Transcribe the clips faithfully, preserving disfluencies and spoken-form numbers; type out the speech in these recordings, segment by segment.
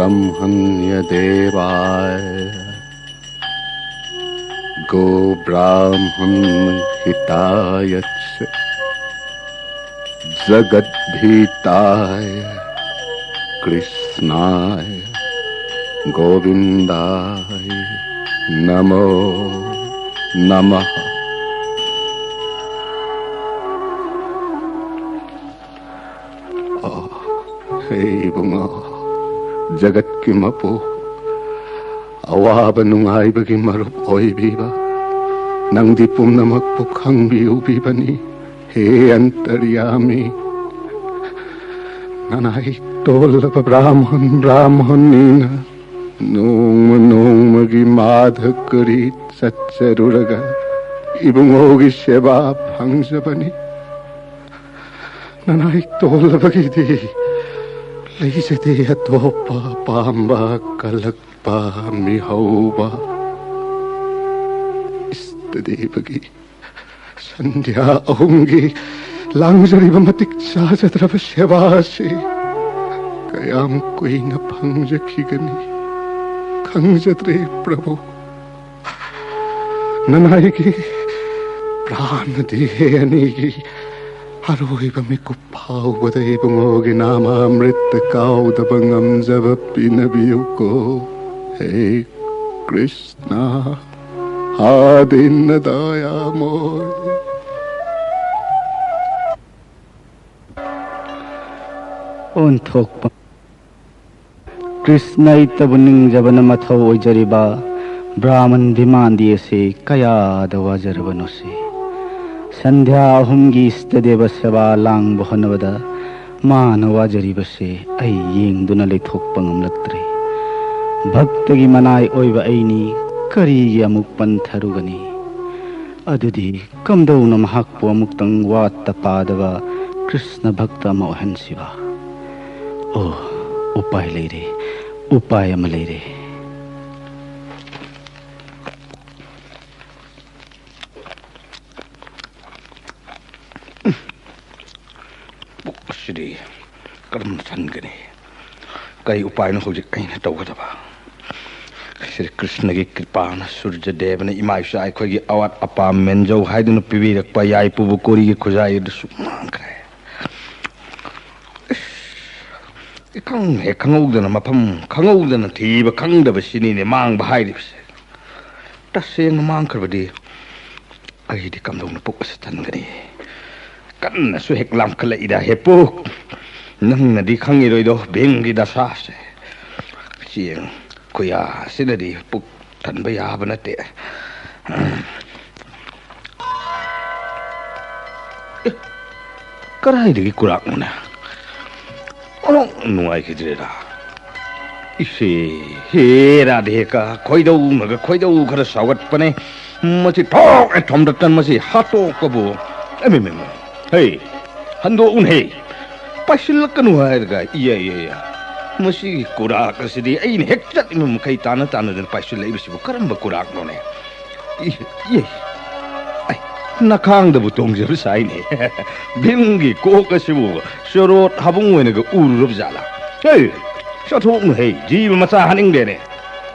ब्राह्मण्यदेवाय गोब्राह्मणहिताय च जगद्धिताय कृष्णाय गोविन्दाय नमो नमः। ꯑꯣ, ꯍꯦ ꯏꯕꯨꯡꯉꯣ, ꯖꯒꯠꯀꯤ ꯃꯄꯨ, ꯑꯋꯥꯕ ꯅꯨꯡꯉꯥꯏꯕꯒꯤ ꯃꯔꯨꯞ ꯑꯣꯏꯕꯤꯕ, ꯅꯪꯗꯤ ꯄꯨꯝꯅꯃꯛꯄꯨ ꯈꯪꯕꯤꯎꯕꯤꯕꯅꯤ꯫ ꯍꯦ ꯑꯟꯇꯔꯌꯥꯃꯤ, ꯅꯅꯥꯏ ꯇꯣꯜꯂꯕ ꯕ꯭ꯔꯥꯍꯃꯟ, ꯕ꯭ꯔꯥꯍꯃꯟꯅꯤꯅ ꯅꯣꯡꯃ ꯅꯣꯡꯃꯒꯤ ꯃꯥꯙꯀꯔꯤ ꯆꯠꯆꯔꯨꯔꯒ ꯏꯕꯨꯡꯉꯣꯒꯤ ꯁꯦꯕꯥ ꯐꯪꯖꯕꯅꯤ꯫ ꯅꯅꯥꯏ ꯇꯣꯜꯂꯕꯒꯤꯗꯤ ꯂꯩꯖꯗꯦ ꯑꯇꯣꯞꯄ ꯑꯄꯥꯝꯕ ꯀꯜꯂꯛꯄ ꯃꯤꯍꯧꯕ꯫ ꯏꯁꯇꯗꯦꯕꯒꯤ ꯁꯟꯙ꯭ꯌꯥ ꯑꯍꯨꯝꯒꯤ ꯂꯥꯡꯖꯔꯤꯕ ꯃꯇꯤꯛ ꯆꯥꯖꯗ꯭ꯔꯕ ꯁꯦꯕꯥ ꯑꯁꯤ ꯀꯌꯥꯝ ꯀꯨꯏꯅ ꯐꯪꯖꯈꯤꯒꯅꯤ ꯈꯪꯖꯗ꯭ꯔꯦ ꯄ꯭ꯔꯚꯨ꯫ ꯅꯅꯥꯏꯒꯤ ꯄ꯭ꯔꯥꯅꯗꯤ ꯑꯅꯤꯒꯤ ꯑꯔꯣꯏꯕ ꯃꯤꯀꯨꯞ ꯐꯥꯎꯕꯗ ꯏꯕꯨꯡꯉꯣꯒꯤ ꯅꯥꯃ ꯑꯃ꯭ꯔꯤꯠꯇ ꯀꯥꯎꯗꯕ ꯉꯝꯖꯕ ꯄꯤꯅꯕꯤꯌꯨꯀꯣ꯫ ꯍꯦ ꯀ꯭ꯔꯤꯁꯅ, ꯍꯥ ꯗꯤꯟꯅ ꯗꯌꯥꯃꯣꯏ꯫ ꯑꯣꯟꯊꯣꯛꯄ ꯀ꯭ꯔꯤꯁꯅ ꯏꯇꯕꯨ ꯅꯤꯡꯖꯕꯅ ꯃꯊꯧ ꯑꯣꯏꯖꯔꯤꯕ ꯕ꯭ꯔꯥꯍꯃꯟ ꯚꯤꯃꯥꯟꯗꯤ ꯑꯁꯤ ꯀꯌꯥꯗ ꯋꯥꯖꯔꯕꯅꯣꯁꯦ꯫ ꯁꯟꯙ꯭ꯌꯥ ꯑꯍꯨꯝꯒꯤ ꯏꯁꯇꯗꯦꯕ ꯁꯦꯕꯥ ꯂꯥꯡꯕ ꯍꯣꯠꯅꯕꯗ ꯃꯥꯅ ꯋꯥꯖꯔꯤꯕꯁꯦ ꯑꯩ ꯌꯦꯡꯗꯨꯅ ꯂꯩꯊꯣꯛꯄ ꯉꯝꯂꯛꯇ꯭ꯔꯦ꯫ ꯚꯛꯇꯒꯤ ꯃꯅꯥꯏ ꯑꯣꯏꯕ ꯑꯩꯅꯤ ꯀꯔꯤꯒꯤ ꯑꯃꯨꯛ ꯄꯟꯊꯔꯨꯒꯅꯤ? ꯑꯗꯨꯗꯤ ꯀꯝꯗꯧꯅ ꯃꯍꯥꯛꯄꯨ ꯑꯃꯨꯛꯇꯪ ꯋꯥꯠꯇ ꯄꯥꯗꯕ ꯀ꯭ꯔꯤꯁꯅ ꯚꯛꯇ ꯑꯃ ꯑꯣꯏꯍꯟꯁꯤꯕ? ꯑꯣ, ꯎꯄꯥꯏ ꯂꯩꯔꯦ, ꯎꯄꯥꯏ ꯑꯃ ꯂꯩꯔꯦ꯫ ꯄꯨꯛ ꯑꯁꯤꯗꯤ ꯀꯔꯝ ꯊꯟꯒꯅꯤ? ꯀꯔꯤ ꯎꯄꯥꯏꯅꯣ ꯍꯧꯖꯤꯛ ꯑꯩꯅ ꯇꯧꯒꯗꯕ? ꯁ꯭ꯔꯤ ꯀ꯭ꯔꯤꯁꯅꯒꯤ ꯀ꯭ꯔꯤꯄꯥꯅ, ꯁꯨꯔꯖ ꯗꯦꯕꯅ ꯏꯃꯥ ꯏꯆꯥ ꯑꯩꯈꯣꯏꯒꯤ ꯑꯋꯥꯠ ꯑꯄꯥ ꯃꯦꯟꯖꯧ ꯍꯥꯏꯗꯨꯅ ꯄꯤꯕꯤꯔꯛꯄ ꯌꯥꯏꯄꯨꯕꯨ ꯀꯣꯔꯤꯒꯤ ꯈꯨꯖꯥꯏ ꯑꯗꯨꯁꯨ ꯃꯥꯡꯈ꯭ꯔꯦ꯫ ꯏꯁ, ꯏꯈꯪ ꯍꯦꯛ ꯈꯪꯍꯧꯗꯅ, ꯃꯐꯝ ꯈꯪꯍꯧꯗꯅ ꯊꯤꯕ ꯈꯪꯗꯕ ꯁꯤꯅꯤꯅꯦ ꯃꯥꯡꯕ ꯍꯥꯏꯔꯤꯕꯁꯦ꯫ ꯇꯁꯦꯡꯅ ꯃꯥꯡꯈ꯭ꯔꯕꯗꯤ ꯑꯩꯗꯤ ꯀꯝꯗꯧꯅ ꯄꯨꯛ ꯑꯁꯤ ꯊꯟꯒꯅꯤ? ꯀꯟꯅꯁꯨ ꯍꯦꯛ ꯂꯥꯝꯈꯠꯂꯛꯏꯗ, ꯍꯦ ꯄꯨꯛ꯫ ꯅꯪꯅꯗꯤ ꯈꯪꯉꯤꯔꯣꯏꯗꯣ ꯚꯤꯝꯒꯤ ꯗꯁꯥꯁꯦ꯫ ꯆꯦꯡ ꯈꯨꯌꯥ ꯑꯁꯤꯅꯗꯤ ꯄꯨꯛ ꯊꯟꯕ ꯌꯥꯕ ꯅꯠꯇꯦ꯫ ꯑꯦ, ꯀꯗꯥꯏꯗꯒꯤ ꯀꯨꯔꯥꯛꯅꯣꯅꯦ? ꯑꯣ, ꯅꯨꯡꯉꯥꯏꯈꯤꯗ꯭ꯔꯦꯗ꯫ ꯏꯁꯦ, ꯍꯦ ꯔꯥꯙꯦꯀꯥ, ꯈꯣꯏꯗꯧꯅꯒ ꯈꯣꯏꯗꯧ ꯈꯔ ꯁꯥꯎꯒꯠꯄꯅꯦ꯫ ꯃꯁꯤ ꯊꯣꯛ ꯑꯦ ꯊꯣꯝꯗꯠꯇꯅ ꯃꯁꯤ ꯍꯥꯠꯇꯣꯛꯄꯕꯨ꯫ ꯑꯦ, ꯃꯦ, ꯃꯦ, ꯃꯦ꯫ ꯍꯦ, ꯍꯟꯗꯣꯛꯎꯅ ꯍꯦ꯫ ꯄꯥꯏꯁꯤꯜꯂꯛꯀꯅꯨ ꯍꯥꯏꯔꯒ, ꯏꯌꯥ, ꯏꯌꯥ, ꯏꯌꯥ꯫ ꯃꯁꯤꯒꯤ ꯀꯨꯔꯥꯛ ꯑꯁꯤꯗꯤ ꯑꯩꯅ ꯍꯦꯛ ꯆꯠꯂꯤꯕ ꯃꯈꯩ ꯇꯥꯅ ꯇꯥꯅꯗꯅ ꯄꯥꯏꯁꯤꯜꯂꯛꯏꯕꯁꯤꯕꯨ ꯀꯔꯝꯕ ꯀꯨꯔꯥꯛꯅꯣꯅꯦ? ꯏ, ꯏ, ꯑꯩ, ꯅꯈꯥꯡꯗꯕꯨ ꯇꯣꯡꯖꯕ ꯁꯥꯏꯅꯦ꯫ ꯚꯤꯝꯒꯤ ꯀꯣꯛ ꯑꯁꯤꯕꯨ ꯆꯣꯔꯣꯠ ꯍꯥꯕꯨꯡ ꯑꯣꯏꯅꯒ ꯎꯔꯨꯔꯕ ꯖꯥꯠꯂꯥ? ꯍꯦ, ꯆꯠꯊꯣꯛꯎꯅꯨ ꯍꯦ, ꯖꯤꯕ ꯃꯆꯥ ꯍꯥꯠꯅꯤꯡꯗꯦꯅꯦ꯫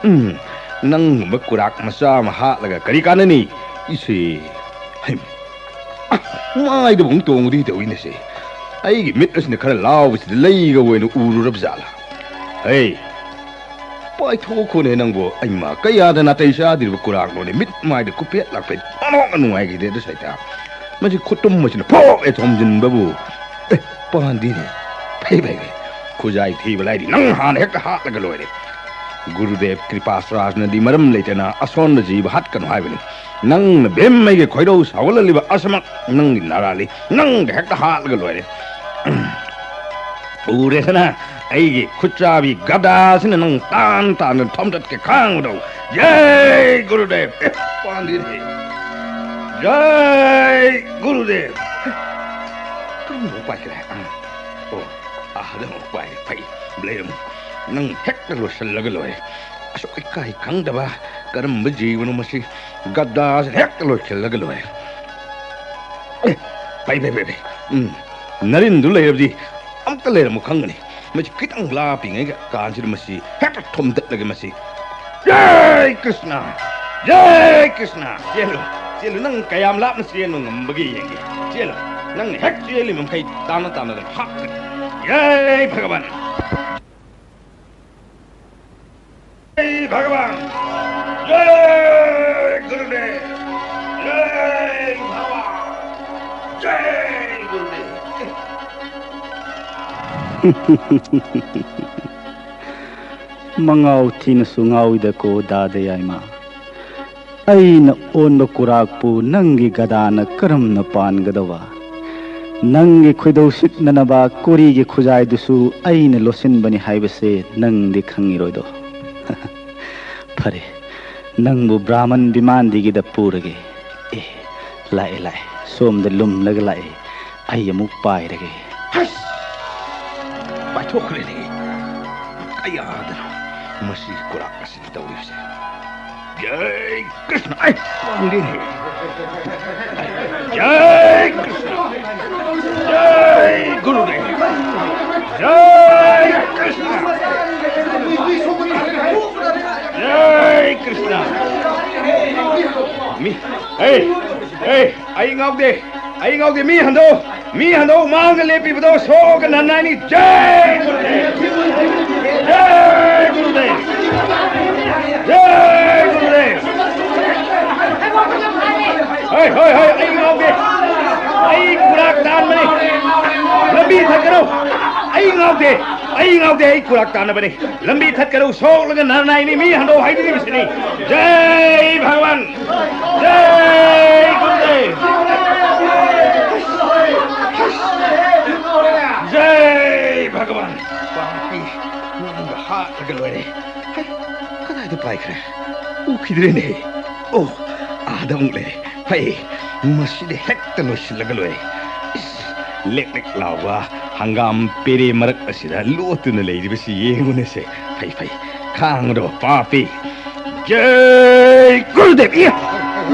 ꯎꯝ, ꯅꯪꯒꯨꯝꯕ ꯀꯨꯔꯥꯛ ꯃꯆꯥ ꯑꯃ ꯍꯥꯠꯂꯒ ꯀꯔꯤ ꯀꯥꯟꯅꯅꯤ? ꯏꯁꯦ, ꯍꯩꯃ, ꯑ, ꯃꯥꯏꯗꯕꯨ ꯑꯃꯨꯛ ꯇꯣꯡꯉꯨꯗꯤ ꯇꯧꯏꯅꯦꯁꯦ꯫ ꯑꯩꯒꯤ ꯃꯤꯠ ꯑꯁꯤꯅ ꯈꯔ ꯂꯥꯎꯕꯁꯤꯗ ꯂꯩꯒ ꯑꯣꯏꯅ ꯎꯔꯨꯔꯕ ꯖꯥꯠꯂꯥ? ꯍꯩ, ꯄꯥꯏꯊꯣꯛꯈꯣꯅꯦ ꯅꯪꯕꯨ꯫ ꯑꯩꯃ, ꯀꯌꯥꯗ ꯅꯥꯇꯩ ꯆꯥꯗ꯭ꯔꯤꯕ ꯀꯨꯔꯥꯛꯅꯣꯅꯦ, ꯃꯤꯠ ꯃꯥꯏꯗ ꯀꯨꯞꯄꯦꯠ ꯂꯥꯛꯄꯦꯠ꯫ ꯑꯣꯟꯊꯣꯛꯅ ꯅꯨꯡꯉꯥꯏꯈꯤꯗꯦ ꯑꯗꯨ ꯁꯩꯇ꯫ ꯃꯁꯤ ꯈꯨꯇꯨꯝ ꯑꯁꯤꯅ ꯐꯣꯛ ꯍꯦꯛ ꯊꯣꯝꯖꯤꯟꯕꯕꯨ꯫ ꯑꯦ, ꯄꯥꯟꯗꯤꯅꯦ꯫ ꯐꯩ, ꯐꯩ, ꯐꯩ꯫ ꯈꯨꯖꯥꯏ ꯊꯤꯕ ꯂꯥꯏꯔꯤ, ꯅꯪ ꯍꯥꯟꯅ ꯍꯦꯛꯇ ꯍꯥꯠꯂꯒ ꯂꯣꯏꯔꯦ꯫ ꯒꯨꯔꯨꯗꯦꯕ ꯀ꯭ꯔꯤꯄꯥꯁ꯭ꯔꯥꯖꯅꯗꯤ ꯃꯔꯝ ꯂꯩꯇꯅ ꯑꯁꯣꯟꯕ ꯖꯤꯕ ꯍꯥꯠꯀꯅꯨ ꯍꯥꯏꯕꯅꯤ꯫ ꯅꯪꯅ ꯚꯤꯝ ꯑꯩꯒꯤ ꯈꯣꯏꯔꯧ ꯁꯥꯎꯒꯠꯍꯜꯂꯤꯕ ꯑꯁꯃꯛ ꯅꯪꯒꯤ ꯅꯔꯥꯜꯂꯤ꯫ ꯅꯪꯗ ꯍꯦꯛꯇ ꯍꯥꯠꯂꯒ ꯂꯣꯏꯔꯦ꯫ ꯎꯔꯦꯗꯅ, ꯑꯩꯒꯤ ꯈꯨꯠꯆꯥꯕꯤ ꯒꯗꯥꯁꯤꯅ ꯅꯪ ꯇꯥꯟ ꯇꯥꯟꯗꯨꯅ ꯊꯣꯝꯗꯠꯀꯦ ꯈꯥꯡꯕꯗꯧ꯫ ꯖꯩ ꯒꯨꯔꯨꯗꯦꯕ! ꯑꯦ, ꯄꯥꯟꯗꯤꯅꯦ꯫ ꯖꯩ ꯒꯨꯔꯨꯗꯦꯕ! ꯀꯔꯝꯕ ꯎꯄꯥꯏ ꯀꯔꯤ? ꯑꯥ, ꯑꯣ, ꯑꯥ, ꯑꯗꯨꯝ ꯎꯄꯥꯏ ꯐꯩ ꯂꯩꯔꯝꯃꯨ꯫ ꯅꯪ ꯍꯦꯛꯇ ꯂꯣꯏꯁꯤꯜꯂꯒ ꯂꯣꯏꯔꯦ꯫ ꯑꯁꯨꯛ ꯏꯀꯥꯏ ꯈꯪꯗꯕ ꯀꯔꯝꯕ ꯖꯤꯕꯅꯣ ꯃꯁꯤ? ꯒꯗꯥꯁꯤꯅ ꯍꯦꯛꯇ ꯂꯣꯏꯁꯤꯜꯂꯒ ꯂꯣꯏꯔꯦ꯫ ꯑꯦ, ꯐꯩ, ꯐꯩ, ꯐꯩ, ꯐꯩ꯫ ꯎꯝ, ꯅꯔꯤꯟꯗꯨ ꯂꯩꯔꯕꯗꯤ ꯑꯝꯇ ꯂꯩꯔꯝꯃꯨ ꯈꯪꯒꯅꯤ꯫ ꯃꯁꯤ ꯈꯤꯇꯪ ꯂꯥꯞꯄꯤꯉꯩ ꯀꯥꯟꯁꯤꯗ ꯃꯁꯤ ꯍꯦꯛꯇ ꯊꯣꯝꯗꯠꯂꯒꯦ ꯃꯁꯤ꯫ ꯖꯥꯏ ꯀ꯭ꯔꯤꯁꯅ! ꯖꯥꯏ ꯀ꯭ꯔꯤꯁꯅ! ꯆꯦꯜꯂꯨ, ꯆꯦꯜꯂꯨ, ꯅꯪ ꯀꯌꯥꯝ ꯂꯥꯞꯅ ꯆꯦꯟꯕ ꯉꯝꯕꯒꯦ ꯌꯦꯡꯒꯦ꯫ ꯆꯦꯜꯂꯨ, ꯅꯪꯅ ꯍꯦꯛ ꯆꯦꯜꯂꯤ ꯃꯈꯩ ꯇꯥꯟꯅ ꯇꯥꯟꯅꯗꯅ ꯍꯥꯞꯀꯅꯤ꯫ ꯖꯥꯏ ꯚꯒꯕꯥꯟ! ꯖꯥꯏ ꯚꯒꯕꯥꯟ! ꯖꯥꯏ ꯒꯨꯔꯨꯗꯦꯕ! ꯖꯥꯏ ꯚꯒꯕꯥꯟ! ꯖꯥꯏ ꯒꯨꯔꯨꯗꯦꯕ! ꯃꯉꯥꯎ ꯊꯤꯅꯁꯨ ꯉꯥꯎꯏꯗꯀꯣ ꯗꯥꯗ ꯌꯥꯏꯃ꯫ ꯑꯩꯅ ꯑꯣꯟꯕ ꯀꯨꯔꯥꯛꯄꯨ ꯅꯪꯒꯤ ꯒꯗꯥꯅ ꯀꯔꯝꯅ ꯄꯥꯟꯒꯗꯕ? ꯅꯪꯒꯤ ꯈꯣꯏꯗꯧ ꯁꯤꯛꯅꯅꯕ ꯀꯣꯔꯤꯒꯤ ꯈꯨꯖꯥꯏꯗꯨꯁꯨ ꯑꯩꯅ ꯂꯣꯠꯁꯤꯟꯕꯅꯤ ꯍꯥꯏꯕꯁꯦ ꯅꯪꯗꯤ ꯈꯪꯉꯤꯔꯣꯏꯗꯣ꯫ ꯐꯔꯦ, ꯅꯪꯕꯨ ꯕ꯭ꯔꯥꯍꯃꯟ ꯕꯤꯃꯥꯟꯗꯤꯒꯤꯗ ꯄꯨꯔꯒꯦ꯫ ꯑꯦ, ꯂꯥꯛꯑꯦ, ꯂꯥꯛꯑꯦ, ꯁꯣꯝꯗ ꯂꯨꯝꯂꯒ ꯂꯥꯛꯑꯦ꯫ ꯑꯩ ꯑꯃꯨꯛ ꯄꯥꯏꯔꯒꯦ꯫ ꯍꯩꯁ! ꯄꯥꯏꯊꯣꯛꯈ꯭ꯔꯦꯅꯦ꯫ ꯀꯌꯥꯗꯅꯣ ꯃꯁꯤ ꯀꯨꯔꯥꯛ ꯑꯁꯤꯅ ꯇꯧꯔꯤꯕꯁꯦ? ꯖꯥꯏ ꯀ꯭ꯔꯤꯁꯅ! ꯑꯩ ꯄꯥꯝꯗꯦꯅꯦ꯫ ꯖꯥꯏ ꯀ꯭ꯔꯤꯁꯅ! ꯖꯥꯏ ꯒꯨꯔꯨꯗꯦꯕ! ꯖꯥꯏ ꯀ꯭ꯔꯤꯁꯅ! ꯖꯥꯏ ꯀ꯭ꯔꯤꯁꯅ! ꯃꯤ, ꯍꯦ, ꯍꯦ, ꯑꯩ ꯉꯥꯎꯗꯦ, ꯑꯩ ꯉꯥꯎꯗꯦ, ꯃꯤ ꯍꯟꯗꯣꯛ, ꯃꯤ ꯍꯟꯗꯣꯛ, ꯃꯥꯡꯗ ꯂꯦꯞꯄꯤꯕꯗꯣ ꯁꯣꯛꯒ ꯅꯟꯅꯥꯏꯅꯤ꯫ ꯖꯥꯏ ꯒꯨꯔꯨꯗꯦꯕ! ꯖꯥꯏ ꯒꯨꯔꯨꯗꯦꯕ! ꯖꯥꯏ ꯒꯨꯔꯨꯗꯦꯕ! ꯍꯣꯏ, ꯍꯣꯏ, ꯍꯣꯏ, ꯑꯩ ꯉꯥꯎꯗꯦ, ꯑꯩ ꯀꯨꯔꯥꯛ ꯇꯥꯟꯕꯅꯤ꯫ ꯂꯝꯕꯤ ꯊꯠꯀꯅꯨ꯫ ꯑꯩ ꯉꯥꯎꯗꯦ, ꯑꯩ ꯉꯥꯎꯗꯦ, ꯑꯩ ꯀꯨꯔꯥꯛ ꯇꯥꯟꯅꯕꯅꯤ꯫ ꯂꯝꯕꯤ ꯊꯠꯀꯅꯨ, ꯁꯣꯛꯂꯒ ꯅꯔꯅꯥꯏꯅꯤ, ꯃꯤ ꯍꯟꯗꯣꯛ ꯍꯥꯏꯗꯨꯔꯤꯕꯁꯤꯅꯤ꯫ ꯖꯥꯏ ꯚꯒꯕꯥꯟ! ꯖꯥꯏ ꯒꯨꯔꯨꯗꯦꯕ! ꯖꯥꯏ ꯚꯒꯕꯥꯟ! ꯄꯥꯄꯤ, ꯅꯪꯒ ꯍꯥꯠꯂꯒ ꯂꯣꯏꯔꯦ꯫ ꯍꯩ, ꯀꯗꯥꯏꯗ ꯄꯥꯏꯈ꯭ꯔꯦ? ꯎꯈꯤꯗ꯭ꯔꯦꯅꯦ꯫ ꯑꯣ, ꯑꯥꯗ ꯑꯃꯨꯛ ꯂꯩꯔꯦ꯫ ꯍꯩ, ꯃꯁꯤꯗꯤ ꯍꯦꯛꯇ ꯂꯣꯏꯁꯤꯜꯂꯒ ꯂꯣꯏꯔꯦ꯫ ꯏꯁ, ꯂꯦꯛ ꯂꯦꯛ ꯂꯥꯎꯕ ꯍꯪꯒꯥꯝ ꯄꯦꯔꯦ ꯃꯔꯛ ꯑꯁꯤꯗ ꯂꯣꯠꯇꯨꯅ ꯂꯩꯔꯤꯕꯁꯤ ꯌꯦꯡꯉꯨꯅꯦꯁꯦ꯫ ꯐꯩ, ꯐꯩ, ꯈꯥꯡꯉꯗꯣ ꯄꯥꯄꯤ꯫ ꯖꯥꯏ ꯒꯨꯔꯨꯗꯦꯕ! ꯏꯌꯥ!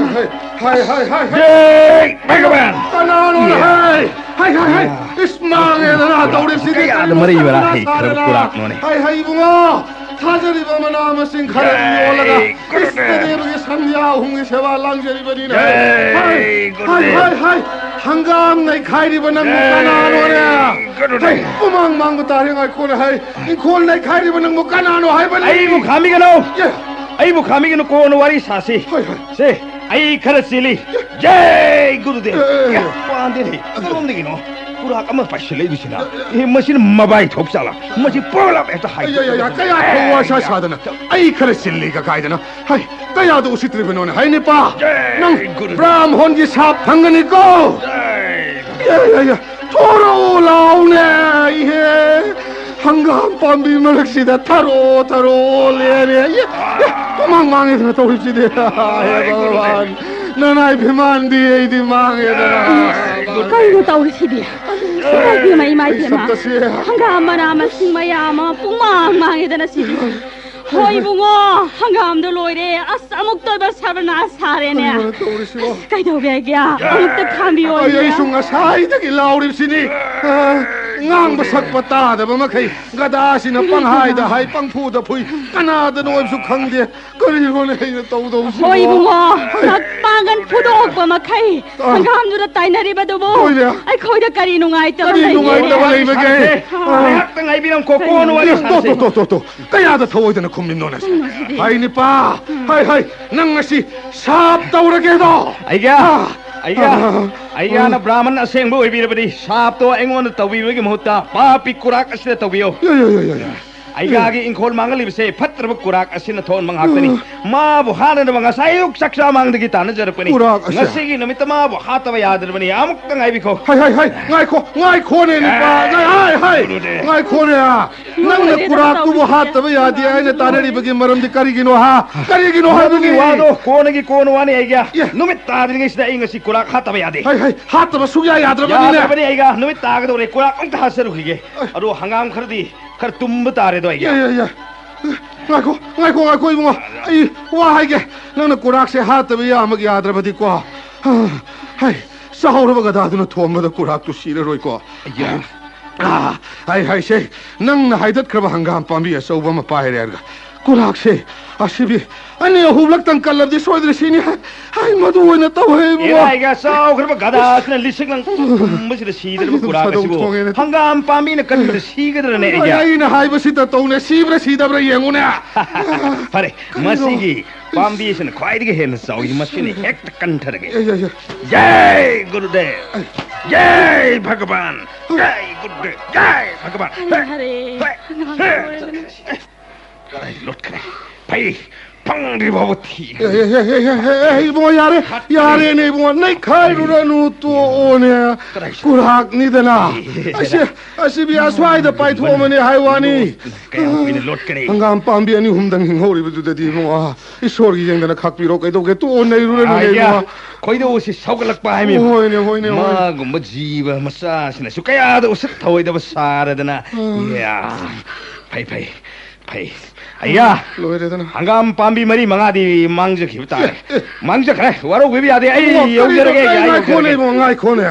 ꯍꯥꯏ, ꯍꯥꯏ, ꯍꯥꯏ, ꯍꯥꯏ꯫ ꯖꯥꯏ ꯚꯒꯕꯥꯟ! ꯀꯅꯥꯅꯣ? ꯏꯌꯥ! ꯍꯥꯏ! ꯍꯥꯏ, ꯍꯥꯏ, ꯍꯥꯏ! ꯏꯁ, ꯃꯥꯡꯉꯦꯗꯅ ꯇꯧꯔꯤꯁꯤꯗꯤ! ꯀꯌꯥꯗ ꯀꯔꯤꯅꯣ ꯃꯔꯩ ꯃꯔꯥ ꯁꯥꯗꯅ ꯍꯩꯈ꯭ꯔꯕ ꯁꯥꯗꯅ? ꯀꯨꯔꯥꯛꯅꯣꯅꯦ? ꯍꯥꯏ, ꯍꯥꯏ, ꯏꯕꯨꯡꯉꯣ! ꯊꯥꯖꯔꯤꯕ ꯃꯅꯥ ꯃꯁꯤꯡ ꯈꯔ ꯌꯣꯜꯂꯒ ꯏꯁ, ꯗꯦꯕꯒꯤ ꯁꯟꯙ꯭ꯌꯥ ꯑꯍꯨꯝꯒꯤ ꯁꯦꯕꯥ ꯂꯥꯡꯖꯔꯤꯕꯅꯤꯅꯦ꯫ ꯍꯥꯏ, ꯍꯥꯏ, ꯍꯥꯏ, ꯍꯥꯏ! ꯍꯪꯒꯥꯝ ꯅꯩꯈꯥꯏꯔꯤꯕ ꯅꯪꯕꯨ ꯀꯅꯥꯅꯣꯅꯦ? ꯍꯩ, ꯄꯨꯃꯥꯡ ꯃꯥꯡꯕ ꯇꯥꯔꯦ, ꯉꯥꯏꯈꯣꯅꯦ, ꯍꯩ! ꯏꯪꯈꯣꯜ ꯅꯩꯈꯥꯏꯔꯤꯕ ꯅꯪꯕꯨ ꯀꯅꯥꯅꯣ ꯍꯥꯏꯕꯅꯤ? ꯑꯩꯕꯨ ꯈꯥꯝꯕꯤꯒꯅꯨ! ꯑꯦ! ꯑꯩꯕꯨ ꯈꯥꯝꯕꯤꯒꯅꯨ, ꯀꯣꯟꯅ ꯋꯥꯔꯤ ꯁꯥꯁꯤ꯫ ꯍꯣꯏ, ꯍꯣꯏ꯫ ꯁꯦ, ꯑꯩ ꯈꯔ ꯆꯦꯜꯂꯤ꯫ ꯖꯩ ꯒꯨꯔꯨꯗꯦꯕ! ꯑꯦ, ꯑꯦ, ꯑꯦ꯫ ꯑꯦ, ꯄꯥꯟꯗꯦꯅꯦ꯫ ꯀꯔꯣꯝꯗꯒꯤꯅꯣ ꯀꯨꯔꯥꯛ ꯑꯃ ꯄꯥꯏꯁꯤꯜꯂꯛꯏꯕꯁꯤꯅ? ꯑꯦ, ꯃꯁꯤꯅ ꯃꯕꯥꯏ ꯊꯣꯛ ꯆꯥꯂꯥ? ꯃꯁꯤ ꯄꯣꯂꯞ ꯍꯦꯛꯇ ꯍꯥꯏ-, ꯑꯩ, ꯑꯩ, ꯑꯩ, ꯀꯌꯥ ꯊꯧ ꯋꯥ ꯁꯥ ꯁꯥꯗꯅ? ꯑꯩ ꯈꯔ ꯆꯤꯜꯂꯤ, ꯀꯀꯥꯏꯗꯅ꯫ ꯍꯩ, ꯀꯌꯥꯗ ꯎꯁꯤꯠꯇ꯭ꯔꯤꯕꯅꯣꯅꯦ? ꯍꯩ, ꯅꯤꯄꯥ! ꯖꯩ ꯅꯪ ꯒꯨꯔꯨꯗꯦꯕ! ꯕ꯭ꯔꯥꯝꯍꯣꯟꯒꯤ ꯁꯥꯞ ꯐꯪꯒꯅꯤꯀꯣ! ꯖꯩ ꯒꯨꯔꯨꯗꯦꯕ! ꯌꯥ, ꯌꯥ, ꯌꯥ! ꯊꯣꯔꯛꯑꯣ ꯂꯥꯎꯅꯦ! ꯏꯍꯦ! ꯍꯪꯒꯥꯝ ꯄꯥꯝꯕꯤ ꯃꯔꯛꯁꯤꯗ ꯊꯔꯣ, ꯊꯔꯣ ꯂꯦꯅꯦ! ꯏꯍꯦ! ꯏꯍꯦ! ꯄꯨꯃꯥꯡ ꯃꯥꯡꯉꯦꯗꯅ ꯇꯧꯔꯤꯁꯤꯗꯤ! ꯍꯦ ꯚꯒꯋꯥꯟ! ꯅꯅꯥꯏ ꯐꯤꯃꯥꯟꯗꯤ ꯑꯩꯗꯤ ꯃꯥꯡꯉꯦꯗꯅ! ꯀꯩꯅꯣ ꯇꯧꯔꯤꯁꯤꯗꯤ? ꯏꯃꯥ ꯏꯕꯦꯝꯃ, ꯏꯃꯥ ꯏꯕꯦꯝꯃ! ꯁꯛꯀꯁꯦ! ꯍꯪꯒꯥꯝ ꯃꯅꯥ ꯃꯁꯤꯡ ꯃꯌꯥꯝ ꯑꯃ ꯄꯨꯡꯃꯥꯡ ꯃꯥꯡꯉꯦꯗꯅ ꯁꯤꯗꯤ! ꯍꯣꯏ ꯏꯕꯨꯡꯉꯣ, ꯍꯪꯒꯥꯝꯗꯣ ꯂꯣꯏꯔꯦ꯫ ꯑꯁ, ꯑꯃꯨꯛꯇꯣꯏꯕ ꯁꯔꯕꯅꯥꯁ ꯁꯥꯔꯦꯅꯦ꯫ ꯀꯔꯤꯅꯣ ꯇꯧꯔꯤꯁꯤꯕꯣ? ꯑꯁ, ꯀꯩꯗꯧꯒꯦ ꯍꯥꯏꯒꯦ? ꯑꯃꯨꯛꯇ ꯈꯥꯝꯕꯤꯌꯣ ꯑꯩ, ꯏꯅꯦ꯫ ꯑꯩꯁꯨ ꯉꯁꯥꯏꯗꯒꯤ ꯂꯥꯎꯔꯤꯕꯁꯤꯅꯤ꯫ ꯑ, ꯉꯥꯡꯕ ꯁꯛꯄ ꯇꯥꯗꯕ ꯃꯈꯩ ꯒꯗꯥꯁꯤꯅ ꯄꯪꯍꯥꯏꯗ ꯍꯥꯏ, ꯄꯪꯐꯨꯗ ꯐꯨꯏ, ꯀꯅꯥꯗꯅꯣ ꯍꯥꯏꯕꯁꯨ ꯈꯪꯗꯦ꯫ ꯀꯔꯤꯅꯣꯅꯦ ꯑꯩꯅ ꯇꯧꯗꯧꯁꯤꯕꯣ? ꯍꯣꯏ ꯏꯕꯨꯡꯉꯣ, ꯍꯩ! ꯅꯄꯥꯡꯒꯜ ꯐꯨꯗꯣꯛꯄ ꯃꯈꯩ ꯑꯥ꯫ ꯍꯪꯒꯥꯝꯗꯨꯗ ꯇꯥꯏꯅꯔꯤꯕꯗꯨꯕꯨ ꯍꯣꯏꯅꯦ꯫ ꯑꯩꯈꯣꯏꯗ ꯀꯔꯤ ꯅꯨꯡꯉꯥꯏꯇꯕ ꯀꯔꯤ ꯂꯩꯒꯦ? ꯅꯨꯡꯉꯥꯏꯇꯕ ꯂꯩꯕꯒꯦ? ꯁꯥꯟꯅꯁꯦ꯫ ꯑꯥ꯫ ꯉꯥꯏꯍꯥꯛꯇꯪ ꯉꯥꯏꯕꯤꯔꯝꯀꯣ, ꯀꯣꯟꯅ ꯋꯥꯔꯤ ꯇꯣ, ꯇꯣ, ꯁꯥꯟꯅꯁꯦ꯫ ꯇꯣ, ꯇꯣ, ꯇꯣ, ꯇꯣ꯫ ꯀꯌꯥꯗ ꯊꯧꯑꯣꯏꯗꯅ ꯈꯨꯝꯂꯤꯕꯅꯣꯅꯦ? ꯀꯩꯅꯣ ꯁꯤꯗꯤ? ꯍꯥꯏ ꯅꯤꯄꯥ, ꯍꯥꯏ, ꯍꯥꯏ, ꯅꯪ ꯉꯁꯤ ꯁꯥꯞ ꯇꯧꯔꯒꯦꯗꯣ? ꯑꯩꯒ, ꯑꯥ, ꯑꯩꯒ, ꯑꯥ, ꯑꯩꯒꯅ ꯑꯥ꯫ ꯕ꯭ꯔꯥꯍꯃꯟ ꯑꯁꯦꯡꯕ ꯑꯣꯏꯕꯤꯔꯕꯗꯤ ꯁꯥꯞꯇꯣ ꯑꯩꯉꯣꯟꯗ ꯇꯧꯕꯤꯕꯒꯤ ꯃꯍꯨꯠꯇ ꯄꯥꯄꯤ ꯀꯨꯔꯥꯛ ꯑꯁꯤꯗ ꯇꯧꯕꯤꯌꯣ꯫ ꯌꯥ, ꯌꯥ, ꯌꯥ, ꯌꯥ, ꯌꯥ꯫ ꯑꯩꯒꯥꯒꯤ ꯏꯪꯈꯣꯜ ꯃꯥꯡꯍꯜꯂꯤꯕꯁꯦ ꯐꯠꯇ꯭ꯔꯕ ꯀꯨꯔꯥꯛ ꯑꯁꯤꯅ ꯊꯣꯛꯍꯟꯕ ꯉꯥꯛꯇꯅꯤ꯫ ꯑꯥ꯫ ꯃꯥꯕꯨ ꯍꯥꯠꯅꯅꯕ ꯉꯁꯥꯏ ꯑꯌꯨꯛ ꯆꯥꯛ ꯆꯥ ꯃꯥꯡꯗꯒꯤ ꯇꯥꯟꯅꯖꯔꯛꯄꯅꯤ꯫ ꯀꯨꯔꯥꯛ ꯑꯁꯦ꯫ ꯉꯁꯤꯒꯤ ꯅꯨꯃꯤꯠꯇ ꯃꯥꯕꯨ ꯍꯥꯠꯇꯕ ꯌꯥꯗ꯭ꯔꯕꯅꯤ꯫ ꯑꯃꯨꯛꯇ ꯉꯥꯏꯕꯤꯈꯣ꯫ ꯍꯥꯏ, ꯍꯥꯏ, ꯍꯥꯏ, ꯉꯥꯏꯈꯣ, ꯉꯥꯏꯈꯣꯅꯦ, ꯅꯨꯄꯥ, ꯑꯦ, ꯉꯥꯏ-, ꯍꯥꯏ, ꯍꯥꯏ, ꯂꯣꯏꯔꯦ꯫ ꯉꯥꯏꯈꯣꯅꯦ꯫ ꯅꯪꯅ ꯂꯣꯏꯔꯦꯗꯅ ꯀꯨꯔꯥꯛꯇꯨꯕꯨ ꯇꯧꯔꯤꯁꯦ꯫ ꯍꯥꯠꯇꯕ ꯌꯥꯗꯦ ꯍꯥꯏꯅ ꯇꯥꯅꯔꯤꯕꯒꯤ ꯃꯔꯝꯗꯤ ꯀꯔꯤꯒꯤꯅꯣ, ꯍꯥ? ꯀꯔꯤꯒꯤꯅꯣ ꯃꯗꯨꯒꯤ ꯍꯥꯏꯕꯅꯤ? ꯋꯥꯗꯣ ꯀꯣꯟꯅꯒꯤ ꯀꯣꯟꯅ ꯋꯥꯅꯤ ꯑꯩꯒꯤ꯫ ꯑꯦ꯫ ꯅꯨꯃꯤꯠ ꯇꯥꯗ꯭ꯔꯤꯉꯩꯁꯤꯗ ꯑꯩ ꯉꯁꯤ ꯀꯨꯔꯥꯛ ꯍꯥꯠꯇꯕ ꯌꯥꯗꯦ꯫ ꯍꯥꯏ, ꯍꯥꯏ, ꯍꯥꯠꯇꯕ ꯁꯨꯡꯌꯥ ꯌꯥꯗ꯭ꯔꯕꯅꯤꯅꯦ꯫ ꯌꯥꯗ꯭ꯔꯕꯅꯤ ꯑꯩꯒ꯫ ꯅꯨꯃꯤꯠ ꯇꯥꯒꯗꯧꯔꯦ꯫ ꯀꯨꯔꯥꯛ ꯑꯝꯇ ꯍꯥꯠꯆꯔꯨꯈꯤꯒꯦ꯫ ꯑꯦ꯫ ꯑꯗꯣ ꯍꯪꯒꯥꯝ ꯈꯔꯗꯤ ꯈꯔ ꯇꯨꯝꯕ ꯇꯥꯔꯦꯗꯣ ꯑꯩꯒꯤ꯫ ꯌꯥ, ꯌꯥ, ꯌꯥ꯫ ꯉꯥꯏꯈꯣ, ꯉꯥꯏꯈꯣ, ꯉꯥꯏꯈꯣ, ꯏꯕꯨꯡꯉꯣ꯫ ꯑꯩ ꯋꯥ ꯍꯥꯏꯒꯦ꯫ ꯅꯪꯅ ꯀꯨꯔꯥꯛꯁꯦ ꯍꯥꯠꯇꯕ ꯌꯥꯃꯛ ꯌꯥꯗ꯭ꯔꯕꯗꯤꯀꯣ꯫ ꯍꯥꯏ, ꯆꯥꯎꯔꯕ ꯒꯙꯥꯗꯨꯅ ꯊꯣꯝꯕꯗ ꯀꯨꯔꯥꯛꯇꯨ ꯁꯤꯔꯔꯣꯏꯀꯣ꯫ ꯑꯌꯥ꯫ ꯑꯥ, ꯑꯩ ꯍꯥꯏꯁꯦ, ꯅꯪꯅ ꯍꯥꯏꯗꯠꯈ꯭ꯔꯕ ꯍꯪꯒꯥꯝ ꯄꯥꯝꯕꯤ ꯑꯆꯧꯕ ꯑꯃ ꯄꯥꯏꯔꯦ ꯍꯥꯏꯔꯒ ꯀꯨꯔꯥꯛꯁꯦ ꯑꯁꯤꯕꯤ ꯑꯅꯤ ꯑꯍꯨꯝꯂꯛꯇꯪ ꯀꯜꯂꯕꯗꯤ ꯁꯣꯏꯗꯅ ꯁꯤꯅꯤ꯫ ꯍꯥꯏ, ꯍꯥꯏ, ꯃꯗꯨ ꯑꯣꯏꯅ ꯇꯧꯍꯦ ꯏꯕꯨꯡꯉꯣ꯫ ꯑꯦꯔꯥꯏꯒ ꯆꯥꯎꯈ꯭ꯔꯕ ꯒꯙꯥꯁꯤꯅ ꯂꯤꯁꯤꯡ ꯂꯪ ꯀꯨꯝꯕꯁꯤꯗ ꯁꯤꯗ꯭ꯔꯕ ꯀꯨꯔꯥꯛ ꯐꯗꯧ ꯑꯁꯤꯕꯨ ꯊꯣꯡꯉꯦꯅꯦ꯫ ꯍꯪꯒꯥꯝ ꯄꯥꯝꯕꯤꯅ ꯀꯟꯕꯗ ꯁꯤꯒꯗ꯭ꯔꯅꯦ ꯑꯩꯒ? ꯑꯩꯅ ꯍꯥꯏꯕꯁꯤꯗ ꯇꯧꯅꯦ, ꯁꯤꯕ꯭ꯔꯥ ꯁꯤꯗꯕ꯭ꯔꯥ ꯌꯦꯡꯉꯨꯅꯦ꯫ ꯐꯔꯦ, ꯀꯔꯤꯅꯣ? ꯃꯁꯤꯒꯤ ꯄꯥꯝꯕꯤꯁꯤꯅ ꯈ꯭ꯋꯥꯏꯗꯒꯤ ꯍꯦꯟꯅ ꯆꯥꯎꯏ, ꯃꯁꯤꯅ ꯍꯦꯛꯇ ꯀꯟꯊꯔꯒꯦ꯫ ꯑꯦ, ꯑꯦ, ꯑꯦ꯫ ꯖꯥꯏ ꯒꯨꯔꯨꯗꯦꯕ! ꯖꯥꯏ ꯚꯒꯕꯥꯟ! ꯖꯥꯏ ꯒꯨꯔꯨꯗꯦꯕ! ꯖꯥꯏ ꯚꯒꯕꯥꯟ! ꯍꯔꯦ, ꯍꯔꯦ꯫ ꯍꯦ! ꯍꯦ! ꯂꯣꯠꯈ꯭ꯔꯦ꯫ ꯐꯩ, ꯐꯪꯗ꯭ꯔꯤ ꯐꯥꯎꯕ ꯊꯤꯒꯦ꯫ ꯑꯦ, ꯑꯦ, ꯑꯦ, ꯑꯦ, ꯑꯦ, ꯑꯦ, ꯏꯕꯨꯡꯉꯣ, ꯌꯥꯔꯦ, ꯌꯥꯔꯦꯅꯦ, ꯏꯕꯨꯡꯉꯣ, ꯅꯩꯈꯥꯏꯔꯨꯔꯅꯨ, ꯇꯣꯛꯑꯣꯅꯦ꯫ ꯀꯗꯥꯏ ꯆꯠ-, ꯀꯨꯔꯥꯛꯅꯤꯗꯅ꯫ ꯑꯦ, ꯑꯁꯤ, ꯑꯁꯤꯕꯤ ꯑꯁ꯭ꯋꯥꯏꯗ ꯄꯥꯏꯊꯣꯛꯑꯝꯃꯅꯤ ꯍꯥꯏ ꯋꯥꯅꯤ꯫ ꯀꯌꯥꯝ ꯀꯨꯏꯅ ꯂꯣꯠꯀꯅꯤ? ꯍꯪꯒꯥꯝ ꯄꯥꯝꯕꯤ ꯑꯅꯤ ꯑꯍꯨꯝꯗꯪ ꯍꯤꯡꯍꯧꯔꯤꯕꯗꯨꯗꯗꯤ, ꯏꯕꯨꯡꯉꯣ, ꯏꯁꯣꯔꯒꯤ ꯌꯦꯡꯗꯅ ꯈꯥꯛꯄꯤꯔꯣ, ꯀꯩꯗꯧꯒꯦ? ꯇꯣꯛꯑꯣ, ꯅꯩꯔꯨꯔꯅꯨꯅꯦ, ꯑꯥꯏꯌꯥ, ꯏꯕꯨꯡꯉꯣ꯫ ꯈꯣꯏꯗꯧꯁꯤ ꯁꯧꯒꯠꯂꯛꯄ ꯍꯥꯏꯃꯤ꯫ ꯍꯣꯏꯅꯦ, ꯍꯣꯏꯅꯦ, ꯍꯣꯏꯅꯦ꯫ ꯃꯥꯒꯨꯝꯕ ꯖꯤꯕ ꯃꯆꯥꯁꯤꯅꯁꯨ ꯀꯌꯥꯗ ꯎꯁꯤꯠ ꯊꯑꯣꯏꯗꯕ ꯁꯥꯔꯗꯅ꯫ ꯎꯝ꯫ ꯏꯌꯥ, ꯐꯩ, ꯐꯩ, ꯐꯩ꯫ ꯑꯌꯥ! ꯂꯣꯏꯔꯦꯗꯅ꯫ ꯍꯪꯒꯥꯝ ꯄꯥꯝꯕꯤ ꯃꯔꯤ ꯃꯉꯥꯗꯤ ꯃꯥꯡꯖꯈꯤꯕ ꯇꯥꯔꯦ꯫ ꯑꯦ, ꯑꯦ꯫ ꯃꯥꯡꯖꯈ꯭ꯔꯦ꯫ ꯋꯥꯔꯧꯕꯤꯕ ꯌꯥꯗꯦ꯫ ꯑꯩ ꯏꯕꯨꯡꯉꯣ, ꯌꯧꯖꯔꯒꯦ, ꯀꯔꯤꯅꯣ? ꯑꯩ ꯉꯥꯏꯈꯣꯅꯦ, ꯌꯧꯖꯔꯒꯦ꯫ ꯏꯕꯨꯡꯉꯣ, ꯉꯥꯏꯈꯣꯅꯦ꯫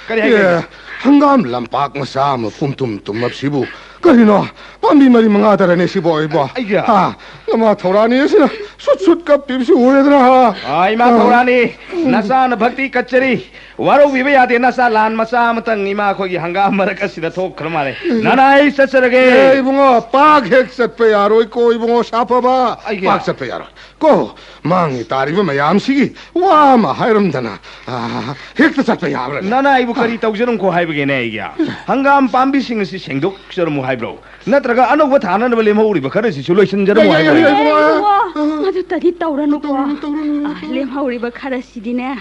ꯀꯔꯤ ꯍꯥꯏꯒꯦ? ꯑꯦ, ꯍꯪꯒꯥꯝ ꯂꯝꯄꯥꯛ ꯃꯆꯥ ꯑꯃ ꯄꯨꯝꯇꯨꯝ ꯇꯨꯝꯂꯕꯁꯤꯕꯨ ꯀꯔꯤꯅꯣ? ꯄꯥꯝꯕꯤ ꯃꯔꯤ ꯃꯉꯥꯗꯔꯅꯦ ꯁꯤꯕꯣ, ꯏꯕꯣ? ꯑꯩꯒꯤ? ꯍꯥ? ꯅꯃꯥ ꯊꯧꯔꯥꯅꯤ ꯑꯁꯤꯅ ꯁꯨꯠ ꯁꯨꯠ ꯀꯞꯄꯤꯕꯁꯤ ꯎꯔꯦꯗꯅ, ꯍꯥ? ꯑꯥ, ꯏꯃꯥ ꯑꯥ꯫ ꯊꯧꯔꯥꯅꯤ, ꯅꯆꯥꯅ ꯚꯛꯇꯤ ꯀꯠꯆꯔꯤ꯫ ꯋꯥꯔꯧꯕꯤꯕ ꯌꯥꯗꯦ, ꯅꯆꯥ ꯂꯥꯟ ꯃꯆꯥ ꯑꯃꯇꯪ ꯏꯃꯥ ꯑꯩꯈꯣꯏꯒꯤ ꯍꯪꯒꯥꯝ ꯃꯔꯛ ꯑꯁꯤꯗ ꯊꯣꯛꯈ꯭ꯔ ꯃꯥꯜꯂꯦ꯫ ꯎꯝ꯫ ꯅꯅꯥ, ꯑꯩ ꯆꯠꯆꯔꯒꯦ꯫ ꯑꯦ, ꯏꯕꯨꯡꯉꯣ, ꯄꯥꯛ ꯍꯦꯛ ꯆꯠꯄ ꯌꯥꯔꯣꯏꯀꯣ, ꯏꯕꯨꯡꯉꯣ, ꯁꯥꯐꯕ꯫ ꯑꯩꯒꯤ? ꯄꯥꯛ ꯆꯠꯄ ꯌꯥꯔꯣꯏ꯫ ꯀꯣ, ꯃꯥꯡꯉꯤ ꯇꯥꯔꯤꯕ ꯃꯌꯥꯝꯁꯤꯒꯤ ꯋꯥ ꯑꯃ ꯍꯥꯏꯔꯝꯗꯅ, ꯑꯥ, ꯍꯦꯛꯇ ꯆꯠꯄ ꯌꯥꯕ꯭ꯔꯥꯅꯦ? ꯅꯅꯥ, ꯑꯩꯕꯨ ꯀꯔꯤ ꯇꯧꯖꯔꯝꯈꯣ ꯍꯥꯏꯕꯒꯦꯅꯦ ꯑꯩꯒꯤ? ꯍꯪꯒꯥꯝ ꯄꯥꯝꯕꯤꯁꯤꯡ ꯑꯁꯤ ꯁꯦꯡꯗꯣꯛꯆꯔꯝꯃꯨ ꯍꯥꯏꯕ꯭ꯔꯣ? ꯅꯠꯇ꯭ꯔꯒ ꯑꯅꯧꯕ ꯊꯥꯅꯅꯕ ꯂꯦꯝꯍꯧꯔꯤꯕ ꯈꯔꯁꯤꯁꯨ ꯂꯣꯏꯁꯤꯟꯖꯔꯝꯃꯨ ꯌꯥ, ꯌꯥ, ꯌꯥ, ꯍꯥꯏꯕ꯭ꯔꯣ? ꯌꯥ, ꯏꯕꯨꯡꯉꯣ꯫ ꯑꯦ, ꯏꯕꯨꯡꯉꯣ, ꯃꯗꯨꯇꯗꯤ ꯇꯧꯔꯅꯨꯀꯣ꯫ ꯇꯧꯔꯨꯅꯨ, ꯇꯧꯔꯨꯅꯨ, ꯑꯥ, ꯇꯧꯔꯨꯅꯨ꯫ ꯂꯦꯝꯍꯧꯔꯤꯕ ꯈꯔꯁꯤꯗꯤꯅꯦ,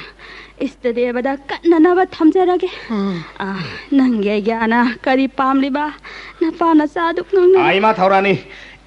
ꯏꯁꯇ ꯗꯦꯕꯗ ꯀꯠꯅꯅꯕ ꯊꯝꯖꯔꯒꯦ꯫ ꯑꯥ꯫ ꯑꯥ, ꯅꯪꯒꯤ ꯑꯩꯒ꯭ꯌꯥꯅ ꯀꯔꯤ ꯄꯥꯝꯂꯤꯕ? ꯅꯄꯥ ꯅꯆꯥꯗꯨ ꯉꯥꯡꯅꯔꯣ꯫ ꯑꯥ, ꯏꯃꯥ ꯊꯧꯔꯥꯅꯤ,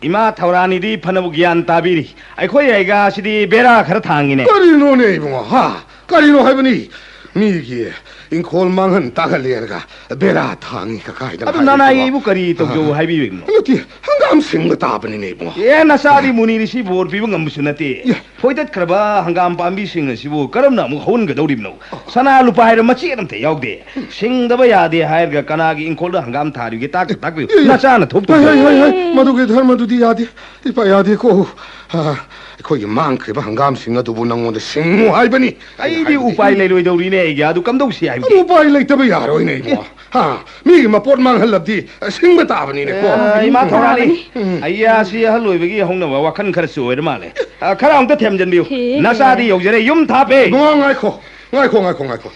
ꯏꯃꯥ ꯊꯧꯔꯥꯅꯤꯗꯤ ꯐꯅꯕꯨ ꯒ꯭ꯌꯥꯟ ꯇꯥꯕꯤꯔꯤ꯫ ꯑꯩꯈꯣꯏ ꯑꯩꯒꯥꯁꯤꯗꯤ ꯕꯦꯔꯥ ꯈꯔ ꯊꯥꯡꯉꯤꯅꯦ꯫ ꯀꯔꯤꯅꯣꯅꯦ ꯏꯕꯨꯡꯉꯣ, ꯍꯥ? ꯀꯔꯤꯅꯣ ꯍꯥꯏꯕꯅꯤ? ꯃꯤꯒꯤ ꯏꯪꯈꯣꯜ ꯃꯥꯡꯍꯟ ꯇꯥꯛꯍꯜꯂꯦꯔꯒ ꯕꯦꯔꯥ ꯊꯥꯡꯉꯤ ꯀꯀꯥꯏꯗ ꯑꯗꯨ ꯅꯅꯥꯏ ꯑꯩꯕꯨ ꯀꯔꯤ ꯇꯧꯖꯧ ꯍꯥꯏꯕꯤꯕꯅꯣ? ꯅꯠꯇꯦ, ꯍꯪꯒꯥꯝ ꯁꯤꯡꯕ ꯇꯥꯕꯅꯤꯅꯦ ꯏꯕꯨꯡꯉꯣ꯫ ꯑꯦ, ꯅꯆꯥꯗꯤ ꯃꯨꯅꯤ ꯔꯤꯁꯤ ꯕꯣꯔ ꯄꯤꯕ ꯉꯝꯕꯁꯨ ꯅꯠꯇꯦ꯫ ꯌꯥ꯫ ꯐꯣꯏꯗꯠꯈ꯭ꯔꯕ ꯍꯪꯒꯥꯝ ꯄꯥꯝꯕꯤꯁꯤꯡ ꯑꯁꯤꯕꯨ ꯀꯔꯝꯅ ꯑꯃꯨꯛ ꯍꯧꯍꯟꯒꯗꯧꯔꯤꯕꯅꯣ? ꯁꯅꯥ ꯂꯨꯄꯥ ꯍꯥꯏꯔ ꯃꯆꯦꯠ ꯑꯝꯇ ꯌꯥꯎꯗꯦ꯫ ꯁꯤꯡꯗꯕ ꯌꯥꯗꯦ ꯍꯥꯏꯔꯒ ꯀꯅꯥꯒꯤ ꯏꯪꯈꯣꯜꯗ ꯍꯪꯒꯥꯝ ꯊꯥꯔꯤꯒꯦ ꯇꯥꯛꯇ ꯇꯥꯛꯄꯤꯌꯨ꯫ ꯏ, ꯏ, ꯅꯆꯥꯅ ꯊꯣꯛꯇꯕ꯫ ꯍꯩ, ꯍꯩ, ꯍꯩ, ꯍꯩ, ꯃꯗꯨꯒꯤ ꯙꯔꯃꯗꯨꯗꯤ ꯌꯥꯗꯦ꯫ ꯏꯄꯥ ꯌꯥꯗꯦꯀꯣ꯫ ꯑ, ꯑꯩꯈꯣꯏꯒꯤ ꯃꯥꯡꯈ꯭ꯔꯤꯕ ꯍꯪꯒꯥꯝꯁꯤꯡ ꯑꯗꯨꯕꯨ ꯅꯪꯉꯣꯟꯗ ꯁꯤꯡꯉꯨ ꯍꯥꯏꯕꯅꯤ꯫ ꯑꯩꯅ ꯑꯩꯗꯤ ꯍꯥꯏꯕꯗꯤ ꯎꯄꯥꯏ ꯂꯩꯔꯣꯏꯗꯧꯔꯤꯅꯦ ꯑꯩꯒꯤ ꯑꯗꯨ ꯀꯝꯗꯧꯁꯤ ꯍꯥꯏꯕꯗꯤ꯫ ꯑꯗꯨ ꯎꯄꯥꯏ ꯂꯩꯇꯕ ꯌꯥꯔꯣꯏꯅꯦ ꯏꯕꯨꯡꯉꯣ꯫ ꯍꯥ, ꯃꯤꯒꯤ ꯃꯄꯣꯠ ꯃꯥꯡꯍꯜꯂꯕꯗꯤ ꯁꯤꯡꯕ ꯇꯥꯕꯅꯤꯅꯦꯀꯣ꯫ ꯑ, ꯏꯃꯥ ꯊꯧꯔꯥꯅꯤ, ꯎꯝ꯫ ꯑꯩꯌꯥꯁꯤ ꯑꯍꯜ ꯑꯣꯏꯕꯒꯤ ꯍꯧꯅꯕ ꯋꯥꯈꯜ ꯈꯔꯁꯨ ꯑꯣꯏꯔ ꯃꯥꯜꯂꯦ꯫ ꯑ, ꯈꯔ ꯑꯃꯨꯛꯇ ꯊꯦꯝꯖꯤꯟꯕꯤꯌꯨ꯫ ꯍꯦ, ꯍꯦ꯫ ꯅꯆꯥꯗꯤ ꯌꯧꯖꯔꯦ, ꯌꯨꯝ ꯊꯥꯞꯄꯦ꯫ ꯏꯕꯨꯡꯉꯣ, ꯉꯥꯏꯈꯣ, ꯉꯥꯏꯈꯣ, ꯉꯥꯏꯈꯣ, ꯉꯥꯏꯈꯣ꯫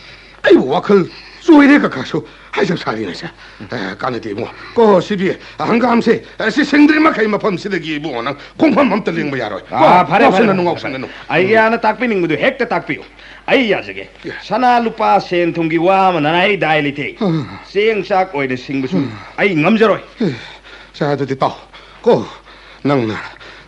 ꯑꯩꯕꯨ ꯋꯥꯈꯜ ꯆꯣꯏꯔꯦ ꯀꯀꯥꯁꯨ꯫ ꯍꯥꯏꯖꯕ ꯁꯥꯔꯤꯅꯦꯁꯦ꯫ ꯑ, ꯀꯥꯟꯅꯗꯦ ꯏꯕꯨꯡꯉꯣ꯫ ꯀꯣ, ꯁꯤꯗꯤ ꯍꯪꯒꯥꯝꯁꯦ, ꯑ, ꯁꯤ ꯁꯤꯡꯗ꯭ꯔꯤ ꯃꯈꯩ ꯃꯐꯝꯁꯤꯗꯒꯤ ꯏꯕꯨꯡꯉꯣ ꯅꯪ ꯈꯣꯡꯐꯝ ꯑꯝꯇ ꯂꯦꯡꯕ ꯌꯥꯔꯣꯏ꯫ ꯀꯣ, ꯑꯥ, ꯐꯔꯦ, ꯐꯔꯦ, ꯉꯥꯎꯁꯟꯅꯅꯨ, ꯐꯔꯦ, ꯉꯥꯎꯁꯟꯅꯅꯨ꯫ ꯐꯔꯦ꯫ ꯑꯩꯒꯤ ꯑꯅ ꯇꯥꯛꯄꯤꯅꯤꯡꯕꯗꯨ ꯍꯦꯛꯇ ꯇꯥꯛꯄꯤꯌꯨ꯫ ꯑꯩ ꯌꯥꯖꯒꯦ꯫ ꯁꯅꯥ ꯂꯨꯄꯥ ꯁꯦꯟ ꯊꯨꯝꯒꯤ ꯋꯥ ꯑꯃ ꯅꯅꯥꯏ ꯗꯥꯏ ꯂꯩꯇꯦ꯫ ꯆꯦꯡ ꯆꯥꯛ ꯑꯣꯏꯅ ꯁꯤꯡꯕꯁꯨ ꯑꯩ ꯉꯝꯖꯔꯣꯏ꯫ ꯁꯦ, ꯑꯗꯨꯗꯤ ꯇꯥꯎ꯫ ꯀꯣ, ꯅꯪꯅ,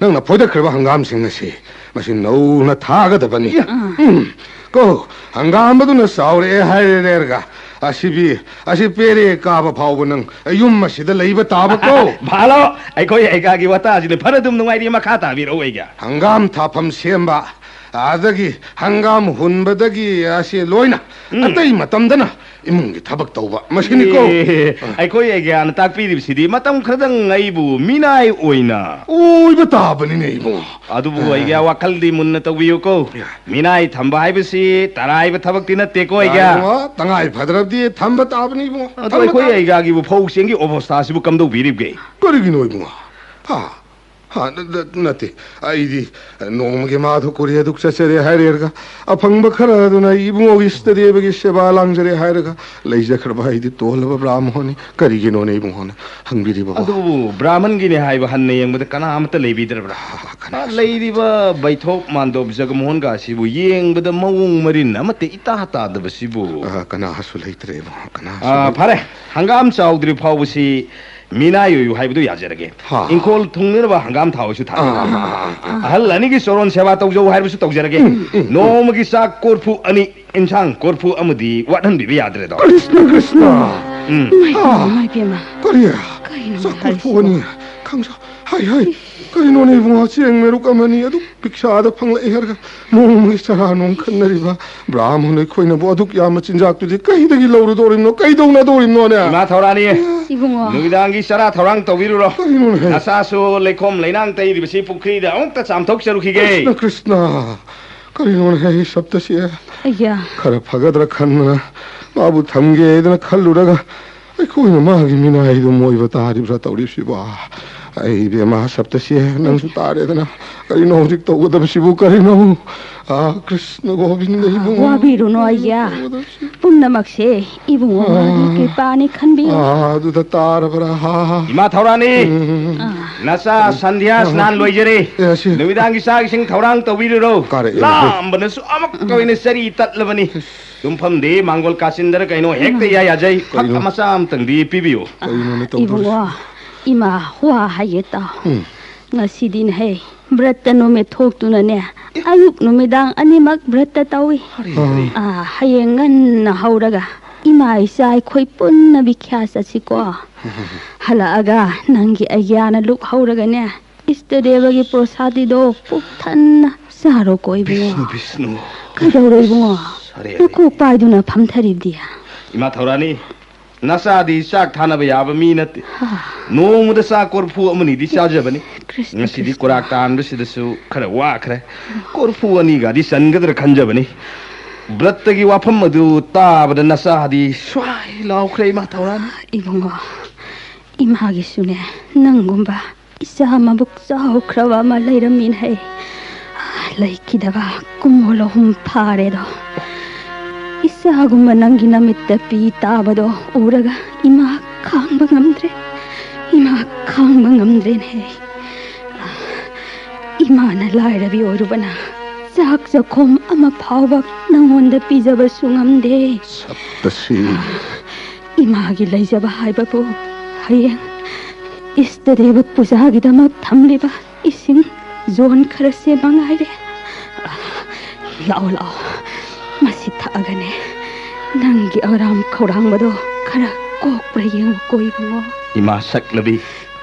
ꯅꯪꯅ ꯐꯣꯏꯗꯠꯈ꯭ꯔꯕ ꯍꯪꯒꯥꯝꯁꯤꯡ ꯑꯁꯤ ꯃꯁꯤ ꯅꯧꯅ ꯊꯥꯒꯗꯕꯅꯤ꯫ ꯎꯝ꯫ ꯀꯣ, ꯍꯪꯒꯥꯝ ꯑꯗꯨꯅ ꯆꯥꯎꯔꯛꯑꯦ ꯍꯥꯏꯔꯦꯔꯒ ꯑꯁꯤꯕꯤ, ꯑꯁꯤ ꯄꯦꯔꯦ ꯀꯥꯕ ꯐꯥꯎꯕ ꯅꯪ ꯌꯨꯝ ꯑꯁꯤꯗ ꯂꯩꯕ ꯇꯥꯕ ꯀꯣ꯫ ꯚꯥꯂꯣ, ꯑꯩꯈꯣꯏ ꯑꯩꯒꯥꯒꯤ ꯋꯥꯇꯥꯁꯤꯗꯤ ꯐꯔ ꯑꯗꯨꯝ ꯅꯨꯡꯉꯥꯏꯔꯤ, ꯃꯈꯥ ꯇꯥꯕꯤꯔꯛꯎ ꯑꯩꯒ꯫ ꯍꯪꯒꯥꯝ ꯊꯥꯐꯝ ꯁꯦꯝꯕ, ꯑꯗꯒꯤ ꯍꯪꯒꯥꯝ ꯍꯨꯟꯕꯗꯒꯤ ꯑꯁꯤ ꯂꯣꯏꯅ ꯎꯝ꯫ ꯑꯇꯩ ꯃꯇꯝꯗꯅ ꯏꯃꯨꯡꯒꯤ ꯊꯕꯛ ꯇꯧꯕ ꯃꯁꯤꯅꯤꯀꯣ꯫ ꯑꯦ, ꯑꯩꯈꯣꯏ ꯑꯩꯒ꯭ꯌꯥꯅ ꯇꯥꯛꯄꯤꯔꯤꯕꯁꯤꯗꯤ ꯃꯇꯝ ꯈꯔꯗꯪ ꯑꯩꯕꯨ ꯃꯤꯅꯥꯏ ꯑꯣꯏꯅ꯫ ꯑꯣꯏꯕ ꯇꯥꯕꯅꯤꯅꯦ ꯏꯕꯨꯡꯉꯣ꯫ ꯑꯗꯨꯕꯨ ꯑꯩꯒ꯭ꯌꯥ ꯋꯥꯈꯜꯗꯤ ꯃꯨꯟꯅ ꯇꯧꯕꯤꯌꯨꯀꯣ꯫ ꯃꯤꯅꯥꯏ ꯊꯝꯕ ꯍꯥꯏꯕꯁꯤ ꯇꯔꯥꯏꯕ ꯊꯕꯛꯇꯤ ꯅꯠꯇꯦꯀꯣ ꯑꯩꯒ꯭ꯌꯥ꯫ ꯏꯕꯨꯡꯉꯣ, ꯇꯉꯥꯏ ꯐꯗ꯭ꯔꯕꯗꯤ ꯊꯝꯕ ꯇꯥꯕꯅꯤ ꯏꯕꯨꯡꯉꯣ꯫ ꯑꯗꯣ ꯊꯝꯕ ꯑꯩꯈꯣꯏ ꯇꯥꯕꯅꯤ꯫ ꯑꯩꯒ꯭ꯌꯥꯒꯤꯕꯨ ꯐꯧ ꯆꯦꯡꯒꯤ ꯑꯣꯕꯁꯊꯥꯁꯤꯕꯨ ꯀꯝꯗꯧꯕꯤꯔꯤꯕꯒꯦ? ꯀꯔꯤꯒꯤꯅꯣ ꯏꯕꯨꯡꯉꯣ? ꯍꯥ? ꯍꯥ, ꯅ-, ꯅ-, ꯅꯠꯇꯦ꯫ ꯑꯩꯗꯤ ꯅꯣꯡꯃꯒꯤ ꯃꯥ ꯑꯗꯨ ꯀꯨꯔꯤ ꯑꯗꯨꯛ ꯆꯠꯆꯔꯦ ꯍꯥꯏꯔꯦꯔꯒ ꯑꯐꯪꯕ ꯈꯔ ꯑꯗꯨꯅ ꯏꯕꯨꯡꯉꯣꯒꯤ ꯏꯁꯇꯗꯦꯕꯒꯤ ꯁꯦꯕꯥ ꯂꯥꯡꯖꯔꯦ ꯍꯥꯏꯔꯒ ꯂꯩꯖꯈ꯭ꯔꯕ ꯑꯩꯗꯤ ꯇꯣꯜꯂꯕ ꯕ꯭ꯔꯥꯍꯃꯣꯟꯅꯤ꯫ ꯀꯔꯤꯒꯤꯅꯣꯅꯦ ꯏꯕꯨꯡꯉꯣꯅ ꯍꯪꯕꯤꯔꯤꯕꯕꯣ? ꯑꯗꯨꯕꯨ ꯕ꯭ꯔꯥꯍꯃꯟꯒꯤꯅꯦ ꯍꯥꯏꯕ ꯍꯟꯅ ꯌꯦꯡꯕꯗ ꯀꯅꯥ ꯑꯃꯠꯇ ꯂꯩꯕꯤꯗ꯭ꯔꯕ꯭ꯔꯥ? ꯀꯅꯥ ꯑ, ꯂꯩꯔꯤꯕ ꯕꯩꯊꯣꯛ ꯃꯥꯟꯗꯣꯞ ꯖꯒꯃꯣꯍꯟꯒ ꯑꯁꯤꯕꯨ ꯌꯦꯡꯕꯗ ꯃꯑꯣꯡ ꯃꯔꯤꯟ ꯑꯃꯠꯇ ꯏꯇꯥ ꯇꯥꯗꯕꯁꯤꯕꯨ꯫ ꯑ, ꯀꯅꯥꯁꯨ ꯂꯩꯇ꯭ꯔꯦ ꯏꯕꯨꯡꯉꯣ, ꯀꯅꯥꯁꯨ ꯑ, ꯂꯩꯇ꯭ꯔꯦ꯫ ꯐꯔꯦ, ꯍꯪꯒꯥꯝ ꯆꯥꯎꯗ꯭ꯔꯤ ꯐꯥꯎꯕꯁꯤ ꯃꯤꯅꯥꯏ ꯑꯣꯏꯌꯨ ꯍꯥꯏꯕꯗꯨ ꯌꯥꯖꯔꯒꯦ꯫ ꯍꯥ꯫ ꯏꯪꯈꯣꯜ ꯊꯨꯡꯅꯅꯕ ꯍꯪꯒꯥꯝ ꯊꯥꯎꯁꯨ ꯊꯥꯕꯤꯔꯣ꯫ ꯑꯥ, ꯑꯥ, ꯑꯥ, ꯑꯥ꯫ ꯑꯍꯜ ꯑꯅꯤꯒꯤ ꯆꯣꯔꯣꯟ ꯁꯦꯕꯥ ꯇꯧꯖꯧ ꯍꯥꯏꯕꯁꯨ ꯇꯧꯖꯔꯒꯦ꯫ ꯎꯝ, ꯎꯝ꯫ ꯅꯣꯡꯃꯒꯤ ꯆꯥꯛ ꯀꯣꯔꯐꯨ ꯑꯅꯤ, ꯏꯟꯁꯥꯡ ꯀꯣꯔꯐꯨ ꯑꯃꯗꯤ ꯋꯥꯠꯍꯟꯕꯤꯕ ꯌꯥꯗ꯭ꯔꯦꯗꯣ꯫ ꯀ꯭ꯔꯤꯁꯅ, ꯀ꯭ꯔꯤꯁꯅ! ꯎꯝ꯫ ꯏꯃꯥꯏ ꯄꯦꯝꯃ, ꯑꯥ꯫ ꯏꯃꯥꯏ ꯄꯦꯝꯃ꯫ ꯀꯔꯤ? ꯀꯔꯤꯅꯣ ꯆꯥꯛ ꯀꯣꯔꯐꯨ ꯍꯥꯏꯔꯤꯁꯤꯕꯣ? ꯑꯅꯤ? ꯈꯪꯁ-, ꯍꯥꯏ, ꯍꯥꯏ꯫ ꯀꯔꯤꯅꯣꯅꯦ ꯏꯕꯨꯡꯉꯣ, ꯆꯦꯡ ꯃꯦꯔꯨꯛ ꯑꯃꯅꯤ ꯑꯗꯨꯛ ꯄꯤꯛꯁꯥꯗ ꯐꯪꯂꯛꯏ ꯍꯥꯏꯔꯒ ꯅꯣꯡꯃꯒꯤ ꯆꯔꯥ ꯅꯨꯡ ꯈꯟꯅꯔꯤꯕ ꯕ꯭ꯔꯥꯍꯃꯟ ꯑꯩꯈꯣꯏꯅꯕꯨ ꯑꯗꯨꯛ ꯌꯥꯝꯕ ꯆꯤꯟꯖꯥꯛꯇꯨꯗꯤ ꯀꯩꯗꯒꯤ ꯂꯧꯔꯨꯗꯧꯔꯤꯕꯅꯣ, ꯀꯩꯗꯧꯅꯗꯧꯔꯤꯕꯅꯣꯅꯦ? ꯏꯃꯥ ꯊꯧꯔꯥꯅꯤ, ꯏꯕꯨꯡꯉꯣ꯫ ꯅꯨꯃꯤꯗꯥꯡꯒꯤ ꯆꯔꯥ ꯊꯧꯔꯥꯡ ꯇꯧꯕꯤꯔꯨꯔꯣ꯫ ꯀꯔꯤꯅꯣꯅꯦ? ꯅꯆꯥꯁꯨ ꯂꯩꯈꯣꯝ ꯂꯩꯅꯥꯡ ꯇꯩꯔꯤꯕꯁꯤ ꯄꯨꯈ꯭ꯔꯤꯗ ꯑꯃꯨꯛꯇ ꯆꯥꯝꯊꯣꯛꯆꯔꯨꯈꯤꯒꯦ꯫ ꯀ꯭ꯔꯤꯁꯅ, ꯀ꯭ꯔꯤꯁꯅ, ꯀꯔꯤꯅꯣꯅꯦ ꯁꯞꯇꯁꯤ? ꯑꯩꯌꯥ꯫ ꯈꯔ ꯐꯒꯗ꯭ꯔꯥ ꯈꯟꯗꯅ ꯃꯥꯕꯨ ꯊꯝꯒꯦꯗꯅ ꯈꯜꯂꯨꯔꯒ ꯑꯩꯈꯣꯏꯅ ꯃꯥꯒꯤ ꯃꯤꯅꯥꯏꯗꯨ ꯃꯣꯏꯕ ꯇꯥꯔꯤꯕ꯭ꯔꯥ ꯇꯧꯔꯤꯕꯁꯤꯕꯣ? ꯑꯩ ꯏꯕꯦꯝꯃ ꯁꯞꯇꯁꯤ, ꯅꯪꯁꯨ ꯇꯥꯔꯦꯗꯅ꯫ ꯀꯔꯤꯅꯣ ꯍꯧꯖꯤꯛ ꯇꯧꯒꯗꯕꯁꯤꯕꯨ ꯀꯔꯤꯅꯣ? ꯑꯥ, ꯀ꯭ꯔꯤꯁꯅ ꯒꯣꯕꯤꯟꯗ ꯏꯕꯨꯡꯉꯣ꯫ ꯋꯥꯕꯤꯔꯨꯅꯣ ꯑꯩꯌꯥ꯫ ꯄꯨꯝꯅꯃꯛꯁꯦ ꯏꯕꯨꯡꯉꯣ ꯃꯥꯒꯤ ꯑꯥ꯫ ꯀ꯭ꯔꯤꯄꯥꯅꯤ ꯈꯟꯕꯤꯌꯨ꯫ ꯑꯥ, ꯑꯗꯨꯗ ꯇꯥꯔꯕ꯭ꯔꯥ? ꯍꯥ? ꯏꯃꯥ ꯊꯧꯔꯥꯅꯤ, ꯎꯝ꯫ ꯑꯥ꯫ ꯅꯆꯥ ꯁꯟꯙ꯭ꯌꯥ ꯑꯥ꯫ ꯁ꯭ꯅꯥꯟ ꯂꯣꯏꯖꯔꯦ꯫ ꯑꯦ, ꯑꯁꯤ ꯅꯨꯃꯤꯗꯥꯡꯒꯤ ꯆꯥꯛ ꯏꯁꯤꯡ ꯊꯧꯔꯥꯡ ꯇꯧꯕꯤꯔꯨꯔꯣ꯫ ꯀꯥꯔꯛꯑꯦ꯫ ꯂꯥꯝꯕꯅꯁꯨ ꯑꯃꯠꯇ ꯑꯣꯏꯅ ꯆꯔꯤ ꯇꯠꯂꯕꯅꯤ꯫ ꯇꯨꯝꯐꯝꯗꯤ ꯃꯥꯡꯒꯣꯜ ꯀꯥꯆꯤꯟꯗꯔ ꯀꯩꯅꯣ ꯍꯦꯛꯇ ꯏꯌꯥ ꯌꯥꯖꯩ꯫ ꯐꯛ ꯀꯩꯅꯣ? ꯃꯆꯥ ꯑꯃꯇꯪꯗꯤ ꯄꯤꯕꯤꯌꯨ꯫ ꯀꯩꯅꯣꯅꯦ ꯇꯧꯗꯣꯔꯤꯁꯤ? ꯏꯕꯨꯡꯉꯣ, ꯏꯃꯥ ꯋꯥ ꯍꯥꯏꯒꯦ ꯇꯥꯎ꯫ ꯎꯝ꯫ ꯉꯁꯤꯗꯤꯅꯦꯍꯦ, ꯕ꯭ꯔꯠꯇ ꯅꯨꯃꯤꯠ ꯊꯣꯛꯇꯨꯅꯅꯦ, ꯑꯌꯨꯛ ꯅꯨꯃꯤꯗꯥꯡ ꯑꯅꯤꯃꯛ ꯕ꯭ꯔꯠꯇ ꯇꯧꯏ꯫ ꯍꯔꯦ, ꯍꯔꯦ꯫ ꯑꯥ, ꯍꯌꯦꯡ ꯉꯟꯅ ꯍꯧꯔꯒ ꯏꯃꯥ ꯏꯆꯥ ꯑꯩꯈꯣꯏ ꯄꯨꯟꯅ ꯕꯤꯈ꯭ꯌꯥ ꯆꯠꯁꯤꯀꯣ꯫ ꯍꯜꯂꯛꯑꯒ ꯅꯪꯒꯤ ꯑꯩꯒ꯭ꯌꯥꯅ ꯂꯨꯛ ꯍꯧꯔꯒꯅꯦ, ꯏꯁꯇ ꯗꯦꯕꯒꯤ ꯄ꯭ꯔꯣꯁꯥꯗꯤꯗꯣ ꯄꯨꯛ ꯊꯟꯅ ꯆꯥꯔꯣꯀꯣ ꯏꯕꯨꯡꯉꯣ꯫ ꯕꯤꯁꯅꯨ, ꯕꯤꯁꯅꯨ꯫ ꯀꯩꯗꯧꯔꯦ ꯏꯕꯨꯡꯉꯣ? ꯍꯔꯦ, ꯍꯔꯦ꯫ ꯅꯀꯣꯛ ꯄꯥꯏꯗꯨꯅ ꯐꯝꯊꯔꯤꯕꯗꯤ? ꯏꯃꯥ ꯊꯧꯔꯥꯅꯤ, ꯅꯆꯥꯗꯤ ꯆꯥꯛ ꯊꯥꯅꯕ ꯌꯥꯕ ꯃꯤ ꯅꯠꯇꯦ꯫ ꯍꯥ꯫ ꯅꯣꯡꯃꯗ ꯆꯥꯛ ꯀꯣꯔꯐꯨ ꯑꯃꯅꯤꯗꯤ ꯆꯥꯖꯕꯅꯤ꯫ ꯀ꯭ꯔꯤꯁꯅ, ꯉꯁꯤꯗꯤ ꯀ꯭ꯔꯤꯁꯅ꯫ ꯀ꯭ꯋꯥꯔꯥꯛ ꯇꯥꯟꯕꯁꯤꯗꯁꯨ ꯈꯔ ꯋꯥꯈ꯭ꯔꯦ꯫ ꯀꯣꯔꯐꯨ ꯑꯅꯤꯒꯗꯤ ꯆꯟꯒꯗ꯭ꯔꯥ ꯈꯟꯖꯕꯅꯤ꯫ ꯕ꯭ꯔꯠꯇꯒꯤ ꯋꯥꯐꯝ ꯑꯗꯨ ꯇꯥꯕꯗ ꯅꯆꯥꯗꯤ ꯁ꯭ꯋꯥꯏ ꯂꯥꯎꯈ꯭ꯔꯦ, ꯏꯃꯥ ꯊꯧꯔꯥꯅꯤ꯫ ꯏꯕꯨꯡꯉꯣ, ꯏꯃꯥꯒꯤꯁꯨꯅꯦ ꯅꯪꯒꯨꯝꯕ ꯏꯆꯥ ꯃꯕꯨꯛ ꯆꯥꯎꯈ꯭ꯔꯕ ꯑꯃ ꯂꯩꯔꯝꯃꯤꯅꯦ꯫ ꯂꯩꯈꯤꯗꯕ ꯀꯨꯝꯑꯣꯜ ꯑꯍꯨꯝ ꯐꯥꯔꯦꯗꯣ꯫ ꯏꯆꯥꯒꯨꯝꯕ ꯅꯪꯒꯤ ꯅꯃꯤꯠꯇ ꯄꯤ ꯇꯥꯕꯗꯣ ꯎꯔꯒ ꯏꯃꯥ ꯈꯥꯡꯕ ꯉꯝꯗ꯭ꯔꯦ꯫ ꯏꯃꯥ ꯈꯥꯡꯕ ꯉꯝꯗ꯭ꯔꯦꯅꯦ꯫ ꯏꯃꯥꯅ ꯂꯥꯏꯔꯕꯤ ꯑꯣꯏꯔꯨꯕꯅ ꯆꯥꯛ ꯆꯥꯛꯈꯣꯝ ꯑꯃ ꯐꯥꯎꯕ ꯅꯪꯉꯣꯟꯗ ꯄꯤꯖꯕꯁꯨ ꯉꯝꯗꯦ꯫ ꯁꯞꯇꯁꯤ꯫ ꯏꯃꯥꯒꯤ ꯂꯩꯖꯕ ꯍꯥꯏꯕꯕꯨ ꯍꯌꯦꯡ ꯏꯁꯇ ꯗꯦꯕ ꯄꯨꯖꯥꯒꯤꯗꯃꯛ ꯊꯝꯂꯤꯕ ꯏꯁꯤꯡ ꯖꯣꯟ ꯈꯔꯁꯦ ꯃꯉꯥꯏꯔꯦ꯫ ꯑ, ꯂꯥꯛꯑꯣ, ꯂꯥꯛꯑꯣ꯫ ꯃꯁꯤ ꯊꯛꯑꯒꯅꯦ, ꯅꯪꯒꯤ ꯑꯔꯥꯝ ꯈꯧꯔꯥꯡꯕꯗꯣ ꯈꯔ ꯀꯣꯛꯄ꯭ꯔꯥ ꯌꯦꯡꯉꯨꯀꯣ, ꯏꯕꯨꯡꯉꯣ꯫ ꯏꯃꯥ ꯁꯛꯂꯕꯤ,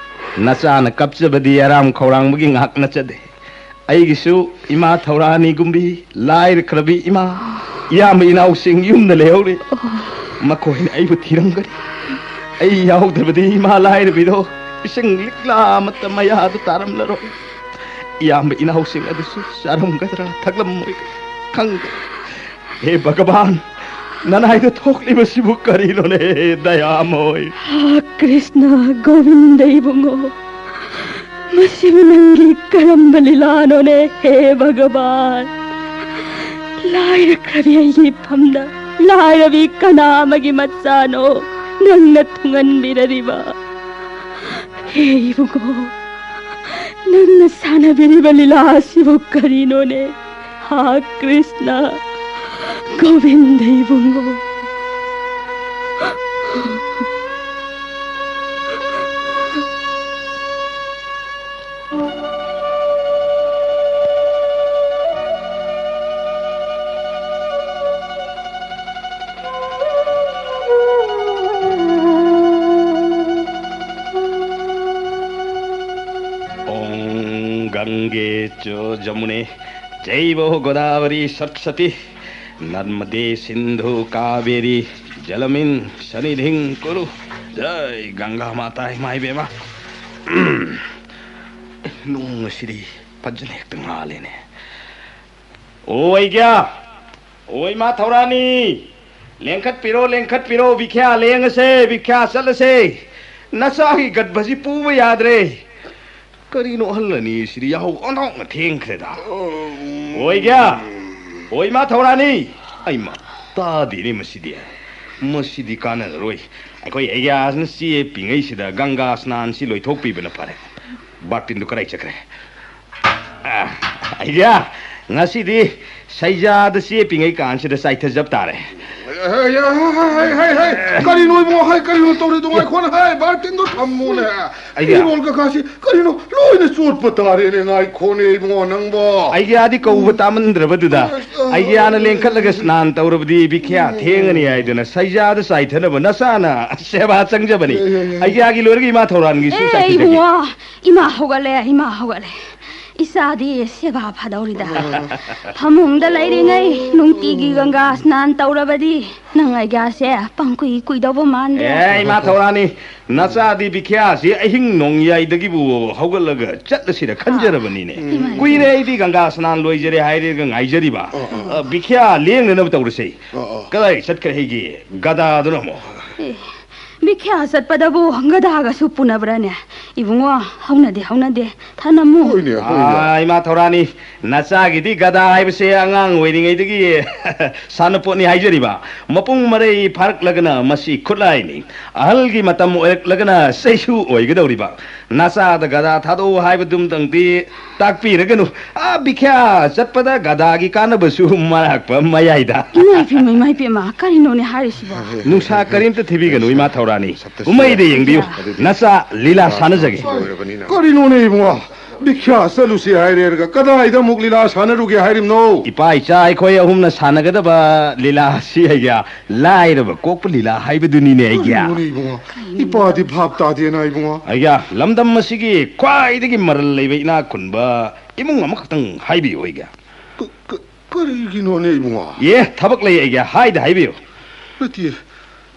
ꯅꯆꯥꯅ ꯀꯞꯆꯕꯗꯤ ꯑꯔꯥꯝ ꯈꯧꯔꯥꯡꯕꯒꯤ ꯉꯥꯛ ꯅꯠꯆꯗꯦ꯫ ꯑꯩꯒꯤꯁꯨ ꯏꯃꯥ ꯊꯧꯔꯥꯅꯤꯒꯨꯝꯕꯤ ꯂꯥꯏꯔꯈ꯭ꯔꯕꯤ ꯏꯃꯥ, ꯏꯌꯥꯝꯕ ꯏꯅꯥꯎꯁꯤꯡ ꯌꯨꯝꯗ ꯂꯩꯍꯧꯔꯤ꯫ ꯃꯈꯣꯏꯅ ꯑꯩꯕꯨ ꯊꯤꯔꯝꯒꯅꯤ꯫ ꯑꯩ ꯌꯥꯎꯗ꯭ꯔꯕꯗꯤ ꯏꯃꯥ ꯂꯥꯏꯔꯕꯤꯗꯣ ꯏꯁꯤꯡ ꯂꯤꯛꯂꯥ ꯑꯃꯠꯇ ꯃꯌꯥꯗ ꯇꯥꯔꯝꯂꯔꯣꯏ꯫ ꯏꯌꯥꯝꯕ ꯏꯅꯥꯎꯁꯤꯡ ꯑꯗꯨꯁꯨ ꯆꯥꯔꯝꯒꯗ꯭ꯔꯥ, ꯊꯛꯂꯝꯃꯣꯏꯗ꯭ꯔꯥ ꯈꯪꯗꯦ꯫ ꯍꯦ ꯚꯒꯕꯥꯟ, ꯅꯅꯥꯏꯗ ꯊꯣꯛꯂꯤꯕꯁꯤꯕꯨ ꯀꯔꯤꯅꯣꯅꯦ, ꯗꯌꯥꯃꯣꯏ? ꯍꯥ, ꯀ꯭ꯔꯤꯁꯅ, ꯒꯣꯕꯤꯟꯗ ꯏꯕꯨꯡꯉꯣ, ꯃꯁꯤꯕꯨ ꯅꯪꯒꯤ ꯀꯔꯝꯕ ꯂꯤꯂꯥꯅꯣꯅꯦ, ꯍꯦ ꯚꯒꯕꯥꯟ? ꯂꯥꯏꯔꯈ꯭ꯔꯕꯤ ꯑꯩꯒꯤ ꯏꯐꯝꯗ ꯂꯥꯏꯔꯕꯤ ꯀꯅꯥ ꯑꯃꯒꯤ ꯃꯆꯥꯅꯣ ꯅꯪꯅ ꯊꯨꯡꯍꯟꯕꯤꯔꯔꯤꯕ? ꯍꯦ ꯏꯕꯨꯡꯉꯣ, ꯅꯪꯅ ꯁꯥꯟꯅꯕꯤꯔꯤꯕ ꯂꯤꯂꯥ ꯑꯁꯤꯕꯨ ꯀꯔꯤꯅꯣꯅꯦ? ꯍꯥ ꯀ꯭ꯔꯤꯁꯅ, ꯒꯣꯕꯤꯟꯗ ꯏꯕꯨꯡꯉꯣ꯫ ॐ गङ्गे च जमुने चैव गोदावरी सरस्वती नर्मदे सिन्धु कावेरी जलमिन सन्निधिं कुरु। जय गंगा माता, ꯏꯃꯥ ꯏꯕꯦꯝꯃ꯫ ꯅꯣꯡ ꯑꯁꯤꯗꯤ ꯐꯖꯅ ꯍꯦꯛꯇ ꯉꯥꯜꯂꯦꯅꯦ꯫ ꯑꯣ, ꯑꯩꯒ꯭ꯌꯥ! ꯑꯣ, ꯏꯃꯥ ꯊꯧꯔꯥꯅꯤ! ꯂꯦꯡꯈꯠꯄꯤꯔꯣ, ꯂꯦꯡꯈꯠꯄꯤꯔꯣ, ꯕꯤꯈ꯭ꯌꯥ ꯂꯦꯡꯉꯁꯦ, ꯕꯤꯈ꯭ꯌꯥ ꯆꯠꯂꯁꯦ꯫ ꯅꯆꯥꯒꯤ ꯒꯠꯚꯁꯤ ꯄꯨꯕ ꯌꯥꯗ꯭ꯔꯦ꯫ ꯀꯔꯤꯅꯣ ꯑꯍꯜ ꯑꯅꯤ ꯁꯤꯗꯤ ꯌꯥꯍꯧ ꯑꯣꯟꯊꯣꯛꯅ ꯊꯦꯡꯈ꯭ꯔꯦꯗ꯫ ꯑꯣꯏꯒ꯭ꯌꯥ! ꯑꯣ, ꯏꯃꯥ ꯊꯧꯔꯥꯅꯤ! ꯑꯩꯃ, ꯇꯥꯗꯦꯅꯦ ꯃꯁꯤꯗꯤ꯫ ꯃꯁꯤꯗꯤ ꯀꯥꯟꯅꯔꯔꯣꯏ꯫ ꯑꯩꯈꯣꯏ ꯑꯩꯒ꯭ꯌꯥꯁꯤꯅ ꯆꯦ ꯄꯤꯉꯩꯁꯤꯗ ꯒꯪꯒꯥ ꯁ꯭ꯅꯥꯟꯁꯤ ꯂꯣꯏꯊꯣꯛꯄꯤꯕꯅ ꯐꯔꯦ꯫ ꯕꯥꯔꯇꯤꯟꯗꯨ ꯀꯗꯥꯏ ꯆꯠꯈ꯭ꯔꯦ? ꯑ, ꯑꯩꯒ꯭ꯌꯥ! ꯉꯁꯤꯗꯤ ꯁꯩꯖꯥꯗ ꯆꯦ ꯄꯤꯉꯩ ꯀꯥꯟꯁꯤꯗ ꯆꯥꯏꯊꯖꯕ ꯇꯥꯔꯦ꯫ ꯍꯩ, ꯍꯩ, ꯍꯩ, ꯍꯩ, ꯍꯩ, ꯍꯩ, ꯀꯔꯤꯅꯣ ꯏꯕꯨꯡꯉꯣ? ꯍꯩ, ꯀꯔꯤꯅꯣ ꯇꯧꯔꯤꯗꯣ? ꯉꯥꯏꯈꯣꯅꯦ, ꯍꯩ, ꯕꯥꯔꯇꯤꯟꯗꯣ ꯊꯝꯃꯨꯅꯦ꯫ ꯑꯩꯒꯤ ꯐꯤꯔꯣꯜ ꯀꯀꯥꯁꯤ ꯀꯔꯤꯅꯣ ꯂꯣꯏꯅ ꯆꯣꯠꯄ ꯇꯥꯔꯦꯅꯦ? ꯉꯥꯏꯈꯣꯅꯦ ꯏꯕꯨꯡꯉꯣ ꯅꯪꯕꯣ꯫ ꯑꯩꯒꯤ ꯑꯥꯗꯤ ꯀꯧꯕ ꯇꯥꯃꯟꯗ꯭ꯔꯕꯗꯨꯗ, ꯑꯁ, ꯑ, ꯑꯩꯒꯤ ꯑꯥꯅ ꯂꯦꯡꯈꯠꯂꯒ ꯁ꯭ꯅꯥꯟ ꯇꯧꯔꯕꯗꯤ ꯕꯤꯈ꯭ꯌꯥ ꯊꯦꯡꯉꯅꯤ ꯍꯥꯏꯗꯨꯅ ꯁꯩꯖꯥꯗ ꯆꯥꯏꯊꯅꯕ ꯅꯆꯥꯅ ꯁꯦꯕꯥ ꯆꯪꯖꯕꯅꯤ꯫ ꯑꯦ, ꯑꯦ, ꯑꯦ꯫ ꯑꯩꯒꯤ ꯑꯥꯒꯤ ꯂꯣꯏꯔꯒ ꯏꯃꯥ ꯊꯧꯔꯥꯟꯒꯤꯁꯨ ꯑꯦ, ꯆꯥꯏꯊꯖꯒꯦ꯫ ꯏꯕꯨꯡꯉꯣ, ꯏꯃꯥ ꯍꯧꯒꯠꯂꯦ, ꯏꯃꯥ ꯍꯧꯒꯠꯂꯦ꯫ ꯏꯆꯥꯗꯤ ꯁꯦꯕꯥ ꯐꯗꯧꯔꯤꯗ꯫ ꯐꯃꯨꯡꯗ ꯂꯩꯔꯤꯉꯩ ꯅꯨꯡꯇꯤꯒꯤ ꯒꯪꯒꯥ ꯁ꯭ꯅꯥꯟ ꯇꯧꯔꯕꯗꯤ ꯅꯪ ꯑꯩꯒꯥꯁꯦ ꯄꯪꯀꯨꯏ ꯀꯨꯏꯗꯧꯕ ꯃꯥꯟꯗꯦ꯫ ꯑꯦ, ꯏꯃꯥ ꯊꯧꯔꯥꯅꯤ, ꯅꯆꯥꯗꯤ ꯕꯤꯈ꯭ꯌꯥꯁꯤ ꯑꯍꯤꯡ ꯅꯣꯡꯌꯥꯏꯗꯒꯤꯕꯨ ꯍꯧꯒꯠꯂꯒ ꯆꯠꯂꯁꯤꯔ ꯈꯟꯖꯔꯕꯅꯤꯅꯦ꯫ ꯏꯃꯥ꯫ ꯀꯨꯏꯔꯦ ꯑꯩꯗꯤ ꯒꯪꯒꯥ ꯁ꯭ꯅꯥꯟ ꯂꯣꯏꯖꯔꯦ ꯍꯥꯏꯔꯒ ꯉꯥꯏꯖꯔꯤꯕ꯫ ꯑ, ꯑ꯫ ꯑ, ꯕꯤꯈ꯭ꯌꯥ ꯂꯦꯡꯗꯅꯕ ꯇꯧꯔꯁꯦ꯫ ꯑ, ꯑ꯫ ꯀꯗꯥꯏ ꯆꯠꯈ꯭ꯔꯦ ꯑꯩꯒꯤ ꯒꯗꯥꯗꯨꯅ ꯑꯃꯨꯛ? ꯑꯦ, ꯕꯤꯈ꯭ꯌꯥ ꯆꯠꯄꯗꯕꯨ ꯒꯗꯥꯒꯁꯨ ꯄꯨꯅꯕ꯭ꯔꯥꯅꯦ? ꯏꯕꯨꯡꯉꯣ, ꯍꯧꯅꯗꯦ, ꯍꯧꯅꯗꯦ꯫ ꯊꯅꯝꯃꯨ꯫ ꯍꯣꯏꯅꯦ, ꯍꯣꯏꯅꯦ꯫ ꯑꯥ, ꯏꯃꯥ ꯊꯧꯔꯥꯅꯤ, ꯅꯆꯥꯒꯤꯗꯤ ꯒꯗꯥ ꯍꯥꯏꯕꯁꯦ ꯑꯉꯥꯡ ꯑꯣꯏꯔꯤꯉꯩꯗꯒꯤ ꯁꯥꯟꯅꯄꯣꯠꯅꯤ ꯍꯥꯏꯖꯔꯤꯕ꯫ ꯃꯄꯨꯡ ꯃꯔꯩ ꯐꯥꯔꯛꯂꯒꯅ ꯃꯁꯤ ꯈꯨꯠꯂꯥꯏꯅꯤ꯫ ꯑꯍꯜꯒꯤ ꯃꯇꯝ ꯑꯣꯏꯔꯛꯂꯒꯅ ꯆꯩꯁꯨ ꯑꯣꯏꯒꯗꯧꯔꯤꯕ꯫ ꯅꯆꯥꯗ ꯒꯗꯥ ꯊꯥꯗꯣꯛꯎ ꯍꯥꯏꯕꯗꯨꯝꯇꯪꯗꯤ ꯇꯥꯛꯄꯤꯔꯒꯅꯨ꯫ ꯑꯥ, ꯕꯤꯈ꯭ꯌꯥ ꯆꯠꯄꯗ ꯒꯗꯥꯒꯤ ꯀꯥꯟꯅꯕꯁꯨ ꯃꯔꯥꯛꯄ ꯃꯌꯥꯏꯗ꯫ ꯏꯃꯥ ꯏꯄꯦꯝꯃ, ꯏꯃꯥ ꯏꯄꯦꯝꯃ, ꯀꯔꯤꯅꯣꯅꯦ ꯍꯥꯏꯔꯤꯁꯤꯕꯣ? ꯅꯨꯡꯁꯥ ꯀꯔꯤꯝꯇ ꯊꯤꯕꯤꯒꯅꯨ, ꯏꯃꯥ ꯊꯧꯔꯥꯅꯤ꯫ ꯀꯨꯝꯍꯩꯗ ꯌꯦꯡꯕꯤꯌꯨ꯫ ꯅꯆꯥ ꯂꯤꯂꯥ ꯁꯥꯟꯅꯖꯒꯦ꯫ ꯀꯔꯤꯅꯣꯅꯦ ꯏꯕꯨꯡꯉꯣ? ꯕꯤꯈ꯭ꯌꯥ ꯆꯠꯂꯨꯁꯤ ꯍꯥꯏꯔꯦꯔꯒ ꯀꯗꯥꯏꯗ ꯑꯃꯨꯛ ꯂꯤꯂꯥ ꯁꯥꯟꯅꯔꯨꯒꯦ ꯍꯥꯏꯔꯤꯕꯅꯣ? ꯏꯄꯥ ꯏꯆꯥ ꯑꯩꯈꯣꯏ ꯑꯍꯨꯝꯅ ꯁꯥꯟꯅꯒꯗꯕ ꯂꯤꯂꯥ ꯑꯁꯤ ꯑꯩꯒ ꯂꯥꯏꯔꯕ ꯀꯣꯛꯄ ꯂꯤꯂꯥ ꯍꯥꯏꯕꯗꯨꯅꯤꯅꯦ ꯑꯩꯒꯤ꯫ ꯀꯔꯤꯅꯣꯅꯦ ꯏꯕꯨꯡꯉꯣ? ꯏꯄꯥꯗꯤ ꯚꯥꯞ ꯇꯥꯗꯦꯅ ꯏꯕꯨꯡꯉꯣ꯫ ꯑꯩꯒ ꯂꯝꯗꯝ ꯑꯁꯤꯒꯤ ꯈ꯭ꯋꯥꯏꯗꯒꯤ ꯃꯔꯜ ꯂꯩꯕ ꯏꯅꯥꯛ ꯈꯨꯟꯕ ꯏꯃꯨꯡ ꯑꯃꯈꯛꯇꯪ ꯍꯥꯏꯕꯤꯌꯨ ꯑꯩꯒ꯫ ꯀ-, ꯀ-, ꯀꯔꯤꯒꯤꯅꯣꯅꯦ ꯏꯕꯨꯡꯉꯣ? ꯑꯦ, ꯊꯕꯛ ꯂꯩ ꯑꯩꯒ ꯍꯥꯏꯗ ꯍꯥꯏꯕꯤꯌꯨ꯫ ꯅꯠꯇꯦ,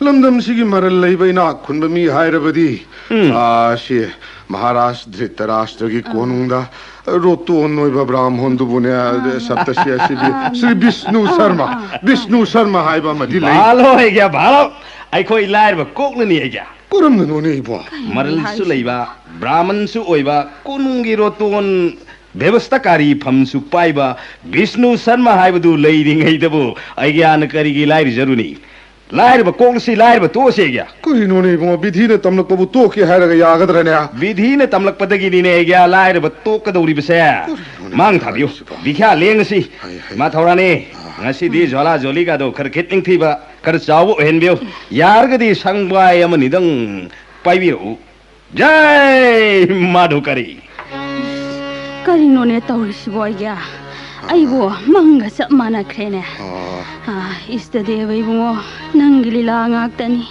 ꯂꯝꯗꯝꯁꯤꯒꯤ ꯃꯔꯜ ꯂꯩꯕ ꯏꯅꯥꯛ ꯈꯨꯟꯕ ꯃꯤ ꯍꯥꯏꯔꯕꯗꯤ, ꯎꯝ꯫ ꯑꯥ, ꯁꯤ ꯃꯍꯥꯔꯥꯖ ꯙ꯭ꯔꯤꯇꯔꯥꯁꯇ꯭ꯔꯒꯤ ꯑꯥ꯫ ꯀꯣꯅꯨꯡꯗ ꯔꯣꯇꯣꯟ ꯑꯣꯏꯕ ꯕ꯭ꯔꯥꯝꯍꯣꯟꯗꯨꯕꯨꯅꯦ, ꯑꯥ꯫ ꯁꯞꯇꯁꯤ ꯑꯁꯤꯕꯤ, ꯑꯥ꯫ ꯁ꯭ꯔꯤ ꯕꯤꯁꯅꯨ ꯑꯥ, ꯁꯔꯃ, ꯑꯥ, ꯑꯥ꯫ ꯕꯤꯁꯅꯨ ꯁꯔꯃ ꯍꯥꯏꯕ ꯑꯃꯗꯤ ꯂꯩ꯫ ꯚꯥꯂꯣ ꯑꯩꯒ, ꯚꯥꯂꯣ꯫ ꯑꯩꯈꯣꯏ ꯂꯥꯏꯔꯕ ꯀꯣꯛꯅꯅꯤ ꯑꯩꯒ꯫ ꯀꯔꯝꯅꯅꯣꯅꯦ ꯏꯕꯣ? ꯀꯔꯤꯅꯣ ꯃꯔꯜꯁꯨ ꯍꯥꯏꯁꯤꯕꯣ? ꯂꯩꯕ, ꯕ꯭ꯔꯥꯍꯃꯟꯁꯨ ꯑꯣꯏꯕ, ꯀꯣꯅꯨꯡꯒꯤ ꯔꯣꯇꯣꯟ ꯕꯦꯕꯁꯇꯥꯀꯥꯔꯤ ꯐꯝꯁꯨ ꯄꯥꯏꯕ ꯕꯤꯁꯅꯨ ꯁꯔꯃ ꯍꯥꯏꯕꯗꯨ ꯂꯩꯔꯤꯉꯩꯗꯕꯨ ꯑꯩꯒ꯭ꯌꯥꯅ ꯀꯔꯤꯒꯤ ꯂꯥꯏꯔꯤꯖꯔꯨꯅꯤ? ꯂꯥꯏꯔꯕ ꯀꯣꯛꯂꯁꯤ, ꯂꯥꯏꯔꯕ ꯇꯣꯛꯑꯁꯤ ꯑꯩꯒꯤ꯫ ꯀꯔꯤꯅꯣꯅꯦ ꯏꯕꯨꯡꯉꯣ, ꯕꯤꯙꯤꯅ ꯇꯝꯂꯛꯄꯕꯨ ꯇꯣꯛꯀꯦ ꯍꯥꯏꯔꯒ ꯌꯥꯒꯗ꯭ꯔꯅꯦ? ꯕꯤꯙꯤꯅ ꯇꯝꯂꯛꯄꯗꯒꯤꯅꯤꯅꯦ ꯑꯩꯒꯤ ꯂꯥꯏꯔꯕ ꯇꯣꯛꯀꯗꯧꯔꯤꯕꯁꯦ꯫ ꯀꯔꯤꯅꯣꯅꯦ ꯃꯥꯡ ꯊꯥꯕꯤꯌꯨ꯫ ꯇꯧꯔꯤꯁꯤꯕꯣ? ꯕꯤꯈ꯭ꯌꯥ ꯂꯦꯡꯉꯁꯤ꯫ ꯍꯩ, ꯍꯩ꯫ ꯃꯥ ꯊꯧꯔꯥꯅꯤ, ꯑꯥ꯫ ꯉꯁꯤꯗꯤ ꯖ꯭ꯋꯥꯂꯥ ꯖꯣꯂꯤꯒꯗꯣ ꯈꯔ ꯈꯤꯠ ꯅꯤꯡꯊꯤꯕ, ꯈꯔ ꯆꯥꯎꯕ ꯑꯣꯏꯍꯟꯕꯤꯌꯨ꯫ ꯌꯥꯔꯒꯗꯤ ꯁꯪꯕꯥꯏ ꯑꯃꯅꯤꯗꯪ ꯄꯥꯏꯕꯤꯔꯛꯎ꯫ ꯖꯥꯏ ꯃꯥꯙꯨꯀꯔꯤ꯫ ꯀꯔꯤꯅꯣꯅꯦ ꯇꯧꯔꯤꯁꯤꯕꯣ ꯑꯩꯒꯤ? ꯑꯩꯕꯨ ꯃꯪꯒ ꯆꯞ ꯃꯥꯟꯅꯈ꯭ꯔꯦꯅꯦ꯫ ꯑꯥ꯫ ꯑꯥ, ꯏꯁꯇꯗꯦꯕ ꯏꯕꯨꯡꯉꯣ, ꯅꯪꯒꯤ ꯂꯤꯂꯥ ꯉꯥꯛꯇꯅꯤ꯫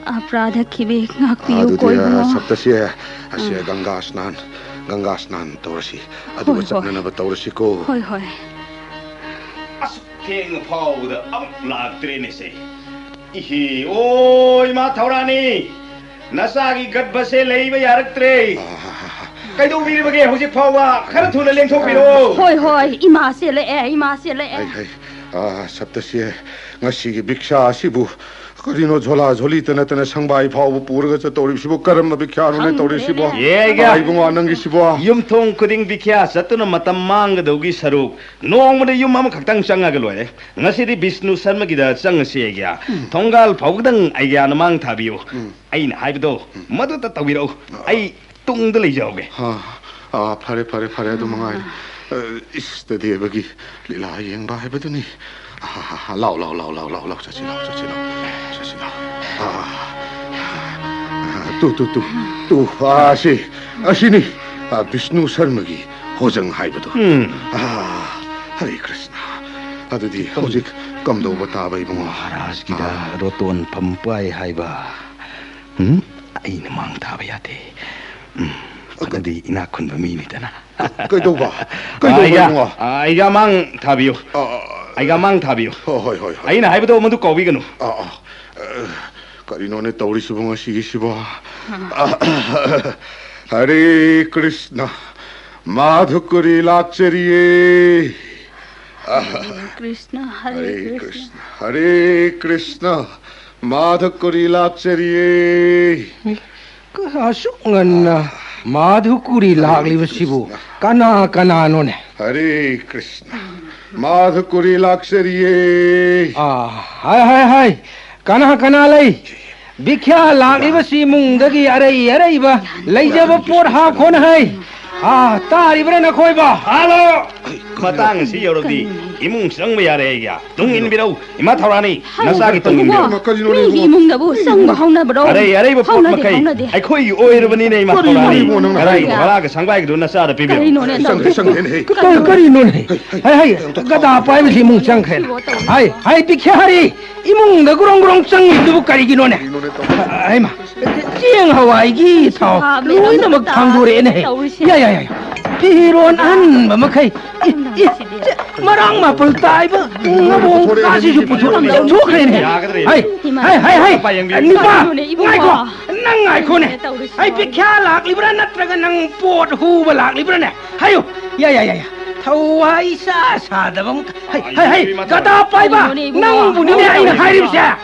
ꯑꯄ꯭ꯔꯥꯙ ꯈꯤꯕꯤ ꯉꯥꯛꯄꯤꯌꯨ ꯑꯗꯨꯗꯤ, ꯀꯣ ꯏꯕꯨꯡꯉꯣ꯫ ꯁꯞꯇꯁꯤ, ꯑꯁꯤ ꯑꯥ꯫ ꯒꯪꯒꯥ ꯁ꯭ꯅꯥꯟ, ꯒꯪꯒꯥ ꯁ꯭ꯅꯥꯟ ꯇꯧꯔꯁꯤ꯫ ꯑꯗꯨꯒ ꯍꯣꯏ, ꯍꯣꯏ꯫ ꯆꯠꯅꯅꯕ ꯇꯧꯔꯁꯤꯀꯣ꯫ ꯍꯣꯏ, ꯍꯣꯏ꯫ ꯑꯁꯨꯛ ꯊꯦꯡꯅ ꯐꯥꯎꯕꯗ ꯑꯃꯨꯛ ꯂꯥꯛꯇ꯭ꯔꯦꯅꯦ ꯁꯦ꯫ ꯏꯍꯦ, ꯑꯣ, ꯏꯃꯥ ꯊꯧꯔꯥꯅꯤ, ꯅꯆꯥꯒꯤ ꯒꯠꯕꯁꯦ ꯂꯩꯕ ꯌꯥꯔꯛꯇ꯭ꯔꯦ꯫ ꯑꯥ꯫ ꯀꯩꯗꯧꯕꯤꯔꯤꯕꯒꯦ ꯍꯧꯖꯤꯛ ꯐꯥꯎꯕ? ꯈꯔ ꯊꯨꯅ ꯂꯦꯡꯊꯣꯛꯄꯤꯔꯛꯑꯣ꯫ ꯍꯣꯏ, ꯍꯣꯏ, ꯏꯃꯥ ꯆꯦꯜꯂꯛꯑꯦ, ꯏꯃꯥ ꯆꯦꯜꯂꯛꯑꯦ꯫ ꯍꯩ, ꯍꯩ, ꯑꯥ, ꯁꯞꯇꯁꯤ, ꯉꯁꯤꯒꯤ ꯚꯤꯛꯁꯥ ꯑꯁꯤꯕꯨ ꯀꯔꯤꯅꯣ, ꯖꯣꯂꯥ ꯖꯣꯂꯤꯇ ꯅꯠꯇꯅ ꯁꯪꯕꯥꯏ ꯐꯥꯎꯕ ꯄꯨꯔꯒ ꯆꯠꯇꯧꯔꯤꯕꯁꯤꯕꯨ? ꯀꯔꯝꯕ ꯚꯤꯛꯁꯥꯅꯣꯅꯦ ꯈꯪꯗ꯭ꯔꯦꯅꯦ꯫ ꯇꯧꯔꯤꯁꯤꯕꯣ? ꯌꯦ, ꯑꯩꯒ꯫ ꯑꯥ, ꯏꯕꯨꯡꯉꯣ, ꯅꯪꯒꯤꯁꯤꯕꯣ? ꯌꯨꯝꯊꯣꯡ ꯈꯨꯗꯤꯡ ꯚꯤꯛꯁꯥ ꯆꯠꯇꯨꯅ ꯃꯇꯝ ꯃꯥꯡꯒꯗꯧꯒꯤ ꯁꯔꯨꯛ ꯅꯣꯡꯃꯗ ꯌꯨꯝ ꯑꯃꯈꯛꯇꯪ ꯆꯪꯉꯒ ꯂꯣꯏꯔꯦ꯫ ꯉꯁꯤꯗꯤ ꯕꯤꯁꯅꯨ ꯁꯔꯃꯒꯤꯗ ꯆꯪꯉꯁꯤ ꯑꯩꯒꯤ꯫ ꯎꯝ꯫ ꯊꯣꯡꯒꯥꯜ ꯐꯥꯎꯕꯗꯪ ꯑꯩꯒꯤ ꯅꯃꯥꯡ ꯊꯥꯕꯤꯌꯨ꯫ ꯎꯝ꯫ ꯑꯩꯅ ꯍꯥꯏꯕꯗꯣ ꯎꯝ꯫ ꯃꯗꯨꯇ ꯇꯧꯕꯤꯔꯛꯎ꯫ ꯑ꯫ ꯑꯩ ꯇꯨꯡꯗ ꯂꯩꯖꯍꯧꯒꯦ꯫ ꯑ, ꯑ, ꯐꯔꯦ, ꯐꯔꯦ, ꯐꯔꯦ, ꯑꯗꯨ ꯃꯉꯥꯏꯔꯦ꯫ ꯑ, ꯏꯁꯇꯗꯦꯕꯒꯤ ꯂꯤꯂꯥ ꯌꯦꯡꯕ ꯍꯥꯏꯕꯗꯨꯅꯤ꯫ ꯑ, ꯂꯥꯎ, ꯂꯥꯎ, ꯂꯥꯎ, ꯂꯥꯎ, ꯂꯥꯎ, ꯂꯥꯎ, ꯆꯠꯁꯤ, ꯂꯥꯎ, ꯆꯠꯁꯤ, ꯂꯥꯎ, ꯆꯠꯁꯤ, ꯂꯥꯎ꯫ ꯑ, ꯑ, ꯇꯨ, ꯇꯨ, ꯇꯨ, ꯇꯨ, ꯑ, ꯑꯁꯤ, ꯑꯁꯤꯅꯤ, ꯑ, ꯕꯤꯁꯅꯨ ꯁꯔꯃꯒꯤ ꯍꯣꯖꯪ ꯍꯥꯏꯕꯗꯨ꯫ ꯎꯝ꯫ ꯑ, ꯍꯔꯦ ꯀ꯭ꯔꯤꯁꯅ꯫ ꯑꯗꯨꯗꯤ ꯍꯧꯖꯤꯛ ꯀꯝꯗꯧꯕ ꯇꯥꯕ, ꯏꯕꯨꯡꯉꯣ? ꯃꯍꯥꯔꯥꯖꯀꯤꯗ ꯑ꯫ ꯔꯣꯇꯣꯟ ꯐꯝꯄꯥꯏ ꯍꯥꯏꯕ꯫ ꯎꯝ? ꯑꯩꯅ ꯃꯥꯡ ꯊꯥꯕ ꯌꯥꯗꯦ꯫ ꯎꯝ, ꯐꯅꯗꯤ ꯏꯅꯥꯛ ꯈꯨꯟꯕ ꯃꯤꯅꯤꯗꯅ꯫ ꯀꯩꯗꯧꯕ? ꯀꯩꯗꯧꯕ, ꯑꯩꯒ, ꯏꯕꯨꯡꯉꯣ? ꯑꯩꯒ ꯃꯥꯡ ꯊꯥꯕꯤꯌꯨ꯫ ꯑ, ꯑ, ꯑ, ꯑꯩꯒ ꯃꯥꯡ ꯊꯥꯕꯤꯌꯨ꯫ ꯍꯣ, ꯍꯣꯏ, ꯍꯣꯏ, ꯍꯣꯏ꯫ ꯑꯩꯅ ꯍꯥꯏꯕꯗꯣ ꯃꯗꯨ ꯀꯥꯎꯕꯤꯒꯅꯨ꯫ ꯑ, ꯑ, ꯑ, ꯀꯔꯤꯅꯣꯅꯦ ꯇꯧꯔꯤꯁꯤꯕꯣ ꯉꯁꯤꯒꯤꯁꯤꯕꯣ? ꯑ, ꯍꯔꯦ ꯀ꯭ꯔꯤꯁꯅ, ꯃꯥꯙꯨꯀꯔꯤ ꯂꯥꯛꯆꯔꯤꯌꯦ꯫ ꯑ, ꯍꯔꯦ ꯀ꯭ꯔꯤꯁꯅ, ꯍꯔꯦ ꯍꯔꯦ ꯀ꯭ꯔꯤꯁꯅ꯫ ꯀ꯭ꯔꯤꯁꯅ, ꯍꯔꯦ ꯀ꯭ꯔꯤꯁꯅ꯫ ꯃꯥꯙꯨꯀꯔꯤ ꯂꯥꯛꯆꯔꯤꯌꯦ꯫ ꯑꯁꯨꯛ ꯉꯟꯅ ꯃꯥꯙꯨꯀꯨꯔꯤ ꯂꯥꯛꯂꯤꯕꯁꯤꯕꯨ ꯀꯅꯥ ꯀꯅꯥꯅꯣꯅꯦ? ꯍꯔꯦ ꯀ꯭ꯔꯤꯁꯅ꯫ ꯃꯥꯙꯨꯀꯨꯔꯤ ꯂꯥꯛꯆꯔꯤꯌꯦ꯫ ꯑꯥ, ꯍꯥꯏ, ꯍꯥꯏ, ꯍꯥꯏ꯫ ꯀꯅꯥ ꯀꯅꯥ ꯂꯩ? ꯕꯤꯈ꯭ꯌꯥ ꯂꯥꯛꯂꯤꯕꯁꯤ ꯏꯃꯨꯡꯗꯒꯤ ꯑꯔꯩ ꯑꯔꯩꯕ ꯂꯩꯖꯕ ꯄꯣꯠ ꯍꯥꯞꯈꯣꯅ ꯍꯥꯏ꯫ ꯑꯥ, ꯇꯥꯔꯤꯕ꯭ꯔꯥ ꯅꯈꯣꯏꯕꯣ? ꯍꯥꯂꯣ! ꯃꯇꯥꯡ ꯑꯁꯤ ꯌꯧꯔꯕꯗꯤ ꯏꯃꯨꯡ ꯆꯪꯕ ꯌꯥꯔꯦ ꯑꯩꯒ꯫ ꯇꯨꯡ ꯏꯟꯕꯤꯔꯧ, ꯏꯃꯥ ꯊꯧꯔꯥꯅꯤ, ꯅꯆꯥꯒꯤ ꯇꯨꯡ ꯏꯟꯕꯤꯔꯧ꯫ ꯏꯕꯨꯡꯉꯣ, ꯀꯔꯤꯅꯣꯅꯦ ꯃꯤꯒꯤ ꯏꯕꯨꯡꯉꯣ? ꯏꯃꯨꯡꯗꯕꯨ ꯆꯪꯕ ꯍꯧꯅꯕ꯭ꯔꯣ? ꯑꯔꯩ ꯑꯔꯩꯕ ꯄꯣꯠ ꯍꯧꯅꯗꯦ, ꯃꯈꯩ ꯍꯧꯅꯗꯦ꯫ ꯑꯩꯈꯣꯏꯒꯤ ꯑꯣꯏꯔꯕꯅꯤꯅꯦ, ꯏꯃꯥ ꯀꯔꯤꯅꯣꯅꯦ ꯊꯧꯔꯥꯅꯤ꯫ ꯏꯕꯨꯡꯉꯣ ꯅꯪ ꯀꯔꯥꯏ ꯍꯥꯏꯔꯤꯕꯣ? ꯚꯔꯥꯒ ꯁꯪꯕꯥꯏꯒꯗꯣ ꯅꯆꯥꯗ ꯄꯤꯕꯤꯔꯣ꯫ ꯀꯔꯤꯅꯣꯅꯦ ꯆꯪꯗꯦ, ꯇꯧꯔꯤꯁꯤꯕꯣ? ꯆꯪꯗꯦꯅꯦ, ꯍꯦ꯫ ꯀ-, ꯀꯔꯤꯅꯣꯅꯦ? ꯍꯥꯏ, ꯍꯥꯏ, ꯒꯗꯥ ꯄꯥꯏꯕꯁꯤ ꯏꯃꯨꯡ ꯆꯪꯈ꯭ꯔꯦꯅ꯫ ꯍꯥꯏ, ꯍꯥꯏ, ꯕꯤꯈ꯭ꯌꯥꯔꯤ, ꯏꯃꯨꯡꯗ ꯒꯨꯔꯣꯡ ꯒꯨꯔꯣꯡ ꯆꯪꯉꯤꯗꯨꯕꯨ ꯀꯔꯤꯒꯤꯅꯣꯅꯦ? ꯀꯔꯤꯅꯣꯅꯦ ꯇꯧꯔꯤꯁꯤꯕꯣ? ꯍꯩꯃꯥ, ꯆꯦꯡ ꯍꯋꯥꯏꯒꯤ ꯊꯥꯎ ꯁꯥꯕꯅ ꯂꯣꯏꯅꯃꯛ ꯊꯥꯡꯗꯣꯔꯛꯑꯦꯅꯦ꯫ ꯇꯧꯔꯤꯁꯦ꯫ ꯌꯥ, ꯌꯥ, ꯌꯥ, ꯌꯥ꯫ ꯐꯤꯔꯣꯟ ꯑꯍꯟꯕ ꯃꯈꯩ꯫ ꯏ, ꯏ, ꯆꯦ, ꯃꯔꯥꯡ ꯃꯥꯄꯜ ꯇꯥꯏꯕ ꯉꯕꯣꯡ ꯀꯥꯁꯤꯁꯨ ꯄꯨꯊꯣꯛ-, ꯂꯧꯊꯣꯛꯈ꯭ꯔꯦꯅꯦ꯫ ꯌꯥꯒꯗ꯭ꯔꯦ꯫ ꯍꯩ, ꯍꯩ, ꯍꯩ, ꯍꯩ꯫ ꯅꯨꯄꯥ, ꯀꯔꯤꯅꯣꯅꯦ ꯏꯕꯨꯡꯉꯣ? ꯉꯥꯏꯈꯣ, ꯅꯪ ꯉꯥꯏꯈꯣꯅꯦ꯫ ꯇꯧꯔꯤꯁꯤꯕꯣ? ꯑꯩ ꯕꯤꯈ꯭ꯌꯥ ꯂꯥꯛꯂꯤꯕ꯭ꯔꯥ ꯅꯠꯇ꯭ꯔꯒ ꯅꯪ ꯄꯣꯠ ꯍꯨꯕ ꯂꯥꯛꯂꯤꯕ꯭ꯔꯥꯅꯦ? ꯍꯥꯏꯌꯨ꯫ ꯌꯥ, ꯌꯥ, ꯌꯥ, ꯌꯥ꯫ ꯊꯋꯥꯏ ꯏꯆꯥ ꯁꯥꯗꯕ ꯑꯃ-, ꯍꯩ, ꯍꯩ, ꯍꯩ, ꯒꯗꯥ ꯄꯥꯏꯕ, ꯀꯔꯤꯅꯣꯅꯦ ꯏꯕꯨꯡꯉꯣ? ꯅꯪꯕꯨꯅꯤꯅꯦ ꯑꯩꯅ ꯍꯥꯏꯔꯤꯕꯁꯦ꯫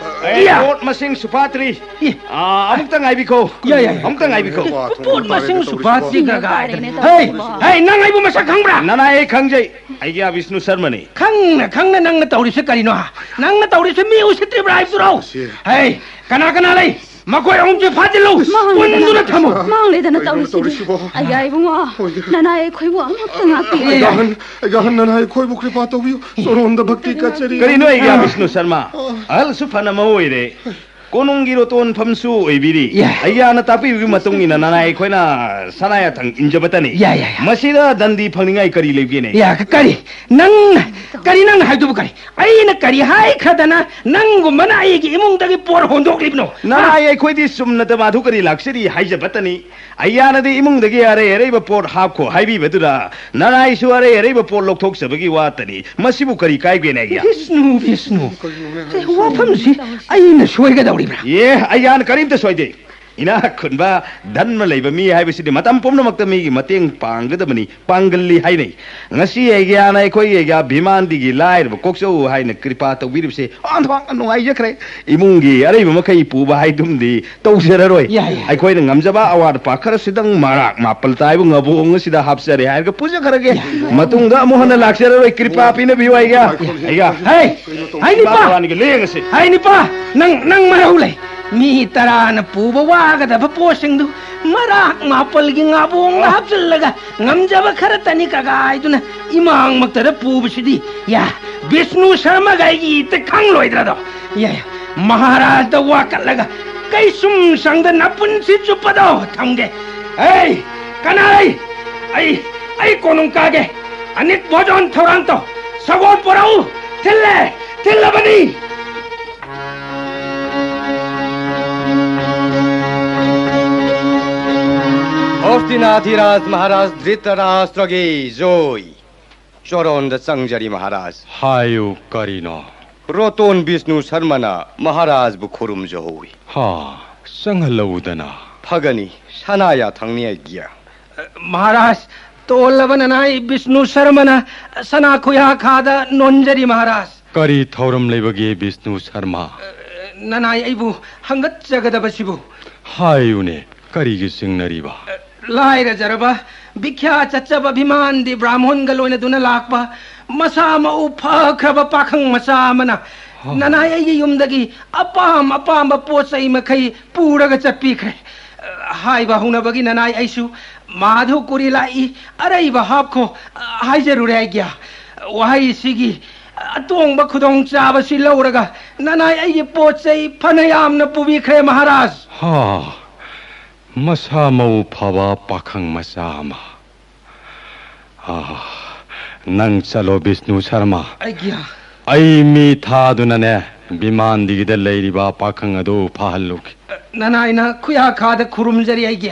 ꯑꯦ, ꯏꯌꯥ꯫ ꯄꯣꯠ ꯃꯁꯤꯡ ꯁꯨꯐꯥꯠꯇ꯭ꯔꯤ꯫ ꯏ꯫ ꯑꯥ, ꯑꯃꯨꯛꯇ ꯉꯥꯏꯕꯤꯈꯣ꯫ ꯌꯥ, ꯌꯥ, ꯌꯥ꯫ ꯑꯃꯨꯛꯇ ꯉꯥꯏꯕꯤꯈꯣ꯫ ꯄꯣꯠ ꯃꯁꯤꯡ ꯁꯨꯐꯥꯠꯇ꯭ꯔꯤ ꯀꯥꯏꯅ꯫ ꯍꯩ, ꯍꯩ, ꯅꯪ ꯑꯩꯕꯨ ꯃꯁꯛ ꯈꯪꯕ꯭ꯔꯥ? ꯅꯅꯥꯏ, ꯑꯩ ꯈꯪꯖꯩ꯫ ꯑꯩꯒꯤ ꯕꯤꯁꯅꯨ ꯁꯔꯃꯅꯤ꯫ ꯈꯪꯅ ꯈꯪꯅ ꯅꯪꯅ ꯇꯧꯔꯤꯁꯦ ꯀꯔꯤꯅꯣ, ꯍꯥ? ꯅꯪꯅ ꯇꯧꯔꯤꯁꯦ ꯃꯤ ꯎꯁꯤꯠꯇ꯭ꯔꯤꯕ꯭ꯔꯥ ꯍꯥꯏꯕꯗꯨꯔꯣ? ꯁꯤ꯫ ꯍꯩ, ꯀꯅꯥ ꯀꯅꯥ ꯂꯩ? ꯃꯈꯣꯏ ꯑꯍꯨꯝꯁꯦ ꯐꯥꯖꯤꯜꯂꯨ! ꯃꯥꯡꯂꯦꯗꯅ, ꯄꯨꯟꯗꯨꯅ ꯊꯝꯃꯨ! ꯃꯥꯡꯂꯦꯗꯅ ꯀꯔꯤꯅꯣ ꯇꯧꯔꯤꯁꯤꯕꯨ꯫ ꯇꯧꯔꯤꯁꯤꯕꯣ? ꯑꯩꯒꯤ ꯏꯕꯨꯡꯉꯣ, ꯍꯣꯏ꯫ ꯅꯅꯥꯏ ꯑꯩꯈꯣꯏꯕꯨ ꯑꯃꯨꯛꯇ ꯉꯥꯛꯄꯤꯌꯨ꯫ ꯑꯩꯒꯤ ꯑꯍꯟ, ꯑꯩꯒꯤ ꯑꯍꯟ ꯅꯅꯥꯏ ꯑꯩꯈꯣꯏꯕꯨ ꯀ꯭ꯔꯤꯄꯥ ꯇꯧꯕꯤꯌꯨ꯫ ꯆꯣꯔꯣꯟꯗ ꯚꯛꯇꯤ ꯀꯠꯆꯔꯤ꯫ ꯀꯔꯤꯅꯣ ꯑꯩꯒꯤ ꯕꯤꯁꯅꯨ ꯁꯔꯃ? ꯑꯍꯜꯁꯨ ꯐꯅ ꯑꯃ ꯑꯣꯏꯔꯦ꯫ ꯀꯣꯅꯨꯡꯒꯤ ꯔꯣꯇꯣꯟꯐꯝꯁꯨ ꯑꯣꯏꯕꯤꯔꯤ꯫ ꯌꯥ꯫ ꯑꯩꯒꯤ ꯑꯍꯟꯅ ꯇꯥꯛꯄꯤꯕꯒꯤ ꯃꯇꯨꯡ ꯏꯟꯅ ꯅꯅꯥꯏ ꯑꯩꯈꯣꯏꯅ ꯁꯅꯥ ꯌꯥꯊꯪ ꯏꯟꯖꯕꯇꯅꯤ꯫ ꯌꯥ, ꯌꯥ, ꯌꯥ꯫ ꯃꯁꯤꯗ ꯗꯟꯗꯤ ꯐꯪꯅꯤꯡꯉꯥꯏ ꯀꯔꯤ ꯂꯩꯕꯒꯦꯅꯦ? ꯌꯥ, ꯀ-, ꯀꯔꯤ? ꯅꯪ, ꯀꯔꯤ ꯅꯪ ꯍꯥꯏꯗꯨꯕꯨ ꯀꯔꯤ? ꯑꯩꯅ ꯀꯔꯤ ꯍꯥꯏꯈ꯭ꯔꯗꯅ ꯅꯪꯒꯨꯝꯕꯅ ꯑꯩꯒꯤ ꯏꯃꯨꯡꯗꯒꯤ ꯄꯣꯠ ꯍꯣꯟꯗꯣꯛꯂꯤꯕꯅꯣ? ꯅꯅꯥꯏ ꯑꯩꯈꯣꯏꯗꯤ ꯆꯨꯝꯅ ꯃꯥꯙꯨꯀꯔꯤ ꯂꯥꯛꯆꯔꯤ ꯍꯥꯏꯖꯕꯇꯅꯤ꯫ ꯑꯩꯒꯤ ꯑꯍꯟꯅꯗꯤ ꯏꯃꯨꯡꯗꯒꯤ ꯑꯔꯩ ꯑꯔꯩꯕ ꯄꯣꯠ ꯍꯥꯞꯈꯣ ꯍꯥꯏꯕꯤꯕꯗꯨꯗ ꯅꯅꯥꯏꯁꯨ ꯑꯔꯩ ꯑꯔꯩꯕ ꯄꯣꯠ ꯂꯧꯊꯣꯛꯆꯕꯒꯤ ꯋꯥꯇꯅꯤ꯫ ꯃꯁꯤꯕꯨ ꯀꯔꯤ ꯀꯥꯏꯒꯦꯅꯦ ꯑꯩꯒꯤ ꯑꯍꯟ? ꯕꯤꯁꯅꯨ, ꯕꯤꯁꯅꯨ꯫ ꯀꯔꯤꯅꯣꯅꯦ ꯁꯦ, ꯍꯥꯏꯁꯤꯕꯣ? ꯋꯥꯐꯝꯁꯤ ꯑꯩꯅ ꯁꯣꯏꯒꯗꯧꯔꯤꯕ꯭ꯔꯥ? ꯑꯦ, ꯑꯩꯒꯤ ꯑꯍꯟ ꯀꯔꯤꯝꯇ ꯁꯣꯏꯗꯦ꯫ ꯏꯅꯥꯛ ꯈꯨꯟꯕ, ꯙꯟꯃ ꯂꯩꯕ ꯃꯤ ꯍꯥꯏꯕꯁꯤꯗꯤ ꯃꯇꯝ ꯄꯨꯝꯅꯃꯛꯇ ꯃꯤꯒꯤ ꯃꯇꯦꯡ ꯄꯥꯡꯒꯗꯕꯅꯤ, ꯄꯥꯡꯒꯜꯂꯤ ꯍꯥꯏꯅꯩ꯫ ꯉꯁꯤ ꯑꯩꯒꯤꯌꯥꯅ ꯑꯩꯈꯣꯏꯒꯤ ꯑꯩꯒꯤꯌꯥ ꯚꯤꯃꯥꯟꯗꯤꯒꯤ ꯂꯥꯏꯔꯕ ꯀꯣꯛꯆꯧ ꯍꯥꯏꯅ ꯀ꯭ꯔꯤꯄꯥ ꯇꯧꯕꯤꯔꯤꯕꯁꯦ ꯑꯣꯟꯊꯣꯛꯅ ꯅꯨꯡꯉꯥꯏꯖꯈ꯭ꯔꯦ꯫ ꯏꯃꯨꯡꯒꯤ ꯑꯔꯩꯕ ꯃꯈꯩ ꯄꯨꯕ ꯍꯥꯏꯗꯨꯝꯗꯤ ꯇꯧꯖꯔꯔꯣꯏ꯫ ꯌꯥꯏ, ꯌꯥꯏ꯫ ꯑꯩꯈꯣꯏꯅ ꯉꯝꯖꯕ ꯑꯋꯥꯠ ꯑꯄꯥ ꯈꯔꯁꯤꯗꯪ ꯃꯔꯥꯛ ꯃꯥꯄꯜ ꯇꯥꯏꯕ ꯉꯕꯣꯡ ꯑꯁꯤꯗ ꯍꯥꯞꯆꯔꯦ ꯍꯥꯏꯔꯒ ꯄꯨꯖꯈ꯭ꯔꯒꯦ꯫ ꯌꯥꯏ, ꯌꯥꯏ꯫ ꯃꯇꯨꯡꯗ ꯑꯃꯨꯛ ꯍꯟꯅ ꯂꯥꯛꯆꯔꯔꯣꯏ꯫ ꯀ꯭ꯔꯤꯄꯥ ꯄꯤꯅꯕꯤꯌꯨ ꯑꯩꯒꯤꯌꯥ꯫ ꯑꯩꯒꯤꯌꯥ꯫ ꯍꯩ! ꯍꯩ, ꯅꯤꯄꯥ! ꯏꯄꯥ ꯅꯪ, ꯅꯪ ꯃꯔꯧ ꯂꯩ꯫ ꯃꯤ ꯇꯔꯥꯅ ꯄꯨꯕ ꯋꯥꯒꯗꯕ ꯄꯣꯠꯁꯤꯡꯗꯨ ꯃꯔꯥꯛ ꯃꯥꯄꯜꯒꯤ ꯉꯥꯕꯣꯡꯗ ꯍꯥꯞꯆꯤꯜꯂꯒ ꯉꯝꯖꯕ ꯈꯔ ꯇꯅꯤ ꯀꯒꯥꯏꯗꯨꯅ ꯏꯃꯥꯡꯃꯛꯇꯗ ꯄꯨꯕꯁꯤꯗꯤ, ꯌꯥ, ꯕꯤꯁꯅꯨ ꯁꯔꯃꯒ ꯑꯩꯒꯤ ꯏꯠꯇ ꯈꯪꯂꯣꯏꯗ꯭ꯔꯗꯣ? ꯌꯥ, ꯌꯥ, ꯃꯍꯥꯔꯥꯖꯗ ꯋꯥꯀꯠꯂꯒ ꯀꯩꯁꯨꯝ ꯁꯪꯗ ꯅꯄꯨꯟꯁꯤ ꯆꯨꯞꯄꯗꯣ ꯊꯝꯒꯦ꯫ ꯑꯩ ꯀꯅꯥ? ꯑꯩ, ꯑꯩ, ꯑꯩ ꯀꯣꯅꯨꯡ ꯀꯥꯒꯦ꯫ ꯑꯅꯤꯛ ꯚꯣꯖꯣꯟ ꯊꯧꯔꯥꯡ ꯇꯧ꯫ ꯁꯒꯣꯜ ꯄꯣꯔꯛꯎ꯫ ꯊꯤꯜꯂꯦ, ꯊꯤꯜꯂꯕꯅꯤ꯫ ꯍꯣꯁꯇꯤꯅꯥꯊꯤꯔꯥꯖ ꯃꯍꯥꯔꯥꯖ ꯙ꯭ꯔꯤꯇꯔꯥꯁꯇ꯭ꯔꯒꯤ ꯖꯣꯏ꯫ ꯆꯣꯔꯣꯟꯗ ꯆꯪꯖꯔꯤ ꯃꯍꯥꯔꯥꯖ꯫ ꯍꯥꯏꯌꯨ, ꯀꯔꯤꯅꯣ? ꯔꯣꯇꯣꯟ ꯕꯤꯁꯅꯨ ꯁꯔꯃꯅ ꯃꯍꯥꯔꯥꯖꯕꯨ ꯈꯨꯔꯨꯝꯖꯍꯧꯏ꯫ ꯍꯥ, ꯆꯪꯍꯜꯂꯛꯎꯗꯅ꯫ ꯐꯒꯅꯤ, ꯁꯅꯥ ꯌꯥꯊꯪꯅꯤ ꯑꯩꯒꯤ꯫ ꯃꯍꯥꯔꯥꯖ, ꯇꯣꯜꯂꯕ ꯅꯅꯥꯏ ꯕꯤꯁꯅꯨ ꯁꯔꯃꯅ ꯁꯅꯥ ꯈꯨꯌꯥ ꯈꯥꯗ ꯅꯣꯟꯖꯔꯤ ꯃꯍꯥꯔꯥꯖ꯫ ꯀꯔꯤ ꯊꯧꯔꯝ ꯂꯩꯕꯒꯦ ꯕꯤꯁꯅꯨ ꯁꯔꯃ? ꯅꯅꯥꯏ ꯑꯩꯕꯨ ꯍꯪꯒꯠꯆꯒꯗꯕꯁꯤꯕꯨ꯫ ꯍꯥꯏꯌꯨꯅꯦ, ꯀꯔꯤꯒꯤ ꯆꯤꯡꯅꯔꯤꯕ? ꯂꯥꯏꯔꯖꯔꯕ, ꯚꯤꯈ꯭ꯌꯥ ꯆꯠꯆꯕ ꯚꯤꯃꯥꯟꯗꯤ ꯕ꯭ꯔꯥꯍꯃꯣꯟꯒ ꯂꯣꯏꯅꯗꯨꯅ ꯂꯥꯛꯄ ꯃꯁꯥ ꯃꯎ ꯐꯈ꯭ꯔꯕ ꯄꯥꯈꯪ ꯃꯆꯥ ꯑꯃꯅ ꯍꯥ꯫ ꯅꯅꯥꯏ ꯑꯩꯒꯤ ꯌꯨꯝꯗꯒꯤ ꯑꯄꯥꯝ ꯑꯄꯥꯝꯕ ꯄꯣꯠ ꯆꯩ ꯃꯈꯩ ꯄꯨꯔꯒ ꯆꯠꯄꯤꯈ꯭ꯔꯦ꯫ ꯍꯥꯏꯕ ꯍꯧꯅꯕꯒꯤ ꯅꯅꯥꯏ ꯑꯩꯁꯨ ꯃꯥꯙꯨ ꯀꯨꯔꯤ ꯂꯥꯛꯏ, ꯑꯔꯩꯕ ꯍꯥꯞꯈꯣ ꯍꯥꯏꯖꯔꯨꯔꯦ ꯑꯩꯒꯤ꯫ ꯋꯥꯍꯩꯁꯤꯒꯤ ꯑꯇꯣꯡꯕ ꯈꯨꯗꯣꯡꯆꯥꯕꯁꯤ ꯂꯧꯔꯒ ꯅꯅꯥꯏ ꯑꯩꯒꯤ ꯄꯣꯠ ꯆꯩ ꯐꯅ ꯌꯥꯝꯅ ꯄꯨꯕꯤꯈ꯭ꯔꯦ ꯃꯍꯥꯔꯥꯖ꯫ ꯍꯥ, ꯃꯁꯥ ꯃꯎ ꯐꯕ ꯄꯥꯈꯪ ꯃꯆꯥ ꯑꯃ꯫ ꯑꯥ, ꯅꯪ ꯆꯠꯂꯣ ꯕꯤꯁꯅꯨ ꯁꯔꯃ꯫ ꯑꯩꯒꯤ꯫ ꯑꯩ ꯃꯤ ꯊꯥꯗꯨꯅꯅꯦ ꯕꯤꯃꯥꯟꯗꯤꯒꯤꯗ ꯂꯩꯔꯤꯕ ꯄꯥꯈꯪ ꯑꯗꯨ ꯐꯍꯜꯂꯨꯒꯦ꯫ ꯅꯅꯥꯏꯅ ꯈꯨꯌꯥꯈꯥꯗ ꯈꯨꯔꯨꯝꯖꯔꯤ ꯑꯩꯒꯤ꯫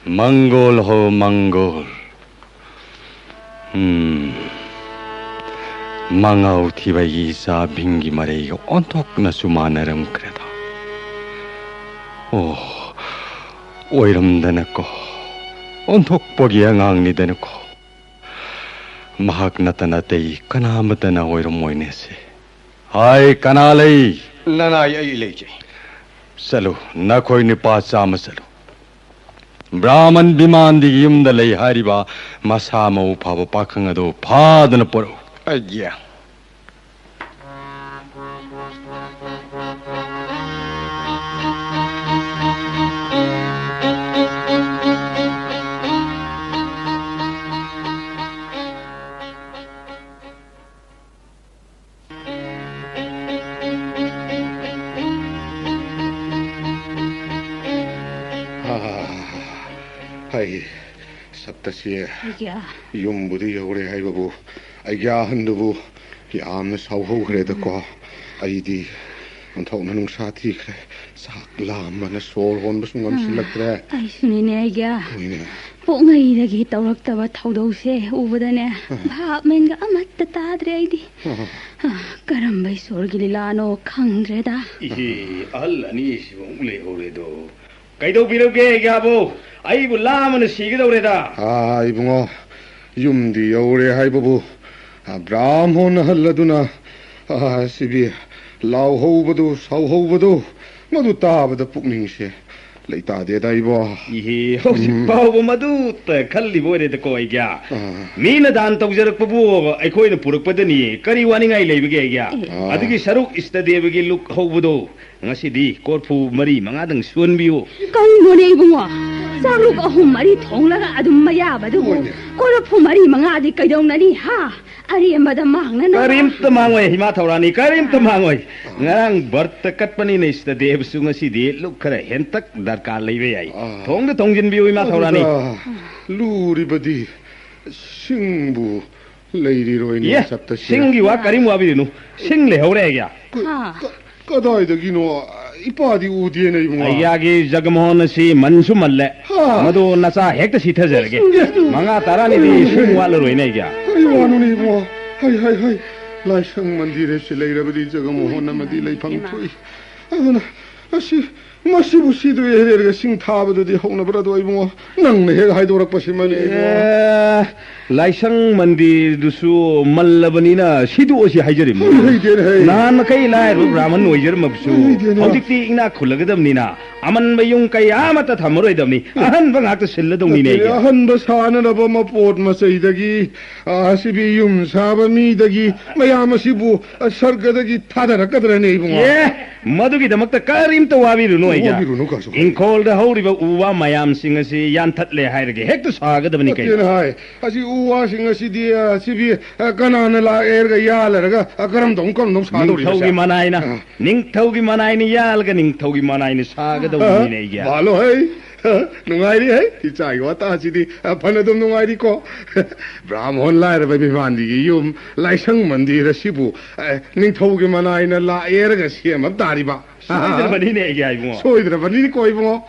ꯃꯪꯒꯣꯜ ꯍꯣ ꯃꯪꯒꯣꯜ꯫ ꯎꯝ꯫ ꯃꯉꯥꯎ ꯊꯤꯕꯒꯤ ꯏꯆꯥ ꯚꯤꯡꯒꯤ ꯃꯔꯩꯒ ꯑꯣꯟꯊꯣꯛꯅꯁꯨ ꯃꯥꯟꯅꯔꯝꯈ꯭ꯔꯦꯗ꯫ ꯑꯣ꯫ ꯑꯣꯏꯔꯝꯗꯅꯀꯣ, ꯑꯣꯟꯊꯣꯛꯄꯒꯤ ꯑꯉꯥꯡꯅꯤꯗꯅꯀꯣ꯫ ꯃꯍꯥꯛ ꯅꯠꯇꯅ ꯑꯇꯩ ꯀꯅꯥ ꯑꯃꯠꯇꯅ ꯑꯣꯏꯔꯝꯃꯣꯏꯅꯦ ꯁꯦ꯫ ꯍꯥꯏ, ꯀꯅꯥ ꯂꯩ? ꯅꯅꯥꯏ ꯑꯩ ꯂꯩꯖꯩ꯫ ꯆꯠꯂꯨ, ꯅꯈꯣꯏ ꯅꯨꯄꯥ ꯆꯥꯝꯃ ꯆꯠꯂꯨ꯫ ꯕ꯭ꯔꯥꯍꯃꯟ ꯕꯤꯃꯥꯟꯗꯤꯒꯤ ꯌꯨꯝꯗ ꯂꯩ ꯍꯥꯏꯔꯤꯕ ꯃꯁꯥ ꯃꯎ ꯐꯕ ꯄꯥꯈꯪ ꯑꯗꯨ ꯐꯥꯗꯨꯅ ꯄꯨꯔꯛꯎ꯫ ꯑꯩꯒꯤ ꯍꯥꯏ, ꯁꯞꯇꯁꯤ꯫ ꯑꯩꯒ꯭ꯌꯥ꯫ ꯌꯨꯝꯕꯨꯗꯤ ꯌꯧꯔꯦ ꯍꯥꯏꯕꯕꯨ, ꯑꯩꯒꯤ ꯑꯍꯟꯗꯨꯕꯨ ꯌꯥꯝꯅ ꯁꯥꯎꯍꯧꯈ꯭ꯔꯦꯗꯀꯣ꯫ ꯑꯩꯗꯤ ꯑꯣꯟꯊꯣꯛꯅ ꯅꯨꯡꯁꯥ ꯊꯤꯈ꯭ꯔꯦ꯫ ꯆꯥꯛ ꯂꯥꯝꯕꯅ ꯁꯣꯔ ꯍꯣꯟꯕꯁꯨ ꯉꯝꯁꯤꯜꯂꯛꯇ꯭ꯔꯦ꯫ ꯑꯩꯁꯨꯅꯤꯅꯦ, ꯑꯩꯒ꯭ꯌꯥ꯫ ꯍꯣꯏꯅꯦ꯫ ꯄꯣꯛꯉꯩꯗꯒꯤ ꯇꯧꯔꯛꯇꯕ ꯊꯧꯗꯧꯁꯦ ꯎꯕꯗꯅꯦ, ꯑꯥ꯫ ꯚꯥꯞ ꯃꯦꯟꯒ ꯑꯃꯠꯇ ꯇꯥꯗ꯭ꯔꯦ ꯑꯩꯗꯤ꯫ ꯑꯥ꯫ ꯑꯥ, ꯀꯔꯝꯕ ꯏꯁꯣꯔꯒꯤ ꯂꯤꯂꯥꯅꯣ ꯈꯪꯗ꯭ꯔꯦꯗ꯫ ꯏꯍꯦ, ꯑꯍꯜ ꯑꯅꯤꯁꯤꯕꯨ ꯑꯃꯨꯛ ꯂꯩꯍꯧꯔꯦꯗꯣ꯫ ꯀꯩꯗꯧꯕꯤꯔꯒꯦ, ꯑꯩꯒ꯭ꯌꯥꯕꯨ? ꯑꯩꯕꯨ ꯂꯥꯝꯕꯅ ꯁꯤꯒꯗꯧꯔꯦꯗ꯫ ꯑꯥ, ꯏꯕꯨꯡꯉꯣ, ꯌꯨꯝꯗꯤ ꯌꯧꯔꯦ ꯍꯥꯏꯕꯕꯨ, ꯑꯥ, ꯕ꯭ꯔꯥꯍꯃꯣꯟ ꯑꯍꯜ ꯑꯗꯨꯅ, ꯑꯥ, ꯁꯤꯕꯤ ꯂꯥꯎꯍꯧꯕꯗꯨ, ꯁꯥꯎꯍꯧꯕꯗꯨ, ꯃꯗꯨ ꯇꯥꯕꯗ ꯄꯨꯛꯅꯤꯡꯁꯦ ꯂꯩꯇꯥꯗꯦꯗ ꯏꯕꯣ꯫ ꯏꯍꯦ, ꯍꯧꯖꯤꯛ ꯎꯝ꯫ ꯐꯥꯎꯕ ꯃꯗꯨꯇ ꯈꯜꯂꯤꯕ ꯑꯣꯏꯔꯦꯗꯀꯣ, ꯑꯩꯒ꯭ꯌꯥ꯫ ꯑꯥ꯫ ꯃꯤꯅ ꯗꯥꯟ ꯇꯧꯖꯔꯛꯄꯕꯨ ꯑꯩꯈꯣꯏꯅ ꯄꯨꯔꯛꯄꯗꯅꯤ, ꯀꯔꯤ ꯋꯥꯅꯤꯡꯉꯥꯏ ꯂꯩꯕꯒꯦ, ꯑꯩꯒ꯭ꯌꯥ? ꯑꯦ꯫ ꯑꯥ꯫ ꯑꯗꯨꯒꯤ ꯁꯔꯨꯛ ꯏꯁꯇꯗꯦꯕꯒꯤ ꯂꯨꯛ ꯍꯧꯕꯗꯣ, ꯉꯁꯤꯗꯤ ꯀꯣꯔꯐꯨ ꯃꯔꯤ ꯃꯉꯥꯗꯪ ꯁꯨꯍꯟꯕꯤꯌꯨ꯫ ꯀꯔꯤꯅꯣꯅꯦ ꯏꯕꯨꯡꯉꯣ? ꯆꯥꯛꯂꯨꯛ ꯑꯍꯨꯝ ꯃꯔꯤ ꯊꯣꯡꯂꯒ ꯑꯗꯨꯝ ꯃꯌꯥꯕꯗꯨꯕꯨ ꯍꯣꯏꯅꯦ꯫ ꯀꯣꯔꯐꯨ ꯃꯔꯤ ꯃꯉꯥꯗꯤ ꯀꯩꯗꯧꯅꯅꯤ, ꯍꯥ? ꯑꯔꯦꯝꯕꯗ ꯃꯥꯡꯅꯅꯕ꯫ ꯀꯔꯤꯝꯇ ꯃꯥꯡꯉꯣꯏ, ꯏꯃꯥ ꯊꯧꯔꯥꯅꯤ, ꯀꯔꯤꯝꯇ ꯃꯥꯡꯉꯣꯏ꯫ ꯉꯔꯥꯡ ꯕ꯭ꯔꯠꯇ ꯀꯠꯄꯅꯤꯅ ꯏꯁꯇꯗꯦꯕꯁꯨ ꯉꯁꯤꯗꯤ ꯂꯨꯛ ꯈꯔ ꯍꯦꯟꯇꯛ ꯗꯔꯀꯥꯔ ꯂꯩꯕ ꯌꯥꯏ꯫ ꯑꯥ꯫ ꯊꯣꯡꯗ ꯊꯣꯡꯖꯤꯟꯕꯤꯌꯨ, ꯏꯃꯥ ꯊꯧꯔꯥꯅꯤ꯫ ꯑꯗꯨꯗ ꯂꯨꯔꯤꯕꯗꯤ ꯁꯤꯡꯕꯨ ꯂꯩꯔꯤꯔꯣꯏꯅꯦ, ꯏꯌꯦ, ꯁꯞꯇꯁꯤ꯫ ꯁꯤꯡꯒꯤ ꯋꯥ ꯀꯔꯤꯝ ꯋꯥꯕꯤꯔꯨꯅꯨ꯫ ꯁꯤꯡ ꯂꯩꯍꯧꯔꯦ, ꯑꯩꯒꯤ꯫ ꯀ-, ꯍꯥ꯫ ꯀ-, ꯀꯗꯥꯏꯗꯒꯤꯅꯣ? ꯏꯄꯥꯗꯤ ꯎꯗꯦꯅꯦ, ꯏꯕꯨꯡꯉꯣ꯫ ꯑꯩꯒꯤ ꯖꯒꯃꯣꯍꯟ ꯑꯁꯤ ꯃꯟꯁꯨ ꯃꯜꯂꯦ꯫ ꯍꯥ꯫ ꯃꯗꯨ ꯅꯆꯥ ꯍꯦꯛꯇ ꯁꯤꯊꯖꯔꯒꯦ꯫ ꯏꯁ, ꯏꯁ, ꯏꯁ꯫ ꯃꯉꯥ ꯇꯔꯥꯅꯤꯗꯤ ꯁꯨꯝ ꯋꯥꯠꯂꯔꯣꯏꯅꯦ, ꯑꯩꯒꯤ꯫ ꯀꯔꯤ ꯋꯥꯅꯣꯅꯦ, ꯏꯕꯨꯡꯉꯣ? ꯍꯩ, ꯍꯩ, ꯍꯩ꯫ ꯂꯥꯏꯁꯪ ꯃꯟꯗꯤꯔ ꯑꯁꯤ ꯂꯩꯔꯕꯗꯤ ꯖꯒꯃꯣꯍꯟ ꯑꯃꯗꯤ ꯂꯩꯐꯝ ꯏꯃꯥ꯫ ꯊꯣꯛꯏ꯫ ꯑꯗꯨꯅ ꯑꯁꯤ, ꯃꯁꯤꯕꯨ ꯁꯤꯗꯣꯛꯑꯦ ꯍꯥꯏꯔꯒ ꯁꯤꯡ ꯊꯥꯕꯗꯨꯗꯤ ꯍꯧꯅꯕ꯭ꯔꯥꯗꯣ ꯏꯕꯨꯡꯉꯣ? ꯅꯪꯅ ꯍꯦꯛ ꯍꯥꯏꯗꯣꯔꯛꯄꯁꯤꯃꯅꯦ ꯏꯕꯨꯡꯉꯣ꯫ ꯑꯦ, ꯂꯥꯏꯁꯪ ꯃꯟꯗꯤꯔꯗꯨꯁꯨ ꯃꯜꯂꯕꯅꯤꯅ ꯁꯤꯗꯣꯛꯑꯁꯤ ꯍꯥꯏꯖꯔꯤꯕꯅꯤ꯫ ꯍꯩ, ꯍꯩꯇꯦꯅꯦ, ꯍꯩ꯫ ꯅꯍꯥꯟ ꯃꯈꯩ ꯂꯥꯏꯔꯕ ꯕ꯭ꯔꯥꯍꯃꯟ ꯑꯣꯏꯖꯔꯝꯃꯕꯁꯨ ꯍꯩꯇꯦꯅꯦ꯫ ꯍꯧꯖꯤꯛꯇꯤ ꯏꯅꯥꯛ ꯈꯨꯜꯂꯒꯗꯕꯅꯤꯅ ꯑꯃꯟꯕ ꯌꯨꯝ ꯀꯩ ꯑꯃꯠꯇ ꯊꯝꯃꯔꯣꯏꯗꯕꯅꯤ꯫ ꯑꯍꯟꯕ ꯉꯥꯛꯇ ꯁꯤꯜꯂꯗꯧꯅꯤꯅꯦ ꯅꯠꯇꯦꯅꯦ, ꯑꯩꯒꯤ꯫ ꯑꯍꯟꯕ ꯁꯥꯅꯅꯕ ꯃꯄꯣꯠ ꯃꯆꯩꯗꯒꯤ, ꯑ, ꯁꯤꯕꯤ ꯌꯨꯝ ꯁꯥꯕ ꯃꯤꯗꯒꯤ, ꯃꯌꯥꯝ ꯑꯁꯤꯕꯨ, ꯑ, ꯁꯔꯒꯗꯒꯤ ꯊꯥꯗꯔꯛꯀꯗ꯭ꯔꯅꯦ ꯏꯕꯨꯡꯉꯣ? ꯑꯦ, ꯃꯗꯨꯒꯤꯗꯃꯛꯇ ꯀꯔꯤꯝꯇ ꯋꯥꯕꯤꯔꯨꯅꯨ, ꯑꯩꯒꯤ꯫ ꯋꯥꯕꯤꯔꯨꯅꯨ ꯀꯩꯁꯨ꯫ ꯏꯪꯈꯣꯜꯗ ꯍꯧꯔꯤꯕ ꯎ ꯋꯥ ꯃꯌꯥꯝꯁꯤꯡ ꯑꯁꯤ ꯌꯥꯟꯊꯠꯂꯦ ꯍꯥꯏꯔꯒ ꯍꯦꯛꯇ ꯁꯥꯒꯗꯕꯅꯤ ꯀꯩꯅꯣ? ꯅꯠꯇꯦꯅ ꯍꯥꯏ꯫ ꯑꯁꯤ ꯎ ꯋꯥꯁꯤꯡ ꯑꯁꯤꯗꯤ, ꯑ, ꯁꯤꯕꯤ, ꯑ, ꯀꯅꯥꯅ ꯂꯥꯛꯑꯦ ꯍꯥꯏꯔꯒ ꯌꯥꯜꯂꯔꯒ, ꯑ, ꯀꯔꯝꯗꯧ, ꯀꯔꯝꯗꯧ ꯁꯥꯗꯧꯔꯤꯕ ꯅꯤꯡꯊꯧꯒꯤ ꯁꯦ? ꯃꯅꯥꯏꯅ, ꯑ꯫ ꯅꯤꯡꯊꯧꯒꯤ ꯃꯅꯥꯏꯅ ꯌꯥꯜꯂꯒ ꯅꯤꯡꯊꯧꯒꯤ ꯃꯅꯥꯏꯅ ꯁꯥꯒꯗꯧꯕꯅꯤꯅꯦ, ꯑꯩꯒꯤ꯫ ꯕꯥꯂꯣ ꯍꯩ, ꯅꯨꯡꯉꯥꯏꯔꯤ ꯍꯩ, ꯏꯆꯥꯒꯤ ꯋꯥꯇꯥꯁꯤꯗꯤ꯫ ꯑ, ꯐꯅ ꯑꯗꯨꯝ ꯅꯨꯡꯉꯥꯏꯔꯤꯀꯣ? ꯕ꯭ꯔꯥꯍꯃꯣꯟ ꯂꯥꯏꯔꯕ ꯃꯤꯃꯥꯟꯗꯤꯒꯤ ꯌꯨꯝ, ꯂꯥꯏꯁꯪ ꯃꯟꯗꯤꯔ ꯑꯁꯤꯕꯨ, ꯑ, ꯅꯤꯡꯊꯧꯒꯤ ꯃꯅꯥꯏꯅ ꯂꯥꯛꯑꯦꯔꯒ ꯁꯦꯝꯃ ꯇꯥꯔꯤꯕ꯫ ꯁꯣꯏꯗ꯭ꯔꯕꯅꯤꯅꯦ, ꯑꯩꯒꯤ ꯏꯕꯨꯡꯉꯣ꯫ ꯁꯣꯏꯗ꯭ꯔꯕꯅꯤꯀꯣ, ꯏꯕꯨꯡꯉꯣ꯫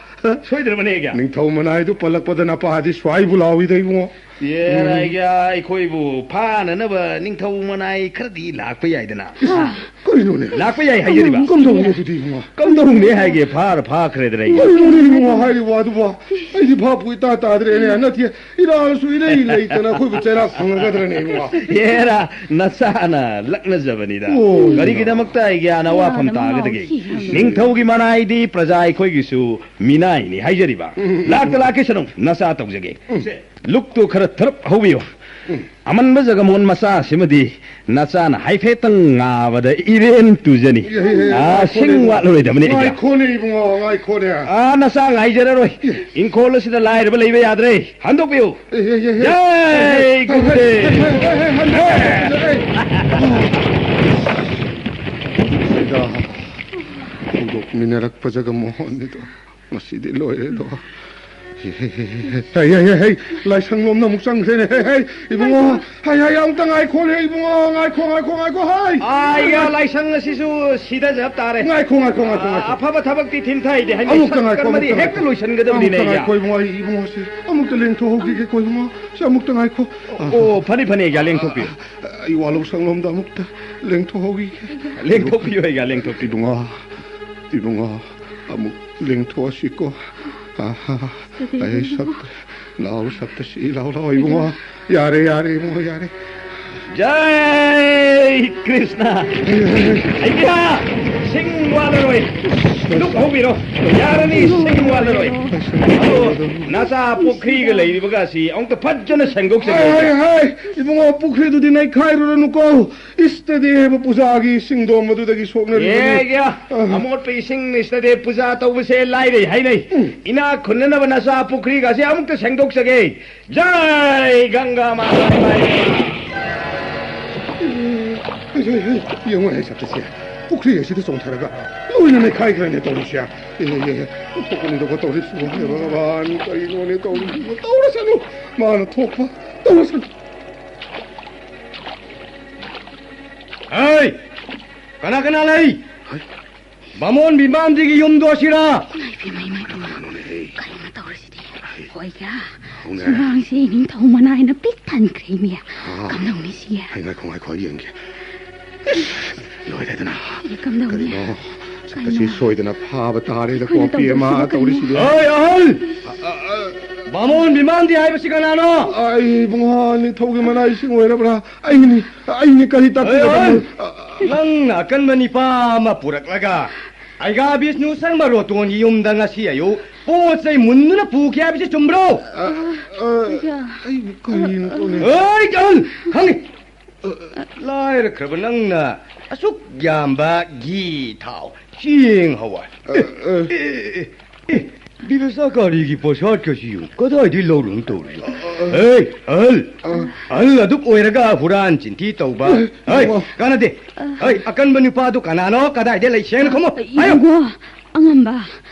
ꯁꯣꯏꯗ꯭ꯔꯕꯅꯦ, ꯑꯩꯒꯤ꯫ ꯅꯤꯡꯊꯧ ꯃꯅꯥꯏꯗꯨ ꯄꯜꯂꯛꯄꯗ ꯅꯄꯥꯗꯤ ꯁ꯭ꯋꯥꯏꯕꯨ ꯂꯥꯎꯏꯗ, ꯏꯕꯨꯡꯉꯣ꯫ ꯑꯦ, ꯎꯝ꯫ ꯑꯩꯒꯤ, ꯑꯩꯈꯣꯏꯕꯨ ꯐꯥꯅꯅꯕ ꯅꯤꯡꯊꯧ ꯃꯅꯥꯏ ꯈꯔꯗꯤ ꯂꯥꯛꯄ ꯌꯥꯏꯗꯅ꯫ ꯏꯁ, ꯀꯔꯤꯅꯣꯅꯦ? ꯂꯥꯛꯄ ꯌꯥꯏ ꯍꯥꯏꯖꯔꯤꯕ꯫ ꯀꯝꯗꯧꯅꯤ ꯑꯗꯨꯗꯤ, ꯏꯕꯨꯡꯉꯣ? ꯀꯝꯗꯧꯅꯦ ꯍꯥꯏꯒꯦ? ꯐꯥꯔ ꯐꯥꯈ꯭ꯔꯦꯗꯅ, ꯑꯩꯒꯤ꯫ ꯀꯔꯤꯅꯣꯅꯦ, ꯏꯕꯨꯡꯉꯣ, ꯍꯥꯏꯔꯤꯕ ꯋꯥꯗꯨꯕꯣ? ꯑꯩꯗꯤ ꯚꯥꯞꯄꯨ ꯏꯇꯥ ꯇꯥꯗ꯭ꯔꯦꯅꯦ꯫ ꯅꯠꯇꯦ, ꯏꯔꯥꯜꯁꯨ ꯏꯔꯩ ꯂꯩꯇꯅ ꯑꯩꯈꯣꯏꯕꯨ ꯆꯩꯔꯥꯛ ꯐꯪꯉꯒꯗ꯭ꯔꯅꯦ, ꯏꯕꯨꯡꯉꯣ? ꯑꯦꯔꯥ, ꯅꯆꯥꯅ ꯂꯛꯅꯖꯕꯅꯤꯗ꯫ ꯑꯣ, ꯀꯔꯤꯒꯤꯗꯃꯛꯇ ꯑꯩꯒꯤ ꯑꯅ ꯋꯥꯐꯝ ꯇꯥꯒꯗꯒꯦ? ꯅꯤꯡꯊꯧꯒꯤ ꯃꯅꯥꯏꯗꯤ ꯄ꯭ꯔꯖꯥ ꯑꯩꯈꯣꯏꯒꯤꯁꯨ ꯃꯤꯅꯥꯏꯅꯤ ꯍꯥꯏꯖꯔꯤꯕ꯫ ꯎꯝ, ꯎꯝ, ꯎꯝ꯫ ꯂꯥꯛꯇ ꯂꯥꯛꯀꯦ ꯁꯅꯧ, ꯅꯆꯥ ꯇꯧꯖꯒꯦ꯫ ꯎꯝ꯫ ꯂꯨꯛꯇꯨ ꯈꯔ ꯊꯔꯞ ꯍꯧꯕꯤꯌꯨ꯫ ꯎꯝ꯫ ꯑꯃꯟꯕ ꯖꯒꯃꯣꯍꯟ ꯃꯆꯥꯁꯤꯃꯗꯤ ꯅꯆꯥꯅ ꯍꯥꯏꯐꯦꯠꯇꯪ ꯉꯥꯕꯗ ꯏꯔꯦꯟ ꯇꯨꯖꯅꯤ꯫ ꯑꯦ, ꯑꯦ, ꯑꯦ, ꯑꯥ, ꯉꯥꯏꯈꯣꯅꯦ, ꯁꯤꯡ ꯏꯕꯨꯡꯉꯣ꯫ ꯋꯥꯠꯂꯔꯣꯏꯗꯕꯅꯤ ꯑꯩꯒꯤ꯫ ꯉꯥꯏꯈꯣꯅꯦ, ꯏꯕꯨꯡꯉꯣ, ꯉꯥꯏꯈꯣꯅꯦ꯫ ꯑꯥ, ꯅꯆꯥ ꯉꯥꯏꯖꯔꯔꯣꯏ꯫ ꯑꯦ꯫ ꯏꯪꯈꯣꯜ ꯑꯁꯤꯗ ꯂꯥꯏꯔꯕ ꯂꯩꯕ ꯌꯥꯗ꯭ꯔꯦ꯫ ꯍꯟꯗꯣꯛꯄꯤꯌꯨ꯫ ꯑꯦ, ꯑꯦ, ꯑꯦ, ꯑꯦ꯫ ꯖꯥꯏ ꯑꯦ, ꯑꯦ, ꯒꯨꯔꯨꯗꯦꯕ꯫ ꯑꯦ, ꯑꯦ, ꯑꯦ, ꯍꯟꯗꯣꯛ-, ꯑꯦ꯫ ꯁꯤꯗ ꯍꯧꯗꯣꯛꯃꯤꯟꯅꯔꯛꯄ ꯖꯒꯃꯣꯍꯟꯅꯤꯗꯣ꯫ ꯉꯁꯤꯗꯤ ꯂꯣꯏꯔꯦꯗꯣ꯫ ꯍꯦ, ꯍꯦ, ꯍꯦ, ꯍꯦ, ꯍꯦ, ꯂꯥꯏꯁꯪ ꯂꯣꯝꯗ ꯑꯃꯨꯛ ꯆꯪꯈ꯭ꯔꯦꯅꯦ꯫ ꯍꯦ, ꯍꯦ, ꯏꯕꯨꯡꯉꯣ, ꯍꯥꯏ, ꯍꯥꯏ, ꯑꯃꯨꯛꯇ ꯉꯥꯏꯈꯣꯅꯦ, ꯏꯕꯨꯡꯉꯣ, ꯉꯥꯏꯈꯣ, ꯉꯥꯏꯈꯣ, ꯉꯥꯏꯈꯣ, ꯍꯥꯏ꯫ ꯑꯥ, ꯑꯩꯒꯤ ꯂꯥꯏꯁꯪ ꯑꯁꯤꯁꯨ ꯁꯤꯊꯖꯕ ꯇꯥꯔꯦ꯫ ꯉꯥꯏꯈꯣ, ꯉꯥꯏꯈꯣ, ꯉꯥꯏꯈꯣ, ꯑꯥ, ꯉꯥꯏꯈꯣ꯫ ꯑꯐꯕ ꯊꯕꯛꯇꯤ ꯊꯤꯟꯊꯩꯗꯤ ꯍꯥꯏꯅꯩ꯫ ꯑꯃꯨꯛꯇ ꯉꯥꯏꯈꯣ, ꯁꯠꯀꯔꯃꯗꯤ ꯑꯃꯨꯛꯇ ꯍꯦꯛꯇ ꯉꯥꯏꯈꯣ꯫ ꯂꯣꯏꯁꯤꯟꯒꯗꯕꯅꯤꯅꯦ, ꯑꯃꯨꯛꯇ ꯑꯩꯒꯤ꯫ ꯉꯥꯏꯈꯣ, ꯏꯕꯨꯡꯉꯣ, ꯑꯩ ꯏꯕꯨꯡꯉꯣꯁꯦ ꯑꯃꯨꯛꯇ ꯂꯦꯡꯊꯣꯛꯍꯧꯈꯤꯒꯦꯀꯣ, ꯏꯕꯨꯡꯉꯣ, ꯁꯤ ꯑꯃꯨꯛꯇ ꯉꯥꯏꯈꯣ꯫ ꯑꯣ, ꯐꯅꯤ, ꯐꯅꯤ, ꯑꯩꯒꯤ, ꯂꯦꯡꯊꯣꯛꯄꯤꯌꯨ꯫ ꯑꯩ ꯋꯥꯂꯧ ꯁꯪꯂꯣꯝꯗ ꯑꯃꯨꯛꯇ ꯂꯦꯡꯊꯣꯛꯍꯧꯈꯤꯒꯦ꯫ ꯂꯦꯡꯊꯣꯛꯄꯤꯌꯨ, ꯑꯩꯒꯤ, ꯂꯦꯡꯊꯣꯛꯄꯤꯌꯨ꯫ ꯏꯕꯨꯡꯉꯣ, ꯏꯕꯨꯡꯉꯣ꯫ ꯑꯃꯨꯛ ꯂꯦꯡꯊꯣꯛꯑꯁꯤꯀꯣ꯫ ꯑꯍꯥ, ꯑꯩ ꯁꯞꯇ, ꯂꯥꯎ, ꯁꯞꯇꯁꯤ, ꯂꯥꯎ, ꯂꯥꯎ, ꯏꯕꯨꯡꯉꯣ꯫ ꯌꯥꯔꯦ, ꯌꯥꯔꯦ, ꯏꯕꯨꯡꯉꯣ, ꯌꯥꯔꯦ꯫ ꯖꯥꯏ ꯀ꯭ꯔꯤꯁꯅ꯫ ꯑꯩꯒꯤꯌꯥ, ꯁꯤꯡ ꯋꯥꯠꯂꯔꯣꯏ꯫ ꯗꯨꯛ ꯍꯧꯕꯤꯔꯣ꯫ ꯌꯥꯔꯅꯤ, ꯁꯤꯡ ꯋꯥꯠꯂꯔꯣꯏ꯫ ꯑꯗꯣ ꯅꯆꯥ ꯄꯨꯈ꯭ꯔꯤꯒ ꯂꯩꯔꯤꯕꯒꯁꯤ ꯑꯃꯨꯛꯇ ꯐꯖꯅ ꯁꯦꯡꯗꯣꯛꯆꯒꯦ꯫ ꯍꯥꯏ, ꯍꯥꯏ, ꯏꯕꯨꯡꯉꯣ, ꯄꯨꯈ꯭ꯔꯤꯗꯨꯗꯤ ꯅꯩꯈꯥꯏꯔꯨꯔꯅꯨꯀꯣ꯫ ꯏꯁꯇꯗꯦꯕ ꯄꯨꯖꯥꯒꯤ ꯏꯁꯤꯡꯗꯣ ꯃꯗꯨꯗꯒꯤ ꯁꯣꯛꯅꯔꯤꯕꯅꯤ꯫ ꯑꯦ, ꯑꯦ, ꯑ꯫ ꯑꯃꯣꯠꯄ ꯏꯁꯤꯡ ꯏꯁꯇꯗꯦ ꯄꯨꯖꯥ ꯇꯧꯕꯁꯦ ꯂꯥꯏꯔꯩ ꯍꯥꯏꯅꯩ꯫ ꯎꯝ꯫ ꯏꯅꯥꯛ ꯈꯨꯟꯅꯅꯕ ꯅꯆꯥ ꯄꯨꯈ꯭ꯔꯤꯒꯁꯦ ꯑꯃꯨꯛꯇ ꯁꯦꯡꯗꯣꯛꯆꯒꯦ꯫ ꯖꯥꯏ ꯒꯪꯒꯥ ꯃꯥꯇꯥ ꯏꯃꯥ ꯏꯕꯦꯝꯃ꯫ ꯍꯩ, ꯍꯩ, ꯍꯩ, ꯌꯦꯡꯉꯨ, ꯍꯩ, ꯁꯛꯇꯁꯦ꯫ ꯄꯨꯈ꯭ꯔꯤ ꯑꯁꯤꯗ ꯆꯣꯡꯊꯔꯒ ꯂꯣꯏꯅ ꯅꯩꯈꯥꯏꯈ꯭ꯔꯅꯦ ꯇꯧꯔꯤꯁꯦ꯫ ꯑꯦ, ꯑꯦ, ꯑꯦ, ꯑꯣꯟꯊꯣꯛꯄꯅꯤꯗꯀꯣ ꯇꯧꯔꯤꯁꯤꯕꯨ꯫ ꯍꯦ ꯚꯒꯕꯥꯟ, ꯀꯔꯤꯅꯣꯅꯦ ꯇꯧꯔꯤꯁꯤꯕꯨ? ꯇꯧꯔꯁꯅꯨ꯫ ꯃꯥꯅ ꯊꯣꯛꯄ ꯇꯧꯔꯁꯅꯨ꯫ ꯍꯩ! ꯀꯅꯥ ꯀꯅꯥ ꯂꯩ? ꯍꯩ! ꯕꯥꯃꯣꯟ ꯕꯤꯃꯥꯟꯗꯤꯒꯤ ꯌꯨꯝꯗꯣ ꯑꯁꯤꯔꯥ? ꯏꯃꯥ, ꯏꯄꯦꯝꯃ, ꯏꯃꯥ, ꯏꯄꯦꯝꯃ꯫ ꯀꯩꯅꯣꯅꯦꯍꯦ? ꯀꯔꯤꯅꯣ ꯇꯧꯔꯤꯁꯤꯗꯤ? ꯍꯩ! ꯍꯣꯏꯒ, ꯍꯧꯅꯦ꯫ ꯁꯨꯃꯥꯡꯁꯦ ꯅꯤꯡꯊꯧ ꯃꯅꯥꯏꯅ ꯄꯤꯛ ꯊꯟꯈ꯭ꯔꯦ, ꯃꯤ꯫ ꯑꯥ꯫ ꯀꯝꯗꯧꯅꯤ ꯁꯤꯒꯦ? ꯍꯩ, ꯉꯥꯏꯈꯣ, ꯉꯥꯏꯈꯣ, ꯑꯩ ꯌꯦꯡꯒꯦ꯫ ꯂꯣꯏꯔꯦꯗꯅ꯫ ꯑꯦ, ꯀꯝꯗꯧꯅꯤ? ꯀꯔꯤꯅꯣ? ꯁꯛꯇꯁꯤ ꯀꯩꯅꯣ? ꯁꯣꯏꯗꯅ ꯐꯥꯕ ꯇꯥꯔꯦꯗꯀꯣ, ꯑꯩꯈꯣꯏꯅ ꯄꯤ ꯑꯃ ꯇꯧꯗꯣꯏꯁꯤꯕꯨ ꯀꯩꯅꯣ? ꯇꯧꯔꯤꯁꯤꯗꯤ꯫ ꯍꯣꯏ, ꯑꯍꯜ! ꯑ, ꯑ, ꯑ꯫ ꯕꯥꯃꯣꯟ ꯕꯤꯃꯥꯟꯗꯤ ꯍꯥꯏꯕꯁꯤ ꯀꯅꯥꯅꯣ? ꯑꯩ ꯏꯕꯨꯡꯉꯣ ꯅꯤꯡꯊꯧꯒꯤ ꯃꯅꯥꯏꯁꯤꯡ ꯑꯣꯏꯔꯕ꯭ꯔꯥ? ꯑꯩꯅꯤ, ꯑꯩꯅꯤ, ꯀꯔꯤ ꯇꯥꯛꯄꯤꯒꯗꯕꯅꯣ? ꯑꯦ, ꯑꯦ, ꯅꯪꯅ ꯑꯀꯟꯕ ꯅꯤꯄꯥ ꯑꯃ ꯄꯨꯔꯛꯂꯒ ꯑꯩꯒꯥ ꯕꯤꯁꯅꯨ ꯁꯔꯃ ꯔꯣꯇꯣꯟꯒꯤ ꯌꯨꯝꯗ ꯉꯁꯤ ꯑꯌꯨꯛ ꯄꯣꯠ ꯆꯩ ꯃꯨꯟꯗꯨꯅ ꯄꯨꯈꯤ ꯍꯥꯏꯕꯁꯤ ꯆꯨꯝꯕ꯭ꯔꯣ? ꯑ, ꯑ, ꯑꯩꯕꯨ ꯀꯔꯤꯅꯣ ꯇꯧꯔꯤ? ꯑꯦ, ꯑꯍꯜ, ꯈꯪꯉꯤ꯫ ꯂꯥꯏꯔꯈ꯭ꯔꯕ ꯅꯪꯅ ꯑꯁꯨꯛ ꯌꯥꯝꯕ ꯘꯤ, ꯊꯥꯎ, ꯆꯦꯡ, ꯍꯋꯥꯏ꯫ ꯑ, ꯑ꯫ ꯑꯦ, ꯑꯦ, ꯑꯦ, ꯑꯦ, ꯕꯤꯔꯖꯥꯀꯥꯔꯤꯒꯤ ꯄꯣꯠꯁꯥꯠꯀꯁꯤ ꯌꯦꯡꯉꯨ, ꯀꯗꯥꯏꯗꯒꯤ ꯂꯧꯔꯨꯅ ꯇꯧꯔꯤꯅꯣ? ꯑ, ꯑ꯫ ꯍꯩ, ꯑꯍꯜ! ꯑ꯫ ꯑꯍꯜ ꯑꯗꯨꯛ ꯑꯣꯏꯔꯒ ꯍꯨꯔꯥꯟ ꯆꯤꯟꯊꯤ ꯇꯧꯕ꯫ ꯑ, ꯍꯩ, ꯏꯕꯨꯡꯉꯣ꯫ ꯀꯥꯟꯅꯗꯦ꯫ ꯑ꯫ ꯍꯩ, ꯑꯀꯟꯕ ꯅꯨꯄꯥꯗꯨ ꯀꯅꯥꯅꯣ? ꯀꯗꯥꯏꯗ ꯂꯩ? ꯁꯦꯡꯅ ꯈꯨꯝꯃꯨ꯫ ꯑ, ꯍꯥꯏꯌꯨ꯫ ꯏꯕꯨꯡꯉꯣ, ꯑꯉꯝꯕ꯫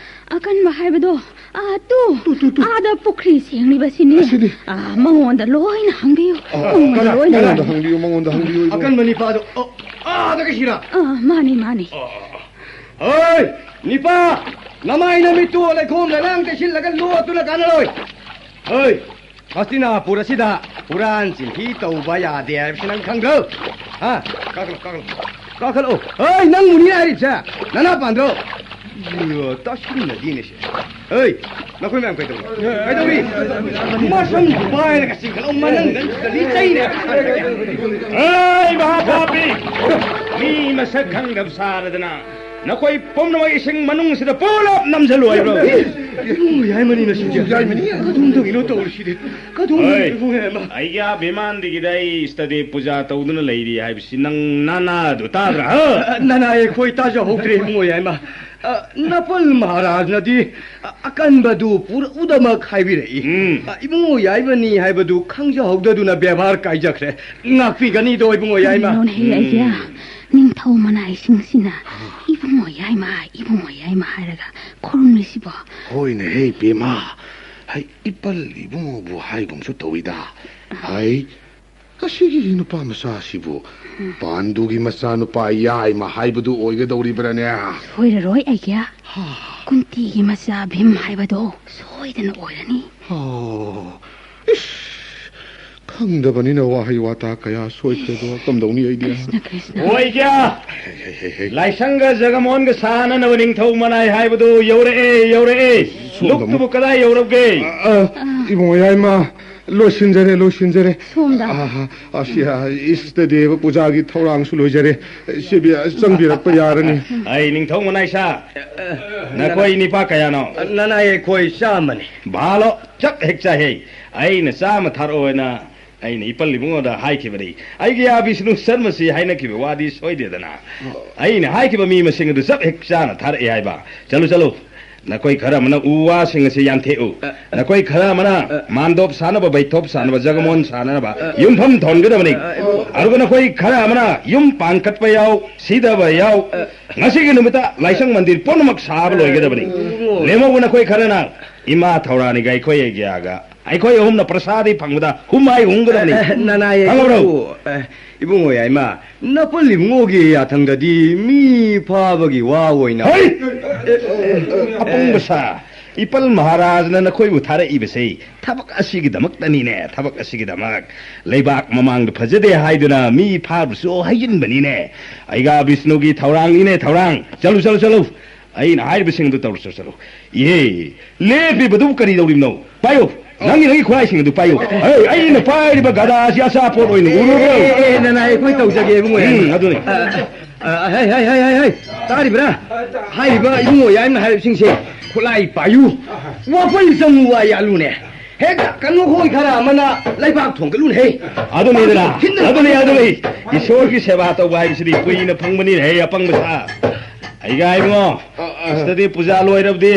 ꯑꯀꯟꯕ ꯍꯥꯏꯕꯗꯣ, ꯑꯥ, ꯇꯨ, ꯇꯨ, ꯇꯨ, ꯇꯨ꯫ ꯑꯥꯗ ꯄꯨꯈ꯭ꯔꯤ ꯁꯦꯡꯂꯤꯕꯁꯤꯅꯤ꯫ ꯑꯁꯤꯅꯤ꯫ ꯑꯥ, ꯃꯉꯣꯟꯗ ꯂꯣꯏꯅ ꯍꯪꯕꯤꯌꯨ꯫ ꯑꯥ, ꯃꯉꯣꯟꯗ ꯀꯅꯥ? ꯂꯣꯏꯅ ꯃꯉꯣꯟꯗ ꯍꯪꯕꯤꯌꯨ꯫ ꯍꯪꯕꯤꯌꯨ, ꯃꯉꯣꯟꯗ ꯍꯪꯕꯤꯌꯨ, ꯏꯕꯨꯡꯉꯣ꯫ ꯑꯀꯟꯕ ꯅꯤꯄꯥꯗꯣ, ꯑꯣ, ꯑꯥꯗ ꯀꯩꯁꯤꯔꯥ? ꯑꯥ, ꯃꯥꯅꯤ, ꯃꯥꯅꯤ꯫ ꯑꯥ, ꯑꯥ, ꯑꯥ꯫ ꯍꯣꯏ, ꯅꯤꯄꯥ, ꯅꯃꯥꯏ ꯅꯃꯤꯠꯇꯨ ꯂꯩꯈꯣꯝ ꯂꯩꯅꯥꯡ ꯇꯩꯁꯤꯜꯂꯒ ꯂꯣꯠꯇꯨꯅ ꯀꯥꯟꯅꯔꯣꯏ꯫ ꯍꯣꯏ, ꯍꯁꯇꯤꯅꯥꯄꯨꯔ ꯑꯁꯤꯗ ꯍꯨꯔꯥꯟ ꯆꯤꯟꯊꯤ ꯇꯧꯕ ꯌꯥꯗꯦ ꯍꯥꯏꯕꯁꯤ ꯅꯪ ꯈꯪꯗ꯭ꯔꯣ? ꯍꯥ? ꯀꯥꯈꯠꯂꯣ, ꯀꯥꯈꯠꯂꯣ꯫ ꯀꯥꯈꯠꯂꯣ꯫ ꯍꯣꯏ, ꯅꯪꯕꯨꯅꯤ ꯍꯥꯏꯔꯤꯕꯁꯦ꯫ ꯅꯅꯥ ꯄꯥꯟꯗ꯭ꯔꯣ? ꯇꯥꯁꯤꯟꯅꯗꯦꯅꯦ ꯁꯦ꯫ ꯍꯩ, ꯅꯈꯣꯏ ꯃꯌꯥꯝ ꯀꯩꯗꯧꯔꯤ? ꯀꯩꯗꯧꯔꯤ? ꯃꯁꯝꯗꯨ ꯄꯥꯏꯔꯒ ꯆꯤꯡꯈꯠꯂꯣ, ꯃꯅꯪꯒꯟꯁꯤꯗ ꯂꯤꯆꯩꯅꯦ꯫ ꯍꯩ, ꯃꯍꯥꯄꯥꯄꯤ! ꯃꯤ ꯃꯁꯛ ꯈꯪꯗꯕ ꯁꯥꯔꯗꯅ ꯅꯈꯣꯏ ꯄꯨꯝꯅꯃꯛ ꯏꯁꯤꯡ ꯃꯅꯨꯡꯁꯤꯗ ꯄꯨꯂꯞ ꯅꯝꯁꯤꯜꯂꯨ ꯍꯥꯏꯕ꯭ꯔꯣ? ꯏꯕꯨꯡꯉꯣ ꯌꯥꯏꯃꯅꯤꯅ ꯁꯤꯡꯖꯦ꯫ ꯌꯥꯏꯃꯅꯤ? ꯀꯔꯝ ꯇꯧꯔꯤꯅꯣ ꯇꯧꯔꯤꯁꯤꯗꯤ? ꯀꯗꯣꯝꯗꯅꯣ ꯍꯩ, ꯏꯕꯨꯡꯉꯣ ꯌꯥꯏꯃ? ꯑꯩꯒꯤ ꯕꯤꯃꯥꯟꯗꯒꯤꯗ ꯑꯩ ꯏꯁꯇꯗꯤ ꯄꯨꯖꯥ ꯇꯧꯗꯨꯅ ꯂꯩꯔꯤ ꯍꯥꯏꯕꯁꯤ ꯅꯪ ꯅꯅꯥꯗꯨ ꯇꯥꯗ꯭ꯔꯥ, ꯍꯥ? ꯑ, ꯅꯅꯥ ꯑꯩꯈꯣꯏ ꯇꯥꯖꯍꯧꯗ꯭ꯔꯦ ꯏꯕꯨꯡꯉꯣ ꯌꯥꯏꯃ꯫ ꯑ, ꯅꯄꯜ ꯃꯍꯥꯔꯥꯖꯅꯗꯤ, ꯑ, ꯑꯀꯟꯕꯗꯨ ꯄꯨꯔꯛꯎꯗꯃꯛ ꯍꯥꯏꯕꯤꯔꯛꯏ꯫ ꯎꯝ꯫ ꯑ, ꯏꯕꯨꯡꯉꯣ ꯌꯥꯏꯃꯅꯤ ꯍꯥꯏꯕꯗꯨ ꯈꯪꯖꯍꯧꯗꯗꯨꯅ ꯕꯦꯕꯥꯔ ꯀꯥꯏꯖꯈ꯭ꯔꯦ꯫ ꯉꯥꯛꯄꯤꯒꯅꯤꯗꯣ ꯏꯕꯨꯡꯉꯣ ꯌꯥꯏꯃ꯫ ꯀꯔꯤꯅꯣꯅꯦꯍꯦ, ꯎꯝ꯫ ꯑꯩꯒꯤꯌꯥ? ꯅꯤꯡꯊꯧ ꯃꯅꯥꯏꯁꯤꯡꯁꯤꯅ ꯏꯕꯨꯡꯉꯣ ꯌꯥꯏꯃ, ꯏꯕꯨꯡꯉꯣ ꯌꯥꯏꯃ ꯍꯥꯏꯔꯒ ꯈꯨꯔꯨꯝꯂꯤꯁꯤꯕꯣ? ꯍꯣꯏꯅꯦꯍꯦ ꯕꯦꯝꯃ, ꯍꯩ, ꯏꯄꯜ ꯏꯕꯨꯡꯉꯣꯕꯨ ꯍꯥꯏꯒꯨꯝꯁꯨ ꯇꯧꯏꯗ꯫ ꯍꯩ, ꯑꯁꯤꯒꯤ ꯅꯨꯄꯥ ꯃꯆꯥꯁꯤꯕꯨ ꯄꯥꯟꯗꯨꯒꯤ ꯃꯆꯥꯅꯨꯄꯥ ꯌꯥꯏꯃ ꯍꯥꯏꯕꯗꯨ ꯑꯣꯏꯒꯗꯧꯔꯤꯕ꯭ꯔꯥꯅꯦ? ꯁꯣꯏꯔꯔꯣꯏ ꯑꯩꯒꯤ꯫ ꯍꯥ꯫ ꯀꯨꯟꯇꯤꯒꯤ ꯃꯆꯥ ꯚꯤꯝ ꯍꯥꯏꯕꯗꯣ ꯁꯣꯏꯗꯅ ꯑꯣꯏꯔꯅꯤ꯫ ꯑꯣ, ꯏꯁ, ꯈꯪꯗꯕꯅꯤꯅ ꯋꯥꯍꯩ ꯋꯥꯇꯥ ꯀꯌꯥ ꯁꯣꯏꯈ꯭ꯔꯦꯗꯣ, ꯀꯝꯗꯧꯅꯤ ꯑꯩꯗꯤ? ꯀ꯭ꯔꯤꯁꯅ, ꯀ꯭ꯔꯤꯁꯅ꯫ ꯑꯣꯏꯒ꯭ꯌꯥ! ꯍꯦ, ꯍꯦ, ꯍꯦ, ꯍꯦ꯫ ꯂꯥꯏꯁꯪꯒ ꯖꯒꯃꯣꯍꯟꯒ ꯁꯥꯟꯅꯅꯕ ꯅꯤꯡꯊꯧ ꯃꯅꯥꯏ ꯍꯥꯏꯕꯗꯨ ꯌꯧꯔꯛꯑꯦ, ꯌꯧꯔꯛꯑꯦ꯫ ꯁꯣꯝꯗ ꯂꯨꯞꯇꯨꯕꯨ ꯑꯃꯨꯛ꯫ ꯀꯗꯥꯏ ꯌꯧꯔꯕꯒꯦ? ꯑ, ꯑ, ꯏꯕꯨꯡꯉꯣ ꯌꯥꯏꯃ, ꯂꯣꯏꯁꯤꯟꯖꯔꯦ, ꯂꯣꯏꯁꯤꯟꯖꯔꯦ꯫ ꯁꯣꯝꯗ꯫ ꯑ, ꯑ, ꯑꯁꯤ, ꯑ, ꯏꯁꯇ ꯗꯦꯕ ꯄꯨꯖꯥꯒꯤ ꯊꯧꯔꯥꯡꯁꯨ ꯂꯣꯏꯖꯔꯦ꯫ ꯁꯤꯕꯤ, ꯑ, ꯆꯪꯕꯤꯔꯛꯄ ꯌꯥꯔꯅꯤ꯫ ꯑꯩ ꯅꯤꯡꯊꯧ ꯃꯅꯥꯏꯁꯥ, ꯅꯈꯣꯏ ꯅꯤꯄꯥ ꯀꯌꯥꯅꯣ? ꯅꯅꯥꯏ ꯑꯩꯈꯣꯏ ꯆꯥꯝꯃꯅꯤ꯫ ꯚꯥꯂꯣ, ꯆꯞ ꯍꯦꯛ ꯆꯥꯏꯍꯦ꯫ ꯑꯩꯅ ꯆꯥꯝꯃ ꯊꯥꯔꯛꯑꯣ ꯍꯥꯏꯅ ꯑꯩꯅ ꯏꯄꯜ ꯏꯕꯨꯡꯉꯣꯗ ꯍꯥꯏꯈꯤꯕꯅꯤ꯫ ꯑꯩꯒꯤ ꯑꯥ ꯕꯤꯁꯅꯨ ꯁꯔꯃꯁꯤ ꯍꯥꯏꯅꯈꯤꯕ ꯋꯥꯗꯤ ꯁꯣꯏꯗꯦꯗꯅ꯫ ꯑꯩꯅ ꯍꯥꯏꯈꯤꯕ ꯃꯤ ꯃꯁꯤꯡ ꯑꯗꯨ ꯆꯞ ꯍꯦꯛ ꯆꯥꯅ ꯊꯥꯔꯛꯑꯦ ꯍꯥꯏꯕ꯫ ꯆꯠꯂꯨ, ꯆꯠꯂꯨ꯫ ꯅꯈꯣꯏ ꯈꯔ ꯑꯃꯅ ꯎ ꯋꯥꯁꯤꯡ ꯑꯁꯤ ꯌꯥꯟꯊꯦꯛꯎ꯫ ꯑ, ꯑ, ꯅꯈꯣꯏ ꯈꯔ ꯑꯃꯅ ꯑ, ꯃꯥꯟꯗꯣꯞ ꯁꯥꯅꯕ, ꯕꯩꯊꯣꯞ ꯁꯥꯅꯕ, ꯖꯒꯃꯣꯍꯟ ꯁꯥꯅꯅꯕ ꯑ, ꯑ, ꯌꯨꯝꯐꯝ ꯊꯣꯟꯒꯗꯕꯅꯤ꯫ ꯑ, ꯑ, ꯑꯗꯨꯒ ꯅꯈꯣꯏ ꯈꯔ ꯑꯃꯅ ꯌꯨꯝ ꯄꯥꯟꯈꯠꯄ ꯌꯥꯎ, ꯁꯤꯗꯕ ꯌꯥꯎ, ꯑ, ꯉꯁꯤꯒꯤ ꯅꯨꯃꯤꯠꯇ ꯂꯥꯏꯁꯪ ꯃꯟꯗꯤꯔ ꯄꯨꯝꯅꯃꯛ ꯁꯥꯕ ꯂꯣꯏꯒꯗꯕꯅꯤ꯫ ꯑ, ꯂꯦꯝꯍꯧꯕ ꯅꯈꯣꯏ ꯈꯔꯅ ꯏꯃꯥ ꯊꯧꯔꯥꯅꯤꯒ ꯑꯩꯈꯣꯏ ꯑꯩꯒꯤꯌꯥꯒ ꯑꯩꯈꯣꯏ ꯑꯍꯨꯝꯅ ꯄ꯭ꯔꯁꯥꯗꯤ ꯐꯪꯕꯗ ꯍꯨꯃꯥꯏ ꯍꯨꯝꯒꯗꯕꯅꯤ꯫ ꯑ, ꯑ, ꯅꯅꯥꯏ ꯈꯪꯉꯕ꯭ꯔꯣ? ꯑꯩꯈꯣꯏꯕꯨ, ꯑ, ꯏꯕꯨꯡꯉꯣ ꯌꯥꯏꯃ, ꯅꯄꯜ ꯏꯕꯨꯡꯉꯣꯒꯤ ꯌꯥꯊꯪꯗꯗꯤ ꯃꯤ ꯐꯥꯕꯒꯤ ꯋꯥ ꯑꯣꯏꯅ ꯍꯩ! ꯑꯄꯪꯕ ꯁꯥ! ꯏꯄꯜ ꯃꯍꯥꯔꯥꯖꯅ ꯅꯈꯣꯏꯕꯨ ꯊꯥꯔꯛꯏꯕꯁꯦ ꯊꯕꯛ ꯑꯁꯤꯒꯤꯗꯃꯛꯇꯅꯤꯅꯦ, ꯊꯕꯛ ꯑꯁꯤꯒꯤꯗꯃꯛ꯫ ꯂꯩꯕꯥꯛ ꯃꯃꯥꯡꯗ ꯐꯖꯗꯦ ꯍꯥꯏꯗꯨꯅ ꯃꯤ ꯐꯥꯕꯁꯨ ꯍꯩꯖꯤꯟꯕꯅꯤꯅꯦ꯫ ꯑꯩꯒꯥ ꯕꯤꯁꯅꯨꯒꯤ ꯊꯧꯔꯥꯡꯅꯤꯅꯦ, ꯊꯧꯔꯥꯡ꯫ ꯆꯠꯂꯨ, ꯆꯠꯂꯨ, ꯆꯠꯂꯨ꯫ ꯑꯩꯅ ꯍꯥꯏꯔꯤꯕꯁꯤꯡ ꯑꯗꯨ ꯇꯧꯔꯨ ꯆꯠꯂꯨ꯫ ꯏꯍꯦ, ꯂꯦꯞꯄꯤꯕꯗꯨꯕꯨ ꯀꯔꯤ ꯇꯧꯔꯤꯕꯅꯣ? ꯄꯥꯏꯌꯨ꯫ ꯅꯪꯒꯤ, ꯅꯪꯒꯤ ꯈꯨꯠꯂꯥꯏꯁꯤꯡ ꯑꯗꯨ ꯄꯥꯏꯌꯨ꯫ ꯑꯦ, ꯑꯩꯅ ꯄꯥꯏꯔꯤꯕ ꯒꯗꯥꯁꯤ ꯑꯆꯥꯄꯣꯠ ꯑꯣꯏꯅ ꯎꯔꯨꯕ꯭ꯔꯣ? ꯑꯦ, ꯑꯦ, ꯑꯦ, ꯅꯅꯥꯏ, ꯑꯩꯈꯣꯏ ꯇꯧꯖꯒꯦ, ꯏꯕꯨꯡꯉꯣ꯫ ꯎꯝ, ꯑꯗꯨꯅꯤ꯫ ꯑ, ꯑ, ꯍꯩ, ꯍꯩ, ꯍꯩ, ꯍꯩ, ꯍꯩ꯫ ꯇꯥꯔꯤꯕ꯭ꯔꯥ? ꯍꯥꯏꯔꯤꯕ ꯏꯕꯨꯡꯉꯣ ꯌꯥꯏꯃꯅ ꯍꯥꯏꯔꯤꯕꯁꯤꯡꯁꯦ, ꯈꯨꯠꯂꯥꯏ ꯄꯥꯏꯌꯨ, ꯋꯥꯄꯩ ꯆꯪꯉꯨ ꯋꯥ ꯌꯥꯜꯂꯨꯅꯦ꯫ ꯍꯦꯛꯇ ꯀꯩꯅꯣ ꯈꯣꯏ ꯈꯔ ꯑꯃꯅ ꯂꯩꯕꯥꯛ ꯊꯣꯡꯒꯠꯂꯨꯅꯦ, ꯍꯦ꯫ ꯑꯗꯨꯅꯤꯗꯅ, ꯄꯥꯡꯊꯣꯛ ꯈꯤꯟꯗꯅ ꯑꯗꯨꯅꯤ, ꯑꯗꯨꯅꯤ꯫ ꯏꯁꯣꯔꯒꯤ ꯁꯦꯕꯥ ꯇꯧꯕ ꯍꯥꯏꯕꯁꯤꯗꯤ ꯀꯨꯏꯅ ꯐꯪꯕꯅꯤꯅꯦ, ꯍꯦ, ꯑꯄꯪꯕ ꯁꯥ꯫ ꯑꯩꯒ ꯏꯕꯨꯡꯉꯣ, ꯑ, ꯑ꯫ ꯁꯤꯗꯗꯤ ꯄꯨꯖꯥ ꯂꯣꯏꯔꯕꯗꯤ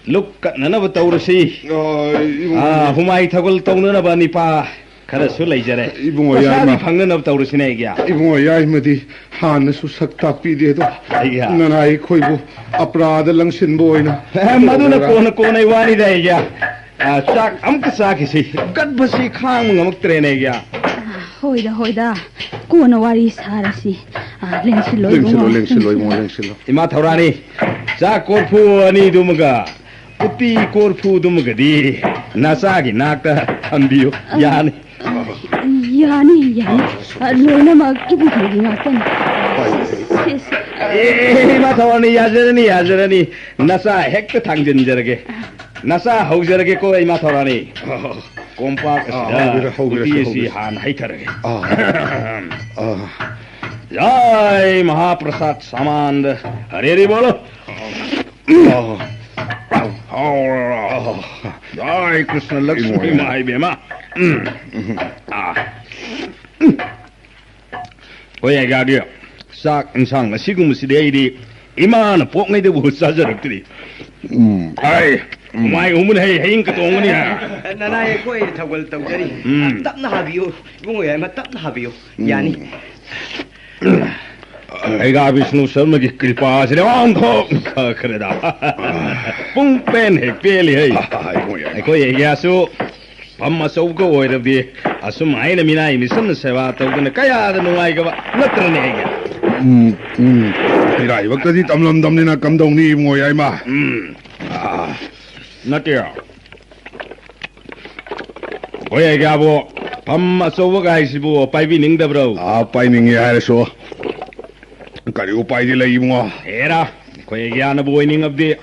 ꯂꯨꯛ ꯀꯠꯅꯅꯕ ꯇꯧꯔꯁꯤ꯫ ꯑ, ꯏꯕꯨꯡꯉꯣ꯫ ꯑ, ꯍꯨꯃꯥꯏ ꯊꯒꯜ ꯇꯧꯅꯅꯕ ꯅꯤꯄꯥ ꯈꯔꯁꯨ ꯂꯩꯖꯔꯦ꯫ ꯏꯕꯨꯡꯉꯣ, ꯄꯩꯁꯥꯗꯤ ꯌꯥꯏꯃ꯫ ꯐꯪꯅꯅꯕ ꯇꯧꯔꯁꯤꯅꯦ, ꯑꯩꯒꯤ꯫ ꯏꯕꯨꯡꯉꯣ, ꯌꯥꯏꯃꯗꯤ ꯍꯥꯟꯅꯁꯨ ꯁꯛ ꯇꯥꯛꯄꯤꯗꯦ ꯑꯗꯣ, ꯑꯩꯒꯤ꯫ ꯅꯅꯥꯏ ꯑꯩꯈꯣꯏꯕꯨ ꯑꯄꯔꯥꯙ ꯂꯪꯁꯤꯟꯕ ꯑꯣꯏꯅ ꯑꯦ, ꯃꯗꯨꯅ ꯇꯧꯕ꯭ꯔꯥ? ꯀꯣꯟꯅ, ꯀꯣꯟꯅꯩ ꯋꯥꯅꯤꯗ, ꯑꯩꯒꯤ꯫ ꯑ, ꯆꯥꯛ ꯑꯃꯨꯛꯇ ꯆꯥꯈꯤꯁꯤ꯫ ꯀꯟꯕꯁꯤ ꯈꯥꯡꯕ ꯉꯝꯃꯛꯇ꯭ꯔꯦꯅꯦ, ꯑꯩꯒꯤ꯫ ꯑ, ꯍꯣꯏꯗ, ꯍꯣꯏꯗ꯫ ꯀꯣꯟꯅ ꯋꯥꯔꯤ ꯁꯥꯔꯁꯤ꯫ ꯑ, ꯂꯦꯡꯁꯤꯜꯂꯣ, ꯂꯦꯡꯁꯤꯜꯂꯣ, ꯏꯕꯨꯡꯉꯣ꯫ ꯂꯦꯡꯁꯤꯜꯂꯣ, ꯏꯕꯨꯡꯉꯣ, ꯂꯦꯡꯁꯤꯜꯂꯣ꯫ ꯏꯃꯥ ꯊꯧꯔꯥꯅꯤ, ꯆꯥꯛ ꯀꯣꯔꯐꯨ ꯑꯅꯤꯗꯨꯃꯒ ꯎꯇꯤ ꯀꯣꯔꯐꯨꯗꯨꯃꯒꯗꯤ ꯅꯆꯥꯒꯤ ꯅꯥꯛꯇ ꯊꯝꯕꯤꯌꯨ꯫ ꯑ, ꯌꯥꯅꯤ꯫ ꯑ, ꯌꯥꯅꯤ, ꯌꯥꯅꯤ꯫ ꯑ, ꯂꯣꯏꯅꯃꯛ ꯏꯕꯨꯡꯉꯣꯒꯤ ꯉꯥꯛꯇꯅꯤ꯫ ꯍꯣꯏ, ꯍꯣꯏ꯫ ꯁꯦ, ꯁꯦ꯫ ꯑꯦ, ꯏꯃꯥ ꯊꯧꯔꯥꯅꯤ, ꯌꯥꯖꯔꯅꯤ, ꯌꯥꯖꯔꯅꯤ꯫ ꯅꯆꯥ ꯍꯦꯛꯇ ꯊꯥꯡꯖꯤꯟꯖꯔꯒꯦ꯫ ꯅꯆꯥ ꯍꯧꯖꯔꯒꯦꯀꯣ, ꯏꯃꯥ ꯊꯧꯔꯥꯅꯤ꯫ ꯑ, ꯀꯣꯝꯄꯥꯛ ꯑ, ꯑꯁꯤꯗ ꯍꯧꯕꯤꯔꯣ, ꯍꯧꯕꯤꯔꯣ, ꯎꯇꯤ ꯑꯁꯤ ꯍꯧꯕꯤꯔꯣ꯫ ꯍꯥꯟꯅ ꯍꯩꯊꯔꯒꯦ꯫ ꯑ, ꯑ꯫ ꯖꯥꯏ ꯃꯍꯥꯄ꯭ꯔꯁꯥꯗ ꯁꯥꯃꯥꯟꯗ ꯍꯔꯦ ꯍꯔꯦ ꯕꯣꯂꯣ꯫ ꯑ, ꯑ꯫ ꯖꯥꯏ ꯀ꯭ꯔꯤꯁꯅ ꯂꯛꯁꯃꯤ ꯏꯃꯣꯏ꯫ ꯏꯃꯥ ꯏꯕꯦꯝꯃ꯫ ꯎꯝ꯫ ꯎꯝ꯫ ꯑ꯫ ꯎꯝ꯫ ꯍꯣꯏ, ꯑꯩꯒꯥꯒꯤ ꯆꯥꯛ ꯏꯟꯁꯥꯡ ꯑꯁꯤꯒꯨꯝꯕꯁꯤꯗꯤ ꯑꯩꯗꯤ ꯏꯃꯥꯅ ꯄꯣꯛꯉꯩꯗꯕꯨ ꯆꯥꯖꯔꯛꯇ꯭ꯔꯤ꯫ ꯎꯝ꯫ ꯑꯩ ꯎꯝ꯫ ꯃꯥꯏ ꯎꯃꯨꯟ ꯍꯩ ꯍꯌꯤꯡ ꯀꯇꯣꯡꯒꯅꯤ ꯍꯥꯏ꯫ ꯅꯅꯥꯏ ꯑꯩꯈꯣꯏ ꯊꯧꯒꯜ ꯇꯧꯖꯔꯤ꯫ ꯎꯝ꯫ ꯇꯞꯅ ꯍꯥꯕꯤꯌꯨ, ꯏꯕꯨꯡꯉꯣ ꯌꯥꯏꯃ, ꯇꯞꯅ ꯍꯥꯕꯤꯌꯨ꯫ ꯎꯝ꯫ ꯌꯥꯅꯤ꯫ ꯑꯩꯒꯥ ꯕꯤꯁꯅꯨ ꯁꯔꯃꯒꯤ ꯀ꯭ꯔꯤꯄꯥꯁꯤꯗꯤ ꯑꯣꯟꯊꯣꯛ ꯐꯈ꯭ꯔꯦꯗ꯫ ꯄꯨꯡ ꯄꯦꯟ ꯍꯦꯛ ꯄꯦꯜꯂꯤ ꯍꯩ꯫ ꯏꯕꯨꯡꯉꯣ ꯌꯥꯏꯃ꯫ ꯑꯩꯈꯣꯏ ꯑꯦꯔꯤꯌꯥꯁꯨ ꯐꯝ ꯑꯆꯧꯕꯒ ꯑꯣꯏꯔꯕꯗꯤ ꯑꯁꯨꯝ ꯍꯥꯏꯅ ꯃꯤꯅꯥꯏ ꯃꯤꯁꯟꯅ ꯁꯦꯕꯥ ꯇꯧꯗꯅ ꯀꯌꯥꯗ ꯅꯨꯡꯉꯥꯏꯒꯕ ꯅꯠꯇ꯭ꯔꯅꯦ ꯑꯩꯒꯤ? ꯎꯝ, ꯎꯝ꯫ ꯏꯔꯥꯏꯕꯛꯇꯗꯤ ꯇꯝꯂꯝꯗꯝꯅꯤꯅ ꯀꯝꯗꯧꯅꯤ ꯏꯕꯨꯡꯉꯣ ꯌꯥꯏꯃ? ꯎꯝ꯫ ꯑꯥ꯫ ꯅꯠꯇꯦ꯫ ꯍꯣꯏ, ꯑꯩꯒꯥꯕꯨ ꯐꯝ ꯑꯆꯧꯕꯒ ꯍꯥꯏꯁꯤꯕꯨ ꯄꯥꯏꯕꯤꯅꯤꯡꯗꯕ꯭ꯔꯣ? ꯑꯥ, ꯄꯥꯏꯅꯤꯡꯉꯦ ꯍꯥꯏꯔꯁꯨ ꯀꯔꯤ ꯎꯄꯥꯏꯗꯤ ꯂꯩ ꯏꯕꯨꯡꯉꯣ? ꯍꯦꯔꯥ꯫ ꯑꯩꯈꯣꯏ ꯑꯩꯒ꯭ꯌꯥꯅꯕꯨ ꯑꯣꯏꯅꯤꯡꯉꯕꯗꯤ,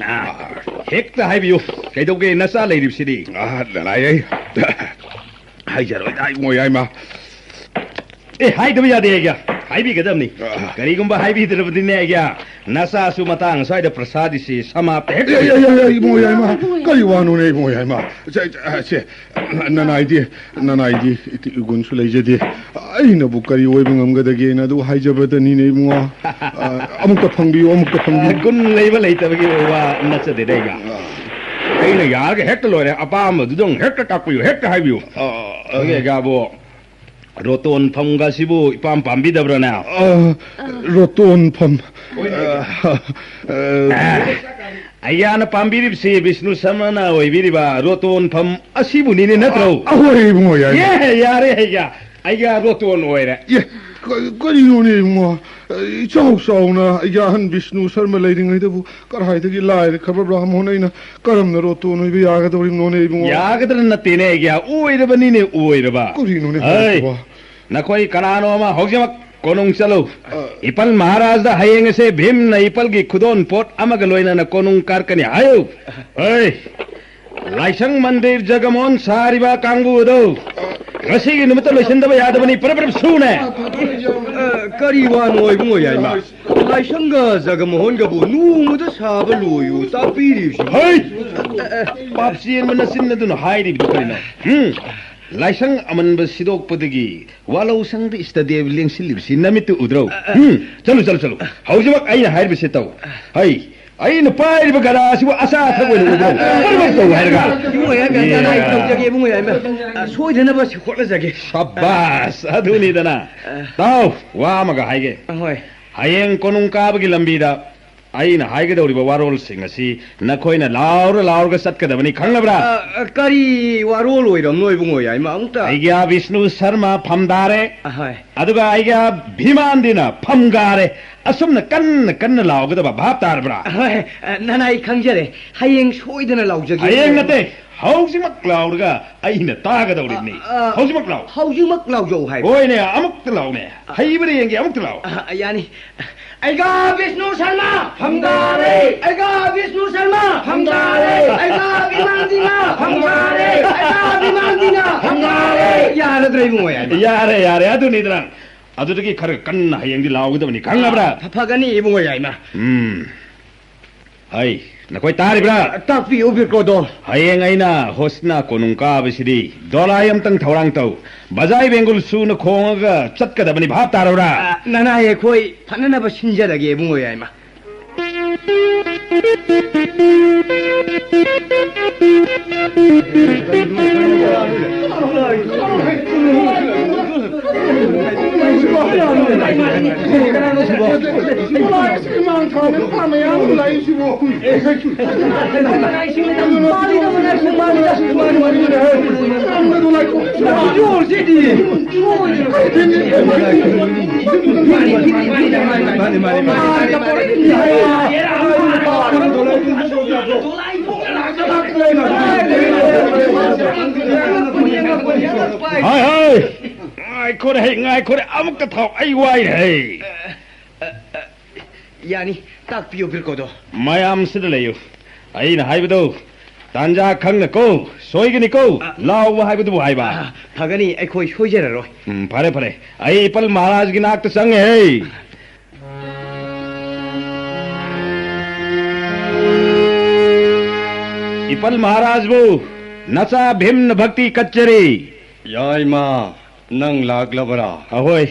ꯑꯥ, ꯍꯦꯛꯇ ꯍꯥꯏꯕꯤꯌꯨ꯫ ꯀꯩꯗꯧꯒꯦ, ꯅꯆꯥ ꯂꯩꯔꯤꯕꯁꯤꯗꯤ? ꯑꯥ, ꯅꯅꯥꯏ, ꯑꯩ ꯍꯥꯏꯖꯔꯣꯏꯗ, ꯏꯕꯨꯡꯉꯣ ꯌꯥꯏꯃ꯫ ꯑꯦ, ꯍꯥꯏꯗꯕ ꯌꯥꯗꯦ, ꯑꯩꯒ꯭ꯌꯥ꯫ ꯍꯥꯏꯕꯤꯒꯗꯕꯅꯤ꯫ ꯑꯥ꯫ ꯀꯔꯤꯒꯨꯝꯕ ꯍꯥꯏꯕꯤꯗ꯭ꯔꯕꯗꯤꯅꯦ, ꯑꯩꯒ꯭ꯌꯥ, ꯅꯆꯥꯁꯨ ꯃꯇꯥꯡ ꯑꯁ꯭ꯋꯥꯏꯗ ꯄ꯭ꯔꯁꯥꯗꯤꯁꯤ ꯁꯃꯥꯞꯇ ꯍꯦꯛ ꯑꯦ, ꯑꯦ, ꯑꯦ, ꯑꯦ, ꯏꯕꯨꯡꯉꯣ ꯌꯥꯏꯃ, ꯀꯔꯤ ꯋꯥꯅꯣꯅꯦ, ꯏꯕꯨꯡꯉꯣ ꯌꯥꯏꯃ? ꯁꯦ, ꯁꯦ, ꯁꯦ, ꯅꯅꯥꯏꯗꯤ, ꯅꯅꯥꯏꯗꯤ ꯏꯒꯨꯟꯁꯨ ꯂꯩꯖꯗꯦ꯫ ꯑꯩꯅꯕꯨ ꯀꯔꯤ ꯑꯣꯏꯕ ꯉꯝꯒꯗꯒꯦꯅ ꯑꯗꯨ ꯍꯥꯏꯖꯕꯗꯅꯤꯅꯦ, ꯏꯕꯨꯡꯉꯣ꯫ ꯑ, ꯑꯃꯨꯛꯇ ꯐꯪꯕꯤꯌꯨ, ꯑꯃꯨꯛꯇ ꯐꯪꯕꯤꯌꯨ꯫ ꯒꯨꯟ ꯂꯩꯕ ꯂꯩꯇꯕꯒꯤ ꯋꯥ ꯅꯠꯆꯗꯦꯗ, ꯑꯩꯒ꯫ ꯑ꯫ ꯑꯩꯅ ꯌꯥꯔꯒ ꯍꯦꯛꯇ ꯂꯣꯏꯔꯦ꯫ ꯑꯄꯥꯝꯕꯗꯨꯗꯪ ꯍꯦꯛꯇ ꯇꯥꯛꯄꯤꯌꯨ, ꯍꯦꯛꯇ ꯍꯥꯏꯕꯤꯌꯨ꯫ ꯑ, ꯑ, ꯑ꯫ ꯑꯩꯈꯣꯏꯒꯤ ꯑꯩꯒꯥꯕꯨ ꯔꯣꯇꯣꯟ ꯐꯝꯒꯁꯤꯕꯨ ꯏꯄꯥꯝ ꯄꯥꯝꯕꯤꯗꯕ꯭ꯔꯥꯅꯦ? ꯑ, ꯔꯣꯇꯣꯟ ꯐꯝ꯫ ꯍꯣꯏꯅꯦ꯫ ꯑ, ꯑ, ꯑ, ꯑꯩꯒ꯭ꯌꯥꯅ ꯄꯥꯝꯕꯤꯔꯤꯕꯁꯤ ꯕꯤꯁꯅꯨ ꯁꯔꯃꯅ ꯑꯣꯏꯕꯤꯔꯤꯕ ꯔꯣꯇꯣꯟ ꯐꯝ ꯑꯁꯤꯕꯨꯅꯤꯅꯦ, ꯅꯠꯇ꯭ꯔꯣ? ꯑ, ꯑꯍꯣꯏ, ꯏꯕꯨꯡꯉꯣ, ꯌꯥꯏ꯫ ꯑꯦ, ꯌꯥꯔꯦ, ꯑꯩꯒ꯭ꯌꯥ, ꯑꯩꯒ꯭ꯌꯥ ꯔꯣꯇꯣꯟ ꯑꯣꯏꯔꯦ꯫ ꯑꯦ, ꯀ-, ꯀꯔꯤꯅꯣꯅꯦ, ꯏꯕꯨꯡꯉꯣ? ꯏꯆꯥꯎ ꯆꯥꯎꯅ ꯑꯩꯒ꯭ꯌꯥ ꯑꯍꯟ ꯕꯤꯁꯅꯨ ꯁꯔꯃ ꯂꯩꯔꯤꯉꯩꯗꯕꯨ ꯀꯗꯥꯏꯗꯒꯤ ꯂꯥꯏꯔꯈ꯭ꯔꯕ ꯕ꯭ꯔꯥꯍꯃꯣꯟ ꯑꯩꯅ ꯀꯔꯝꯅ ꯔꯣꯇꯣꯟ ꯑꯣꯏꯕ ꯌꯥꯒꯗꯧꯔꯤꯕꯅꯣꯅꯦ, ꯏꯕꯨꯡꯉꯣ? ꯌꯥꯒꯗ꯭ꯔꯥ ꯅꯠꯇꯦꯅꯦ, ꯑꯩꯒ꯭ꯌꯥ, ꯑꯣꯏꯔꯕꯅꯤꯅꯦ, ꯑꯣꯏꯔꯕ꯫ ꯀꯔꯤꯅꯣꯅꯦ ꯍꯩ, ꯍꯥꯏꯔꯤꯁꯤꯕꯣ? ꯅꯈꯣꯏ ꯀꯅꯥꯅꯣ ꯑꯃ ꯍꯧꯖꯤꯛꯃꯛ ꯀꯣꯅꯨꯡ ꯆꯠꯂꯨ꯫ ꯑ꯫ ꯏꯄꯜ ꯃꯍꯥꯔꯥꯖꯗ ꯍꯌꯦꯡ ꯑꯁꯦ ꯚꯤꯝꯅ ꯏꯄꯜꯒꯤ ꯈꯨꯗꯣꯟ ꯄꯣꯠ ꯑꯃꯒ ꯂꯣꯏꯅꯅ ꯀꯣꯅꯨꯡ ꯀꯥꯔꯛꯀꯅꯤ ꯍꯥꯏꯌꯨ꯫ ꯍꯩ, ꯂꯥꯏꯁꯪ ꯃꯟꯗꯤꯔ ꯖꯒꯃꯣꯍꯟ ꯁꯥꯔꯤꯕ ꯀꯥꯡꯕꯨ ꯑꯗꯨ ꯉꯁꯤꯒꯤ ꯅꯨꯃꯤꯠꯇ ꯂꯣꯏꯁꯤꯟꯗꯕ ꯌꯥꯗꯕꯅꯤ꯫ ꯄꯔꯞ ꯄꯔꯞ ꯁꯨꯅꯦ꯫ ꯑ, ꯀꯔꯤ ꯋꯥꯅꯣ ꯏꯕꯨꯡꯉꯣ ꯌꯥꯏꯃ? ꯂꯥꯏꯁꯪꯒ ꯖꯒꯃꯣꯍꯟꯒꯕꯨ ꯅꯣꯡꯃꯗ ꯁꯥꯕ ꯂꯣꯏꯌꯨ ꯇꯥꯛꯄꯤꯔꯤꯕꯁꯤ꯫ ꯍꯩ! ꯑ, ꯑ, ꯄꯥꯞ ꯆꯦꯟꯕ ꯅꯆꯤꯟ ꯑꯗꯨꯅ ꯍꯥꯏꯔꯤꯕꯗꯨ ꯀꯔꯤꯅꯣ? ꯍꯨꯝ? ꯂꯥꯏꯁꯪ ꯑꯃꯟꯕ ꯁꯤꯗꯣꯛꯄꯗꯒꯤ ꯋꯥꯂꯧꯁꯪꯗ ꯏꯁꯇꯗꯦꯕ ꯂꯦꯡꯁꯤꯜꯂꯤꯕꯁꯤ ꯅꯃꯤꯠꯇꯨ ꯎꯗ꯭ꯔꯣ? ꯍꯨꯝ? ꯆꯠꯂꯨ, ꯆꯠꯂꯨ, ꯆꯠꯂꯨ꯫ ꯍꯧꯖꯤꯛꯃꯛ ꯑꯩꯅ ꯍꯥꯏꯔꯤꯕꯁꯤ ꯇꯧ꯫ ꯍꯩ! ꯑꯩꯅ ꯄꯥꯏꯔꯤꯕ ꯒꯗꯥ ꯑꯁꯤꯕꯨ ꯑꯆꯥ ꯑꯊꯛ ꯑꯣꯏꯅ ꯎꯕ꯭ꯔꯣ? ꯄꯔꯞ ꯄꯔꯞ ꯇꯧ ꯍꯥꯏꯔꯒ꯫ ꯏꯕꯨꯡꯉꯣ ꯌꯥꯏꯃ, ꯅꯅꯥꯏ ꯇꯧꯖꯒꯦ, ꯏꯕꯨꯡꯉꯣ ꯌꯥꯏꯃ꯫ ꯑ, ꯁꯣꯏꯗꯅꯕ ꯍꯣꯠꯅꯖꯒꯦ꯫ ꯁꯕꯥꯁ! ꯑꯗꯨꯅꯤꯗꯅ꯫ ꯑ꯫ ꯇꯥꯎ, ꯋꯥ ꯑꯃꯒ ꯍꯥꯏꯒꯦ꯫ ꯑ, ꯍꯣꯏ꯫ ꯍꯌꯦꯡ ꯀꯣꯅꯨꯡ ꯀꯥꯕꯒꯤ ꯂꯝꯕꯤꯗ ꯑꯩꯅ ꯍꯥꯏꯒꯗꯧꯔꯤꯕ ꯋꯥꯔꯣꯜꯁꯤꯡ ꯑꯁꯤ ꯅꯈꯣꯏꯅ ꯂꯥꯎꯔ ꯂꯥꯎꯔꯒ ꯆꯠꯀꯗꯕꯅꯤ, ꯈꯪꯂꯕ꯭ꯔꯥ? ꯑ, ꯑ, ꯀꯔꯤ ꯋꯥꯔꯣꯜ ꯑꯣꯏꯔꯝꯅꯣ, ꯏꯕꯨꯡꯉꯣ ꯌꯥꯏꯃ? ꯑꯃꯨꯛꯇ꯫ ꯑꯩꯒꯤ ꯕꯤꯁꯅꯨ ꯁꯔꯃ ꯐꯝꯗꯥꯔꯦ꯫ ꯑꯍꯣꯏ꯫ ꯑꯗꯨꯒ ꯑꯩꯒꯤ ꯚꯤꯃꯥꯟꯗꯤꯅ ꯐꯝꯒꯥꯔꯦ꯫ ꯑꯁꯨꯝꯅ ꯀꯟꯅ ꯀꯟꯅ ꯂꯥꯎꯒꯗꯕ, ꯚꯥꯞ ꯇꯥꯔꯕ꯭ꯔꯥ? ꯍꯣꯏ, ꯑ, ꯅꯅꯥꯏ ꯈꯪꯖꯔꯦ꯫ ꯍꯌꯦꯡ ꯁꯣꯏꯗꯅ ꯂꯥꯎꯖꯒꯦ꯫ ꯍꯌꯦꯡ ꯅꯠꯇꯦ, ꯍꯧꯖꯤꯛꯃꯛ ꯂꯥꯎꯔꯒ ꯑꯩꯅ ꯇꯥꯒꯗꯧꯔꯤꯕꯅꯤ꯫ ꯑ, ꯑ, ꯍꯧꯖꯤꯛꯃꯛ ꯂꯥꯎ꯫ ꯍꯧꯖꯤꯛꯃꯛ ꯂꯥꯎꯖꯧ ꯍꯥꯏꯕ꯫ ꯍꯣꯏꯅꯦ, ꯑꯃꯨꯛꯇ ꯂꯥꯎꯅꯦ꯫ ꯍꯩꯕ꯭ꯔꯥ ꯌꯦꯡꯒꯦ, ꯑꯃꯨꯛꯇ ꯂꯥꯎ꯫ ꯑ, ꯌꯥꯅꯤ꯫ ꯑꯩꯒꯥ ꯕꯤꯁꯅꯨ ꯁꯔꯃ ꯐꯝꯒꯥꯔꯦ꯫ ꯑꯩꯒꯥ ꯕꯤꯁꯅꯨ ꯁꯔꯃ ꯐꯝꯒꯥꯔꯦ꯫ ꯑꯩꯒꯥ ꯕꯤꯃꯥꯟꯗꯤꯅ ꯐꯝꯒꯥꯔꯦ꯫ ꯑꯩꯒꯥ ꯕꯤꯃꯥꯟꯗꯤꯅ ꯐꯝꯒꯥꯔꯦ꯫ ꯌꯥꯔꯗ꯭ꯔꯥ ꯏꯕꯨꯡꯉꯣ ꯌꯥꯏꯃ? ꯌꯥꯔꯦ, ꯌꯥꯔꯦ, ꯑꯗꯨꯅꯤꯗꯅ꯫ ꯑꯗꯨꯗꯒꯤ ꯈꯔ ꯀꯟꯅ ꯍꯌꯦꯡꯗꯤ ꯂꯥꯎꯒꯗꯕꯅꯤ, ꯈꯪꯉꯕ꯭ꯔꯥ? ꯐ-, ꯐꯒꯅꯤ ꯏꯕꯨꯡꯉꯣ ꯌꯥꯏꯃ꯫ ꯎꯝ꯫ ꯍꯩ, ꯅꯈꯣꯏ ꯇꯥꯔꯤꯕ꯭ꯔꯥ? ꯇꯥꯛꯄꯤꯌꯨ ꯕꯤꯔꯀꯣꯗꯣ꯫ ꯍꯌꯦꯡ ꯑꯩꯅ ꯍꯣꯁꯅꯥ ꯀꯣꯅꯨꯡ ꯀꯥꯕꯁꯤꯗꯤ ꯗꯣꯂꯥꯏ ꯑꯝꯇꯪ ꯊꯧꯔꯥꯡ ꯇꯧ꯫ ꯕꯖꯥꯏ ꯕꯦꯡꯒꯨꯜ ꯁꯨꯅ ꯈꯣꯡꯉꯒ ꯆꯠꯀꯗꯕꯅꯤ, ꯚꯥꯞ ꯇꯥꯔꯕ꯭ꯔꯥ? ꯑ, ꯅꯅꯥꯏ ꯑꯩꯈꯣꯏ ꯐꯅꯅꯕ ꯁꯤꯟꯖꯔꯒꯦ ꯏꯕꯨꯡꯉꯣ ꯌꯥꯏꯃ꯫ ꯍꯥꯏ, ꯍꯥꯏ! ꯉꯥꯏꯈꯣꯅꯦ, ꯍꯩ, ꯉꯥꯏꯈꯣꯅꯦ, ꯑꯃꯨꯛꯇ ꯊꯥꯎ, ꯑꯩ ꯋꯥꯏꯅꯦ, ꯍꯩ! ꯌꯥꯅꯤ, ꯇꯥꯛꯄꯤꯌꯨ, ꯕꯤꯔꯀꯣꯗꯣ꯫ ꯃꯌꯥꯝꯁꯤꯗ ꯂꯩꯌꯨ꯫ ꯑꯩꯅ ꯍꯥꯏꯕꯗꯣ ꯇꯥꯟꯖꯥ ꯈꯪꯅ ꯀꯣ, ꯁꯣꯏꯒꯅꯤ ꯀꯣ, ꯑ, ꯂꯥꯎꯕ ꯍꯥꯏꯕꯗꯨꯕꯨ ꯍꯥꯏꯕ꯫ ꯑ, ꯐꯒꯅꯤ, ꯑꯩꯈꯣꯏ ꯁꯣꯏꯖꯔꯔꯣꯏ꯫ ꯎꯝ, ꯐꯔꯦ, ꯐꯔꯦ꯫ ꯑꯩ ꯏꯄꯜ ꯃꯍꯥꯔꯥꯖꯒꯤ ꯅꯥꯛꯇ ꯆꯪꯉꯦ, ꯍꯩ! ꯏꯄꯜ ꯃꯍꯥꯔꯥꯖꯕꯨ ꯅꯆꯥ ꯚꯤꯝꯅ ꯚꯛꯇꯤ ꯀꯠꯆꯔꯤ꯫ ꯌꯥꯏꯃ, ꯅꯪ ꯂꯥꯛꯂꯕꯔꯥ? ꯑꯍꯣꯏ,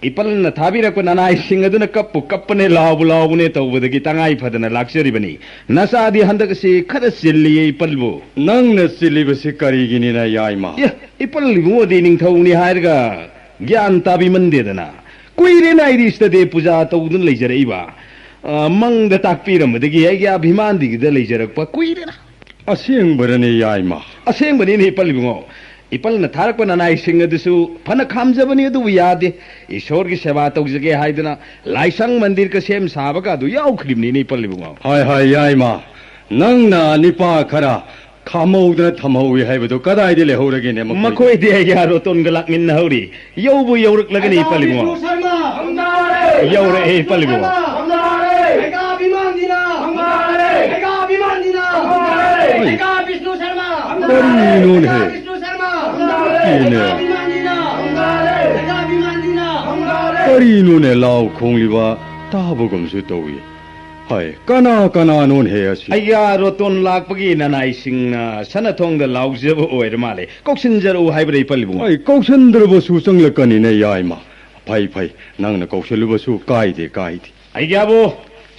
ꯏꯄꯜꯅ ꯊꯥꯕꯤꯔꯛꯄ ꯅꯅꯥꯏꯁꯤꯡ ꯑꯗꯨꯅ ꯀꯞꯄꯨ ꯀꯞꯄꯅꯦ, ꯂꯥꯎꯕꯨ ꯂꯥꯎꯕꯅꯦ ꯇꯧꯕꯗꯒꯤ ꯇꯉꯥꯏ ꯐꯗꯅ ꯂꯥꯛꯆꯔꯤꯕꯅꯤ꯫ ꯅꯆꯥꯗꯤ ꯍꯟꯗꯛ ꯑꯁꯤ ꯈꯔ ꯆꯤꯜꯂꯤꯌꯦ, ꯏꯄꯜꯕꯨ꯫ ꯅꯪꯅ ꯆꯤꯜꯂꯤꯕꯁꯤ ꯀꯔꯤꯒꯤꯅꯤꯅ, ꯌꯥꯏꯃ? ꯑꯦ, ꯏꯄꯜ ꯏꯕꯨꯡꯉꯣꯗꯤ ꯅꯤꯡꯊꯧꯅꯤ ꯍꯥꯏꯔꯒ ꯒ꯭ꯌꯥꯟ ꯇꯥꯕꯤꯃꯟꯗꯦꯗꯅ꯫ ꯀꯨꯏꯔꯦꯅ ꯑꯩꯗꯤ ꯁꯤꯗꯗꯤ ꯄꯨꯖꯥ ꯇꯧꯗꯨꯅ ꯂꯩꯖꯔꯛꯏꯕ꯫ ꯑ, ꯃꯪꯗ ꯇꯥꯛꯄꯤꯔꯝꯕꯗꯒꯤ ꯑꯩꯒꯤ ꯑꯚꯤꯃꯥꯟꯗꯤꯒꯤꯗ ꯂꯩꯖꯔꯛꯄ ꯀꯨꯏꯔꯦꯅ꯫ ꯑꯁꯦꯡꯕꯔꯅꯦ, ꯌꯥꯏꯃ? ꯑꯁꯦꯡꯕꯅꯤꯅꯦ, ꯏꯄꯜ ꯏꯕꯨꯡꯉꯣ꯫ ꯏꯄꯜꯅ ꯊꯥꯔꯛꯄ ꯅꯅꯥꯏꯁꯤꯡ ꯑꯗꯨꯁꯨ ꯐꯅ ꯈꯥꯝꯖꯕꯅꯤ, ꯑꯗꯨꯕꯨ ꯌꯥꯗꯦ꯫ ꯏꯁꯣꯔꯒꯤ ꯁꯦꯕꯥ ꯇꯧꯖꯒꯦ ꯍꯥꯏꯗꯨꯅ ꯂꯥꯏꯁꯪ ꯃꯟꯗꯤꯔꯒ ꯁꯦꯝ ꯁꯥꯕꯒ ꯑꯗꯨ ꯌꯥꯎꯈ꯭ꯔꯤꯕꯅꯤꯅꯦ, ꯏꯄꯜ ꯏꯕꯨꯡꯉꯣ꯫ ꯍꯣꯏ, ꯍꯣꯏ, ꯌꯥꯏꯃ꯫ ꯅꯪꯅ ꯅꯤꯄꯥ ꯈꯔ ꯈꯥꯝꯍꯧꯗꯅ ꯊꯝꯍꯧꯏ ꯍꯥꯏꯕꯗꯨ ꯀꯗꯥꯏꯗ ꯂꯩꯍꯧꯔꯒꯦꯅꯦ ꯃꯈꯣꯏꯗꯤ? ꯃꯈꯣꯏꯗꯤ ꯑꯩꯒꯤ ꯔꯣꯇꯣꯟꯒ ꯂꯥꯛꯃꯤꯟꯅꯍꯧꯔꯤ꯫ ꯌꯧꯕꯨ ꯌꯧꯔꯛꯂꯒꯅꯤ, ꯏꯄꯜ ꯏꯕꯨꯡꯉꯣ꯫ ꯌꯧꯔꯛꯑꯦ, ꯏꯄꯜ ꯏꯕꯨꯡꯉꯣ꯫ ꯀꯔꯤꯅꯣꯅꯦ? ꯏꯅꯦ꯫ ꯀꯔꯤꯅꯣꯅꯦ ꯂꯥꯎ ꯈꯣꯡꯂꯤꯕ? ꯇꯥꯕꯒꯨꯝꯁꯨ ꯇꯧꯏ꯫ ꯍꯥꯏ, ꯀꯅꯥ ꯀꯅꯥꯅꯣꯅꯦ ꯑꯁꯤ? ꯑꯩꯒꯤ ꯔꯣꯇꯣꯟ ꯂꯥꯛꯄꯒꯤ ꯅꯅꯥꯏꯁꯤꯡꯅ ꯁꯅꯥ ꯊꯣꯡꯗ ꯂꯥꯎꯖꯕ ꯑꯣꯏꯔ ꯃꯥꯜꯂꯦ꯫ ꯀꯧꯁꯤꯟꯖꯔꯛꯎ ꯍꯥꯏꯕ꯭ꯔꯥ, ꯏꯄꯜ ꯏꯕꯨꯡꯉꯣ? ꯑꯩ ꯀꯧꯁꯤꯟꯗ꯭ꯔꯕꯁꯨ ꯆꯪꯂꯛꯀꯅꯤꯅꯦ, ꯌꯥꯏꯃ꯫ ꯐꯩ, ꯐꯩ, ꯅꯪꯅ ꯀꯧꯁꯤꯜꯂꯨꯕꯁꯨ ꯀꯥꯏꯗꯦ, ꯀꯥꯏꯗꯦ꯫ ꯑꯩꯒꯤꯌꯥꯕꯨ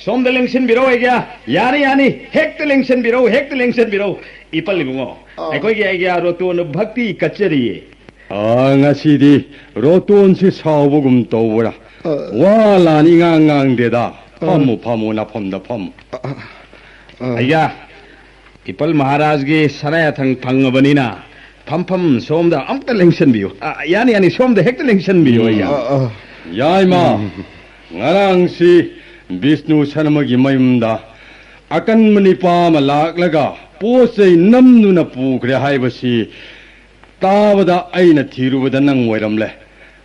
ꯁꯣꯝꯗ ꯂꯦꯡꯁꯤꯟꯕꯤꯔꯣ, ꯑꯩꯒꯤꯌꯥ꯫ ꯌꯥꯅꯤ, ꯌꯥꯅꯤ, ꯍꯦꯛꯇ ꯂꯦꯡꯁꯤꯟꯕꯤꯔꯣ, ꯍꯦꯛꯇ ꯂꯦꯡꯁꯤꯟꯕꯤꯔꯣ꯫ ꯏꯄꯜ ꯏꯕꯨꯡꯉꯣ, ꯑꯥ꯫ ꯑꯩꯈꯣꯏꯒꯤ ꯑꯩꯒꯤꯌꯥ ꯔꯣꯇꯣꯟ ꯚꯛꯇꯤ ꯀꯠꯆꯔꯤꯌꯦ꯫ ꯑꯥ, ꯉꯁꯤꯗꯤ ꯔꯣꯇꯣꯟꯁꯤ ꯁꯥꯎꯕꯒꯨꯝ ꯇꯧꯕ꯭ꯔꯥ? ꯑꯥ꯫ ꯋꯥ ꯂꯥꯟ ꯏꯉꯥꯡ ꯉꯥꯡꯗꯦꯗ꯫ ꯑꯥ꯫ ꯐꯝꯃꯨ, ꯐꯝꯃꯨ, ꯅꯐꯝꯗ ꯐꯝꯃꯨ꯫ ꯑꯥ, ꯑꯥ꯫ ꯑꯩꯒꯤꯌꯥ, ꯏꯄꯜ ꯃꯍꯥꯔꯥꯖꯒꯤ ꯁꯅꯥ ꯌꯥꯊꯪ ꯐꯪꯉꯕꯅꯤꯅ ꯐꯝꯐꯝ ꯁꯣꯝꯗ ꯑꯝꯇ ꯂꯦꯡꯁꯟꯕꯤꯌꯨ꯫ ꯑ, ꯌꯥꯅꯤ, ꯌꯥꯅꯤ, ꯁꯣꯝꯗ ꯍꯦꯛꯇ ꯂꯦꯡꯁꯟꯕꯤꯌꯨ, ꯎꯝ, ꯑꯩꯒꯤꯌꯥ꯫ ꯑ, ꯑ꯫ ꯌꯥꯏꯃ, ꯎꯝ꯫ ꯉꯔꯥꯡꯁꯤ ꯕꯤꯁꯅꯨ ꯁꯔꯃꯒꯤ ꯃꯌꯨꯝꯗ ꯑꯀꯟꯕ ꯅꯤꯄꯥ ꯑꯃ ꯂꯥꯛꯂꯒ ꯄꯣꯠ ꯆꯩ ꯅꯝꯗꯨꯅ ꯄꯨꯈ꯭ꯔꯦ ꯍꯥꯏꯕꯁꯤ ꯇꯥꯕꯗ ꯑꯩꯅ ꯊꯤꯔꯨꯕꯗ ꯅꯪ ꯑꯣꯏꯔꯝꯂꯦ꯫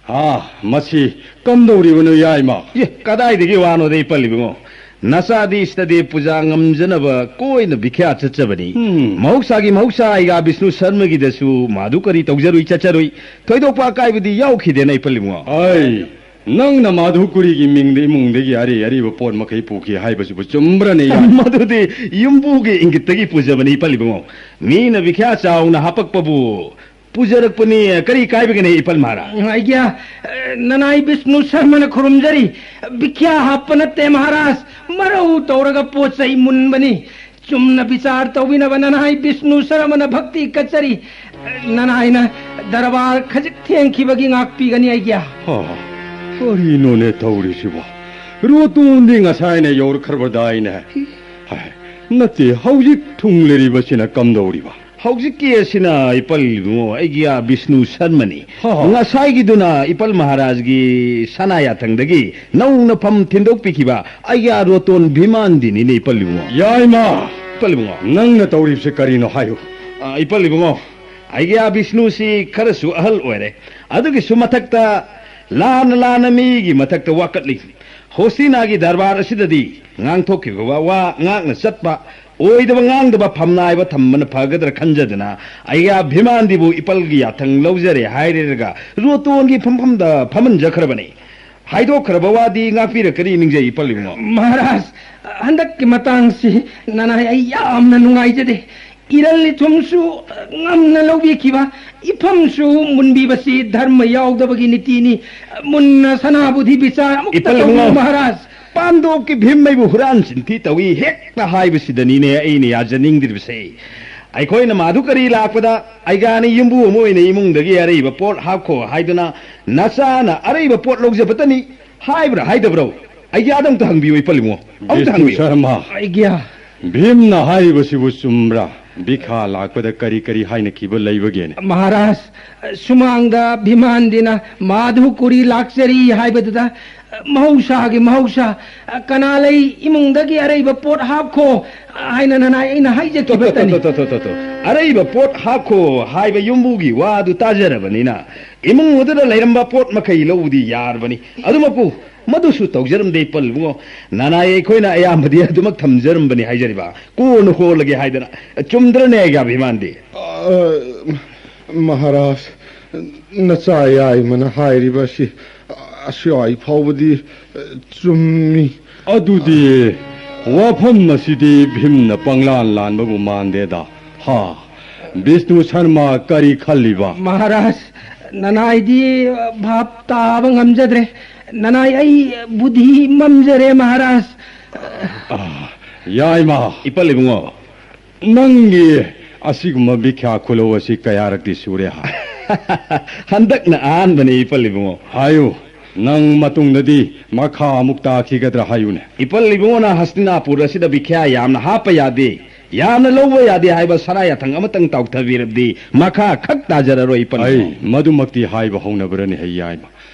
ꯑꯥ, ꯃꯁꯤ ꯀꯝꯗꯧꯔꯤꯕꯅꯣ, ꯌꯥꯏꯃ? ꯑꯦ, ꯀꯗꯥꯏꯗꯒꯤ ꯋꯥꯅꯣꯗ, ꯏꯄꯜ ꯏꯕꯨꯡꯉꯣ? ꯅꯆꯥꯗꯤ ꯁꯤꯗꯗꯤ ꯄꯨꯖꯥ ꯉꯝꯖꯅꯕ ꯀꯣꯏꯅ ꯚꯤꯈ꯭ꯌꯥ ꯆꯠꯆꯕꯅꯤ꯫ ꯎꯝ꯫ ꯃꯍꯧꯁꯥꯒꯤ ꯃꯍꯧꯁꯥ ꯑꯩꯒ ꯕꯤꯁꯅꯨ ꯁꯔꯃꯒꯤꯗꯁꯨ ꯃꯥꯗꯨ ꯀꯔꯤ ꯇꯧꯖꯔꯨꯏ ꯆꯠꯆꯔꯨꯏ꯫ ꯊꯣꯏꯗꯣꯛꯄ ꯑꯀꯥꯏꯕꯗꯤ ꯌꯥꯎꯈꯤꯗꯦꯅ, ꯏꯄꯜ ꯏꯕꯨꯡꯉꯣ꯫ ꯑꯩ, ꯅꯪꯅ ꯃꯥꯗꯨ ꯀꯨꯔꯤꯒꯤ ꯃꯤꯡꯗ ꯏꯃꯨꯡꯗꯒꯤ ꯑꯔꯩ ꯑꯔꯩꯕ ꯄꯣꯠ ꯃꯈꯩ ꯄꯨꯈꯤ ꯍꯥꯏꯕꯁꯤꯕꯨ ꯆꯨꯝꯕ꯭ꯔꯅꯦ, ꯌꯥꯏꯃ? ꯃꯗꯨꯗꯤ ꯌꯨꯝꯕꯨꯒꯤ ꯏꯪꯒꯤꯠꯇꯒꯤ ꯄꯨꯖꯕꯅꯤ, ꯏꯄꯜ ꯏꯕꯨꯡꯉꯣ꯫ ꯃꯤꯅ ꯚꯤꯈ꯭ꯌꯥ ꯆꯥꯎꯅ ꯍꯥꯄꯛꯄꯕꯨ ꯄꯨꯖꯔꯛꯄꯅꯤ, ꯀꯔꯤ ꯀꯥꯏꯕꯒꯦꯅꯦ, ꯏꯄꯜ ꯃꯍꯥꯔꯥꯖ? ꯑꯩꯒꯤꯌꯥ, ꯑ, ꯅꯅꯥꯏ ꯕꯤꯁꯅꯨ ꯁꯔꯃꯅ ꯈꯨꯔꯨꯝꯖꯔꯤ꯫ ꯚꯤꯈ꯭ꯌꯥ ꯍꯥꯞꯄ ꯅꯠꯇꯦ ꯃꯍꯥꯔꯥꯖ, ꯃꯔꯧ ꯇꯧꯔꯒ ꯄꯣꯠ ꯆꯩ ꯃꯨꯟꯕꯅꯤ꯫ ꯆꯨꯝꯅ ꯕꯤꯆꯥꯔ ꯇꯧꯕꯤꯅꯕ ꯅꯅꯥꯏ ꯕꯤꯁꯅꯨ ꯁꯔꯃꯅ ꯚꯛꯇꯤ ꯀꯠꯆꯔꯤ꯫ ꯅꯅꯥꯏꯅ ꯗꯔꯕꯥꯔ ꯈꯖꯤꯛ ꯊꯦꯡꯈꯤꯕꯒꯤ ꯉꯥꯛꯄꯤꯒꯅꯤ, ꯑꯩꯒꯤꯌꯥ꯫ ꯍꯥ, ꯀꯔꯤꯅꯣꯅꯦ ꯇꯧꯔꯤꯁꯤꯕꯣ? ꯔꯣꯇꯣꯟꯗꯤ ꯉꯁꯥꯏꯅ ꯌꯧꯔꯛꯈ꯭ꯔꯕꯗꯥꯏꯅꯦ? ꯍꯥꯏ, ꯅꯠꯇꯦ, ꯍꯧꯖꯤꯛ ꯊꯨꯡꯂꯔꯤꯕꯁꯤꯅ ꯀꯝꯗꯧꯔꯤꯕ? ꯍꯧꯖꯤꯛꯀꯤ ꯑꯁꯤꯅ ꯏꯄꯜ ꯏꯕꯨꯡꯉꯣ, ꯑꯩꯒꯤ ꯑꯥ ꯕꯤꯁꯅꯨ ꯁꯔꯃꯅꯤ꯫ ꯍꯣ, ꯍꯣ꯫ ꯉꯁꯥꯏꯒꯤꯗꯨꯅ ꯏꯄꯜ ꯃꯍꯥꯔꯥꯖꯒꯤ ꯁꯅꯥ ꯌꯥꯊꯪꯗꯒꯤ ꯅꯧꯅ ꯐꯝ ꯊꯤꯟꯗꯣꯛꯄꯤꯈꯤꯕ ꯑꯩꯒꯤ ꯑꯥ ꯔꯣꯇꯣꯟ ꯚꯤꯃꯥꯟꯗꯤꯅꯤꯅꯦ, ꯏꯄꯜ ꯏꯕꯨꯡꯉꯣ꯫ ꯌꯥꯏꯃ! ꯏꯄꯜ ꯏꯕꯨꯡꯉꯣ꯫ ꯅꯪꯅ ꯇꯧꯔꯤꯕꯁꯦ ꯀꯔꯤꯅꯣ ꯍꯥꯏꯌꯨ꯫ ꯑ, ꯏꯄꯜ ꯏꯕꯨꯡꯉꯣ, ꯑꯩꯒꯤ ꯑꯥ ꯕꯤꯁꯅꯨꯁꯤ ꯈꯔꯁꯨ ꯑꯍꯜ ꯑꯣꯏꯔꯦ꯫ ꯑꯗꯨꯒꯤꯁꯨ ꯃꯊꯛꯇ ꯂꯥꯟꯅ ꯂꯥꯟꯅ ꯃꯤꯒꯤ ꯃꯊꯛꯇ ꯋꯥꯀꯠꯂꯤ꯫ ꯍꯣꯁꯇꯤꯅꯥꯒꯤ ꯗꯔꯕꯥꯔ ꯑꯁꯤꯗꯗꯤ ꯉꯥꯡꯊꯣꯛꯈꯤꯕ ꯋꯥ ꯉꯥꯛꯅ ꯆꯠꯄ, ꯑꯣꯏꯗꯕ ꯉꯥꯡꯗꯕ ꯐꯝꯅꯥꯏꯕ ꯊꯝꯕꯅ ꯐꯒꯗ꯭ꯔꯥ ꯈꯟꯖꯗꯨꯅ ꯑꯩꯒꯤ ꯑꯥ ꯚꯤꯃꯥꯟꯗꯤꯕꯨ ꯏꯄꯜꯒꯤ ꯌꯥꯊꯪ ꯂꯧꯖꯔꯦ ꯍꯥꯏꯔꯦꯔꯒ ꯔꯣꯇꯣꯟꯒꯤ ꯐꯝꯐꯝꯗ ꯐꯝꯍꯟꯖꯈ꯭ꯔꯕꯅꯤ꯫ ꯍꯥꯏꯗꯣꯛꯈ꯭ꯔꯕ ꯋꯥꯗꯤ ꯉꯥꯛꯄꯤꯔꯛꯀꯅꯤ ꯅꯤꯡꯖꯩ, ꯏꯄꯜ ꯏꯕꯨꯡꯉꯣ꯫ ꯃꯍꯥꯔꯥꯖ, ꯍꯟꯗꯛꯀꯤ ꯃꯇꯥꯡꯁꯤ ꯅꯅꯥꯏ ꯑꯩ ꯌꯥꯝꯅ ꯅꯨꯡꯉꯥꯏꯖꯗꯦ꯫ ꯏꯔꯜ ꯏꯊꯨꯝꯁꯨ ꯉꯝꯅ ꯂꯧꯕꯤꯈꯤꯕ, ꯏꯐꯝꯁꯨ ꯃꯨꯟꯕꯤꯕꯁꯤ ꯙꯔꯃ ꯌꯥꯎꯗꯕꯒꯤ ꯅꯤꯇꯤꯅꯤ꯫ ꯃꯨꯟꯅ ꯁꯅꯥꯕꯨꯙꯤ ꯕꯤꯆꯥꯔ ꯑꯃꯨꯛꯇ ꯏꯄꯜ ꯇꯧꯕꯤꯌꯨ, ꯏꯕꯨꯡꯉꯣ꯫ ꯃꯍꯥꯔꯥꯖ꯫ ꯄꯥꯟꯗꯣꯞꯀꯤ ꯚꯤꯝ ꯑꯩꯕꯨ ꯍꯨꯔꯥꯟ ꯆꯤꯟꯊꯤ ꯇꯧꯏ ꯍꯦꯛꯇ ꯍꯥꯏꯕꯁꯤꯗꯅꯤꯅꯦ ꯑꯩꯅ ꯌꯥꯖꯅꯤꯡꯗ꯭ꯔꯤꯕꯁꯦ꯫ ꯑꯩꯈꯣꯏꯅ ꯃꯥꯙꯨꯀꯔꯤ ꯂꯥꯛꯄꯗ ꯑꯩꯒꯥꯅꯤ ꯌꯨꯝꯕꯨ ꯑꯃ ꯑꯣꯏꯅ ꯏꯃꯨꯡꯗꯒꯤ ꯑꯔꯩꯕ ꯄꯣꯠ ꯍꯥꯞꯈꯣ ꯍꯥꯏꯗꯨꯅ ꯅꯆꯥꯅ ꯑꯔꯩꯕ ꯄꯣꯠ ꯂꯧꯖꯕꯇꯅꯤ ꯍꯥꯏꯕ꯭ꯔꯥ ꯍꯥꯏꯗꯕ꯭ꯔꯣ? ꯑꯩꯒꯤ ꯑꯗꯨꯝꯇ ꯍꯪꯕꯤꯌꯨ, ꯏꯄꯜ ꯏꯕꯨꯡꯉꯣ꯫ ꯑꯃꯨꯛꯇ ꯕꯤꯁꯅꯨ ꯍꯪꯕꯤꯌꯨ꯫ ꯁꯔꯃ, ꯑꯩꯒ꯭ꯌꯥ꯫ ꯚꯤꯝꯅ ꯍꯥꯏꯔꯤꯕꯁꯤꯕꯨ ꯆꯨꯝꯕ꯭ꯔꯥ? ꯕꯤꯈꯥ ꯂꯥꯛꯄꯗ ꯀꯔꯤ ꯀꯔꯤ ꯍꯥꯏꯅꯈꯤꯕ ꯂꯩꯕꯒꯦꯅꯦ? ꯃꯍꯥꯔꯥꯖ, ꯁꯨꯃꯥꯡꯗ ꯚꯤꯃꯥꯟꯗꯤꯅ ꯃꯥꯙꯨꯀꯨꯔꯤ ꯂꯥꯛꯆꯔꯤ ꯍꯥꯏꯕꯗꯨꯗ, ꯃꯍꯧꯁꯥꯒꯤ ꯃꯍꯧꯁꯥ, ꯀꯅꯥ ꯂꯩ ꯏꯃꯨꯡꯗꯒꯤ ꯑꯔꯩꯕ ꯄꯣꯠ ꯍꯥꯞꯈꯣ ꯍꯥꯏꯅ ꯅꯅꯥꯏ ꯑꯩꯅ ꯍꯥꯏꯖꯈꯤꯕꯇꯅꯤ꯫ ꯇꯣ, ꯇꯣ, ꯇꯣ, ꯇꯣ, ꯇꯣ, ꯇꯣ꯫ ꯑꯔꯩꯕ ꯄꯣꯠ ꯍꯥꯞꯈꯣ ꯍꯥꯏꯕ ꯌꯨꯝꯕꯨꯒꯤ ꯋꯥꯗꯨ ꯇꯥꯖꯔꯕꯅꯤꯅ ꯏꯃꯨꯡ ꯑꯗꯨꯗ ꯂꯩꯔꯝꯕ ꯄꯣꯠ ꯃꯈꯩ ꯂꯧꯕꯗꯤ ꯌꯥꯔꯕꯅꯤ꯫ ꯑꯗꯨꯃꯛꯄꯨ ꯃꯗꯨꯁꯨ ꯇꯧꯖꯔꯝꯗꯦ, ꯏꯄꯜ ꯏꯕꯨꯡꯉꯣ꯫ ꯅꯅꯥꯏ ꯑꯩꯈꯣꯏꯅ ꯑꯌꯥꯝꯕꯗꯤ ꯑꯗꯨꯃꯛ ꯊꯝꯖꯔꯝꯕꯅꯤ ꯍꯥꯏꯖꯔꯤꯕ꯫ ꯀꯣꯟꯅ ꯍꯣꯜꯂꯒꯦ ꯍꯥꯏꯗꯅ꯫ ꯆꯨꯝꯗ꯭ꯔꯅꯦ, ꯑꯩꯒꯤ ꯑꯥ ꯚꯤꯃꯥꯟꯗꯤ? ꯑ, ꯃꯍꯥꯔꯥꯖ, ꯅꯆꯥ ꯌꯥꯏꯃꯅ ꯍꯥꯏꯔꯤꯕ ꯑꯁꯤ ꯑꯁ꯭ꯋꯥꯏ ꯐꯥꯎꯕꯗꯤ, ꯑ, ꯆꯨꯝꯃꯤ꯫ ꯑꯗꯨꯗꯤ ꯋꯥꯐꯝ ꯑꯁꯤꯗꯤ ꯚꯤꯝꯅ ꯄꯪꯂꯥꯟ ꯂꯥꯟꯕꯕꯨ ꯃꯥꯟꯗꯦꯗ꯫ ꯍꯥ, ꯕꯤꯁꯅꯨ ꯁꯔꯃ ꯀꯔꯤ ꯈꯜꯂꯤꯕ? ꯃꯍꯥꯔꯥꯖ, ꯅꯅꯥꯏꯗꯤ ꯚꯥꯞ ꯇꯥꯕ ꯉꯝꯖꯗ꯭ꯔꯦ꯫ ꯅꯅꯥꯏ ꯑꯩ ꯕꯨꯙꯤ ꯃꯝꯖꯔꯦ, ꯃꯍꯥꯔꯥꯖ꯫ ꯑꯥ, ꯌꯥꯏꯃ, ꯏꯄꯜ ꯏꯕꯨꯡꯉꯣ꯫ ꯅꯪꯒꯤ ꯑꯁꯤꯒꯨꯝꯕ ꯕꯤꯈ꯭ꯌꯥ ꯈꯨꯂꯧ ꯑꯁꯤ ꯀꯌꯥꯔꯛꯇꯤ ꯁꯨꯔꯦ ꯍꯥ? ꯍꯟꯗꯛꯅ ꯑꯍꯥꯟꯕꯅꯤ, ꯏꯄꯜ ꯏꯕꯨꯡꯉꯣ꯫ ꯍꯥꯏꯌꯨ, ꯅꯪ ꯃꯇꯨꯡꯗꯗꯤ ꯃꯈꯥ ꯑꯃꯨꯛ ꯇꯥꯈꯤꯒꯗ꯭ꯔꯥ ꯍꯥꯏꯌꯨꯅꯦ꯫ ꯏꯄꯜ ꯏꯕꯨꯡꯉꯣꯅ ꯍꯁꯇꯤꯅꯥꯄꯨꯔ ꯑꯁꯤꯗ ꯕꯤꯈ꯭ꯌꯥ ꯌꯥꯝꯅ ꯍꯥꯞꯄ ꯌꯥꯗꯦ꯫ ꯌꯥꯝꯅ ꯂꯧꯕ ꯌꯥꯗꯦ ꯍꯥꯏꯕ ꯁꯅꯥ ꯌꯥꯊꯪ ꯑꯃꯇꯪ ꯇꯥꯎꯊꯕꯤꯔꯕꯗꯤ ꯃꯈꯥ ꯈꯛ ꯇꯥꯖꯔꯔꯣꯏ, ꯏꯄꯜ ꯏꯕꯨꯡꯉꯣ꯫ ꯑꯩ ꯃꯗꯨꯃꯛꯇꯤ ꯍꯥꯏꯕ ꯍꯧꯅꯕ꯭ꯔꯅꯦ, ꯍꯩ ꯌꯥꯏꯃ?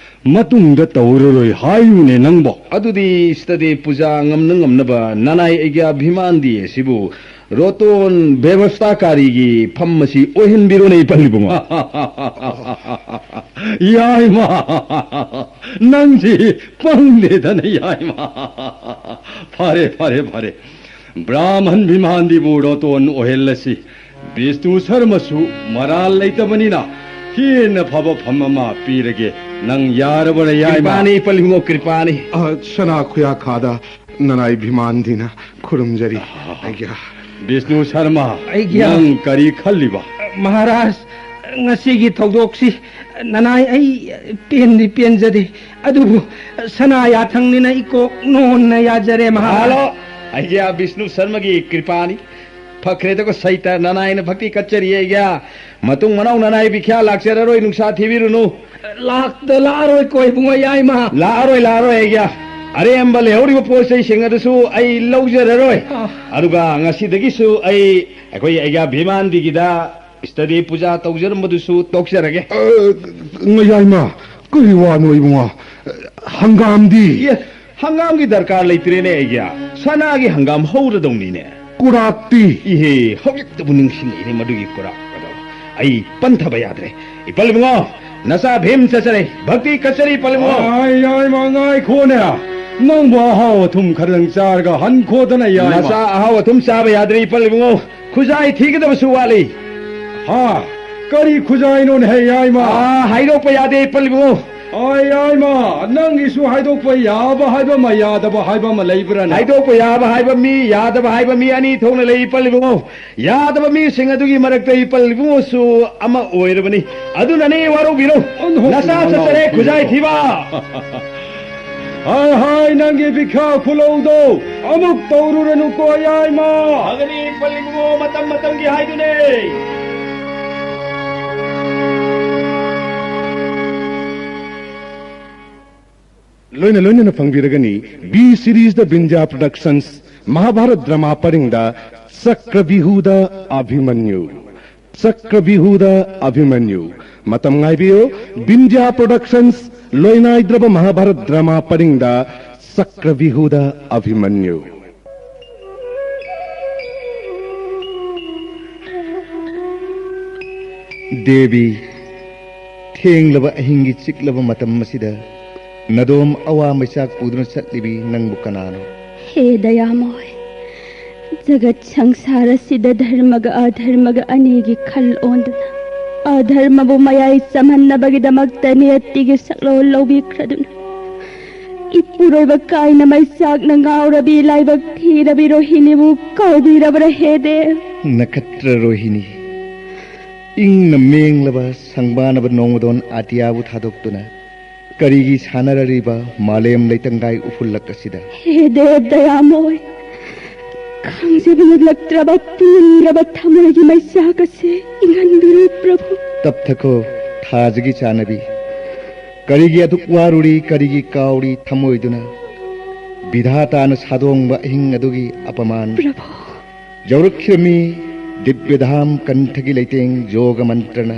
ꯃꯇꯨꯡꯗ ꯇꯧꯔꯔꯣꯏ ꯍꯥꯏꯌꯨꯅꯦ ꯅꯪꯕꯣ꯫ ꯑꯗꯨꯗꯤ ꯏꯁꯇꯗꯤ ꯄꯨꯖꯥ ꯉꯝꯅ ꯉꯝꯅꯕ ꯅꯅꯥꯏ ꯑꯩꯒ꯭ꯌꯥ ꯚꯤꯃꯥꯟꯗꯤ ꯑꯁꯤꯕꯨ ꯔꯣꯇꯣꯟ ꯕꯦꯕꯁꯇꯥꯀꯥꯔꯤꯒꯤ ꯐꯝ ꯑꯁꯤ ꯑꯣꯏꯍꯟꯕꯤꯔꯣꯅꯦ, ꯏꯄꯜ ꯏꯕꯨꯡꯉꯣ꯫ ꯌꯥꯏꯃ, ꯅꯪꯁꯤ ꯄꯪꯗꯦꯗꯅ, ꯌꯥꯏꯃ꯫ ꯐꯔꯦ, ꯐꯔꯦ, ꯐꯔꯦ꯫ ꯕ꯭ꯔꯥꯍꯃꯟ ꯚꯤꯃꯥꯟꯗꯤꯕꯨ ꯔꯣꯇꯣꯟ ꯑꯣꯏꯍꯜꯂꯁꯤ꯫ ꯕꯤꯁꯅꯨ ꯁꯔꯃꯁꯨ ꯃꯔꯥꯜ ꯂꯩꯇꯕꯅꯤꯅ ꯍꯦꯟꯅ ꯐꯕ ꯐꯝ ꯑꯃ ꯄꯤꯔꯒꯦ꯫ ꯅꯪ ꯌꯥꯔꯕꯔ, ꯌꯥꯏꯃ? ꯀ꯭ꯔꯤꯄꯥꯅꯤ, ꯏꯄꯜ ꯏꯕꯨꯡꯉꯣ, ꯀ꯭ꯔꯤꯄꯥꯅꯤ꯫ ꯑ, ꯁꯅꯥ ꯈꯨꯌꯥꯈꯥꯗ ꯅꯅꯥꯏ ꯚꯤꯃꯥꯟꯗꯤꯅ ꯈꯨꯔꯨꯝꯖꯔꯤ꯫ ꯑꯩꯒ꯭ꯌꯥ꯫ ꯕꯤꯁꯅꯨ ꯁꯔꯃ, ꯑꯩꯒ꯭ꯌꯥ꯫ ꯅꯪ ꯀꯔꯤ ꯈꯜꯂꯤꯕ? ꯃꯍꯥꯔꯥꯖ, ꯉꯁꯤꯒꯤ ꯊꯧꯗꯣꯛꯁꯤ ꯅꯅꯥꯏ ꯑꯩ ꯄꯦꯟꯗꯤ ꯄꯦꯟꯖꯗꯦ, ꯑꯗꯨꯕꯨ ꯁꯅꯥ ꯌꯥꯊꯪꯅꯤꯅ ꯏꯀꯣꯛ ꯅꯣꯟꯅ ꯌꯥꯖꯔꯦ, ꯃꯍꯥꯔꯥꯖ꯫ ꯍꯜꯂꯣ, ꯑꯩꯒ꯭ꯌꯥ ꯕꯤꯁꯅꯨ ꯁꯔꯃꯒꯤ ꯀ꯭ꯔꯤꯄꯥꯅꯤ꯫ ꯐꯈ꯭ꯔꯦꯗꯀꯣ ꯁꯩꯇ, ꯅꯅꯥꯏꯅ ꯚꯛꯇꯤ ꯀꯠꯆꯔꯤ ꯑꯩꯒ꯭ꯌꯥ꯫ ꯃꯇꯨꯡ ꯃꯅꯥꯎ ꯅꯅꯥꯏ ꯕꯤꯈ꯭ꯌꯥ ꯂꯥꯛꯆꯔꯔꯣꯏ, ꯅꯨꯡꯁꯥ ꯊꯤꯕꯤꯔꯨꯅꯨ꯫ ꯂꯥꯛꯇ ꯂꯥꯛꯑꯔꯣꯏꯀꯣ ꯏꯕꯨꯡꯉꯣ, ꯌꯥꯏꯃ꯫ ꯂꯥꯛꯑꯔꯣꯏ, ꯂꯥꯛꯑꯔꯣꯏ ꯑꯩꯒ꯭ꯌꯥ꯫ ꯑꯔꯦꯝꯕ ꯂꯩꯍꯧꯔꯤꯕ ꯄꯣꯠ ꯆꯩꯁꯤꯡ ꯑꯗꯨꯁꯨ ꯑꯩ ꯂꯧꯖꯔꯔꯣꯏ꯫ ꯑꯥ꯫ ꯑꯗꯨꯒ ꯉꯁꯤꯗꯒꯤꯁꯨ ꯑꯩ, ꯑꯩꯈꯣꯏ ꯑꯩꯒ꯭ꯌꯥ ꯚꯤꯃꯥꯟꯗꯤꯒꯤꯗ ꯏꯁꯇꯗꯤ ꯄꯨꯖꯥ ꯇꯧꯖꯔꯝꯕꯗꯨꯁꯨ ꯇꯣꯛꯆꯔꯒꯦ꯫ ꯑ, ꯌꯥꯏꯃ, ꯀꯔꯤ ꯋꯥꯅꯣ ꯏꯕꯨꯡꯉꯣ? ꯍꯪꯒꯥꯝꯗꯤ? ꯏꯌꯦ, ꯍꯪꯒꯥꯝꯒꯤ ꯗꯔꯀꯥꯔ ꯂꯩꯇ꯭ꯔꯦꯅꯦ ꯑꯩꯒꯤ꯫ ꯁꯅꯥꯒꯤ ꯍꯪꯒꯥꯝ ꯍꯧꯔꯗꯧꯅꯤꯅꯦ꯫ ꯀꯨꯔꯥꯛꯇꯤ? ꯏꯍꯦ, ꯍꯧꯖꯤꯛꯇꯕꯨ ꯅꯤꯡꯁꯤꯡꯂꯛꯏꯅꯦ ꯃꯗꯨꯒꯤ ꯀꯨꯔꯥꯛ ꯑꯗꯣ꯫ ꯑꯩ ꯄꯟꯊꯕ ꯌꯥꯗ꯭ꯔꯦ꯫ ꯏꯄꯜ ꯏꯕꯨꯡꯉꯣ, ꯅꯆꯥ ꯚꯤꯝ ꯆꯠꯆꯔꯦ꯫ ꯚꯛꯇꯤ ꯀꯠꯆꯔꯤ, ꯏꯄꯜ ꯏꯕꯨꯡꯉꯣ꯫ ꯑꯥꯏ, ꯌꯥꯏꯃ, ꯉꯥꯏꯈꯣꯅꯦ꯫ ꯅꯪꯕꯨ ꯑꯍꯥꯎ ꯑꯊꯨꯝ ꯈꯔꯗꯪ ꯆꯥꯔꯒ ꯍꯟꯈꯣꯗꯅ, ꯌꯥꯏꯃ꯫ ꯅꯆꯥ ꯑꯍꯥꯎ ꯑꯊꯨꯝ ꯆꯥꯕ ꯌꯥꯗ꯭ꯔꯦ, ꯏꯄꯜ ꯏꯕꯨꯡꯉꯣ꯫ ꯈꯨꯖꯥꯏ ꯊꯤꯒꯗꯕꯁꯨ ꯋꯥꯠꯂꯤ꯫ ꯍꯥ? ꯀꯔꯤ ꯈꯨꯖꯥꯏꯅꯣꯅꯦꯍꯦ, ꯌꯥꯏꯃ? ꯑꯥ, ꯍꯥꯏꯗꯣꯛꯄ ꯌꯥꯗꯦ, ꯏꯄꯜ ꯏꯕꯨꯡꯉꯣ꯫ ꯑꯥ, ꯌꯥꯏꯃ, ꯅꯪꯒꯤꯁꯨ ꯍꯥꯏꯗꯣꯛꯄ ꯌꯥꯕ ꯍꯥꯏꯕ ꯑꯃ, ꯌꯥꯗꯕ ꯍꯥꯏꯕ ꯑꯃ ꯂꯩꯕ꯭ꯔꯥꯅꯦ? ꯍꯥꯏꯗꯣꯛꯄ ꯌꯥꯕ ꯍꯥꯏꯕ ꯃꯤ, ꯌꯥꯗꯕ ꯍꯥꯏꯕ ꯃꯤ ꯑꯅꯤ ꯊꯣꯛꯅ ꯂꯩ, ꯏꯄꯜ ꯏꯕꯨꯡꯉꯣ꯫ ꯌꯥꯗꯕ ꯃꯤꯁꯤꯡ ꯑꯗꯨꯒꯤ ꯃꯔꯛꯇ ꯏꯄꯜ ꯏꯕꯨꯡꯉꯣꯁꯨ ꯑꯃ ꯑꯣꯏꯔꯕꯅꯤ꯫ ꯑꯗꯨꯅꯅꯦ ꯋꯥꯔꯧꯕꯤꯔꯣ꯫ ꯑꯣꯟꯊꯣꯛ ꯅꯆꯥ ꯆꯠꯆꯔꯦ, ꯅꯅꯥꯎ ꯈꯨꯖꯥꯏ ꯊꯤꯕ꯫ ꯍꯥꯏ, ꯍꯥꯏ, ꯅꯪꯒꯤ ꯕꯤꯈ꯭ꯌꯥ ꯈꯨꯂꯧꯗꯣ ꯑꯃꯨꯛ ꯇꯧꯔꯨꯔꯅꯨꯀꯣ, ꯌꯥꯏꯃ꯫ ꯐꯒꯅꯤ, ꯏꯄꯜ ꯏꯕꯨꯡꯉꯣ, ꯃꯇꯝ ꯃꯇꯝꯒꯤ ꯍꯥꯏꯗꯨꯅꯦ꯫ ꯂꯣꯏꯅ ꯂꯣꯏꯅꯅ ꯐꯪꯕꯤꯔꯒꯅꯤ ꯕꯤ ꯁꯤꯔꯤꯁꯇ ꯕꯤꯟꯖꯥ ꯄ꯭ꯔꯗꯛꯁꯟꯁ ꯃꯍꯥꯚꯥꯔꯠ ꯗ꯭ꯔꯃꯥ ꯄꯔꯤꯡꯗ ꯆꯀ꯭ꯔꯕꯤꯍꯨꯗ ꯑꯚꯤꯃꯟꯌꯨ꯫ ꯆꯀ꯭ꯔꯕꯤꯍꯨꯗ ꯑꯚꯤꯃꯟꯌꯨ꯫ ꯃꯇꯝ ꯉꯥꯏꯕꯤꯌꯨ꯫ ꯕꯤꯟꯗ꯭ꯌꯥ ꯄ꯭ꯔꯣꯗꯛꯁꯟꯁ ꯂꯣꯏꯅꯥꯏꯗ꯭ꯔꯕ ꯃꯍꯥꯚꯥꯔꯠ ꯗ꯭ꯔꯃꯥ ꯄꯔꯤꯡꯗ ꯆꯀ꯭ꯔꯕꯤꯍꯨꯗ ꯑꯚꯤꯃꯟꯌꯨ꯫ ꯗꯦꯕꯤ, ꯊꯦꯡꯂꯕ ꯑꯍꯤꯡꯒꯤ ꯆꯤꯛꯂꯕ ꯃꯇꯝ ꯑꯁꯤꯗ ꯅꯗꯣꯝ ꯑꯋꯥ ꯃꯩꯆꯥꯛ ꯄꯨꯗꯨꯅ ꯆꯠꯂꯤꯕꯤ ꯅꯪꯕꯨ ꯀꯅꯥꯅꯣ? ꯍꯦ ꯗꯌꯥꯃꯣꯏ, ꯖꯒꯠ ꯁꯪꯁꯥꯔ ꯑꯁꯤꯗ ꯙꯔꯃꯒ ꯑꯙꯔꯃꯒ ꯑꯅꯤꯒꯤ ꯈꯜ ꯑꯣꯟꯗꯨꯅ, ꯑꯙꯔꯃꯕꯨ ꯃꯌꯥꯏ ꯆꯝꯍꯟꯅꯕꯒꯤꯗꯃꯛꯇ ꯅꯤꯌꯠꯇꯤꯒꯤ ꯁꯛꯂꯣꯟ ꯂꯧꯕꯤꯈ꯭ꯔꯗꯨꯅ, ꯏꯄꯨꯔꯣꯏꯕ ꯀꯥꯏꯅ ꯃꯩꯆꯥꯛꯅ ꯉꯥꯎꯔꯕꯤ ꯂꯥꯏꯕꯛ ꯊꯤꯔꯕꯤ ꯔꯣꯍꯤꯅꯤꯕꯨ ꯀꯥꯎꯕꯤꯔꯕ꯭ꯔꯥ ꯍꯦ ꯗꯦꯕ? ꯅꯈꯠꯇ꯭ꯔ ꯔꯣꯍꯤꯅꯤ, ꯏꯪꯅ ꯃꯦꯡꯂꯕ ꯁꯪꯕꯥꯅꯕ ꯅꯣꯡꯃꯗꯣꯟ ꯑꯇꯤꯌꯥꯕꯨ ꯊꯥꯗꯣꯛꯇꯨꯅ ꯀꯔꯤꯒꯤ ꯁꯥꯟꯅꯔꯔꯤꯕ ꯃꯥꯂꯦꯝ ꯂꯩꯇꯪꯒꯥꯏ ꯎꯐꯨꯜꯂꯛ ꯑꯁꯤꯗ? ꯍꯦ ꯗꯦꯕ ꯗꯌꯥꯃꯣꯏ, ꯈꯪꯖꯕ ꯉꯝꯂꯛꯇ꯭ꯔꯕ ꯄꯨꯝꯂꯕ ꯊꯃꯣꯏꯒꯤ ꯃꯩꯆꯥꯛ ꯑꯁꯤ ꯏꯪꯍꯟꯕꯤꯔꯨ ꯄ꯭ꯔꯚꯨ꯫ ꯇꯞꯊꯈꯣ, ꯊꯥꯖꯒꯤ ꯆꯥꯟꯅꯕꯤ꯫ ꯀꯔꯤꯒꯤ ꯑꯗꯨꯛ ꯋꯥꯔꯨꯔꯤ, ꯀꯔꯤꯒꯤ ꯀꯥꯎꯔꯤ ꯊꯃꯣꯏꯗꯨꯅ? ꯕꯤꯙꯥꯇꯥꯅ ꯁꯥꯗꯣꯡꯕ ꯑꯍꯤꯡ ꯑꯗꯨꯒꯤ ꯑꯄꯃꯥꯟ꯫ ꯄ꯭ꯔꯚꯨ꯫ ꯌꯧꯔꯛꯈꯤꯔꯝꯃꯤ ꯗꯤꯕ꯭ꯌꯙꯥꯝ ꯀꯟꯊꯒꯤ ꯂꯩꯇꯦꯡ ꯌꯣꯒ ꯃꯟꯇ꯭ꯔꯅ꯫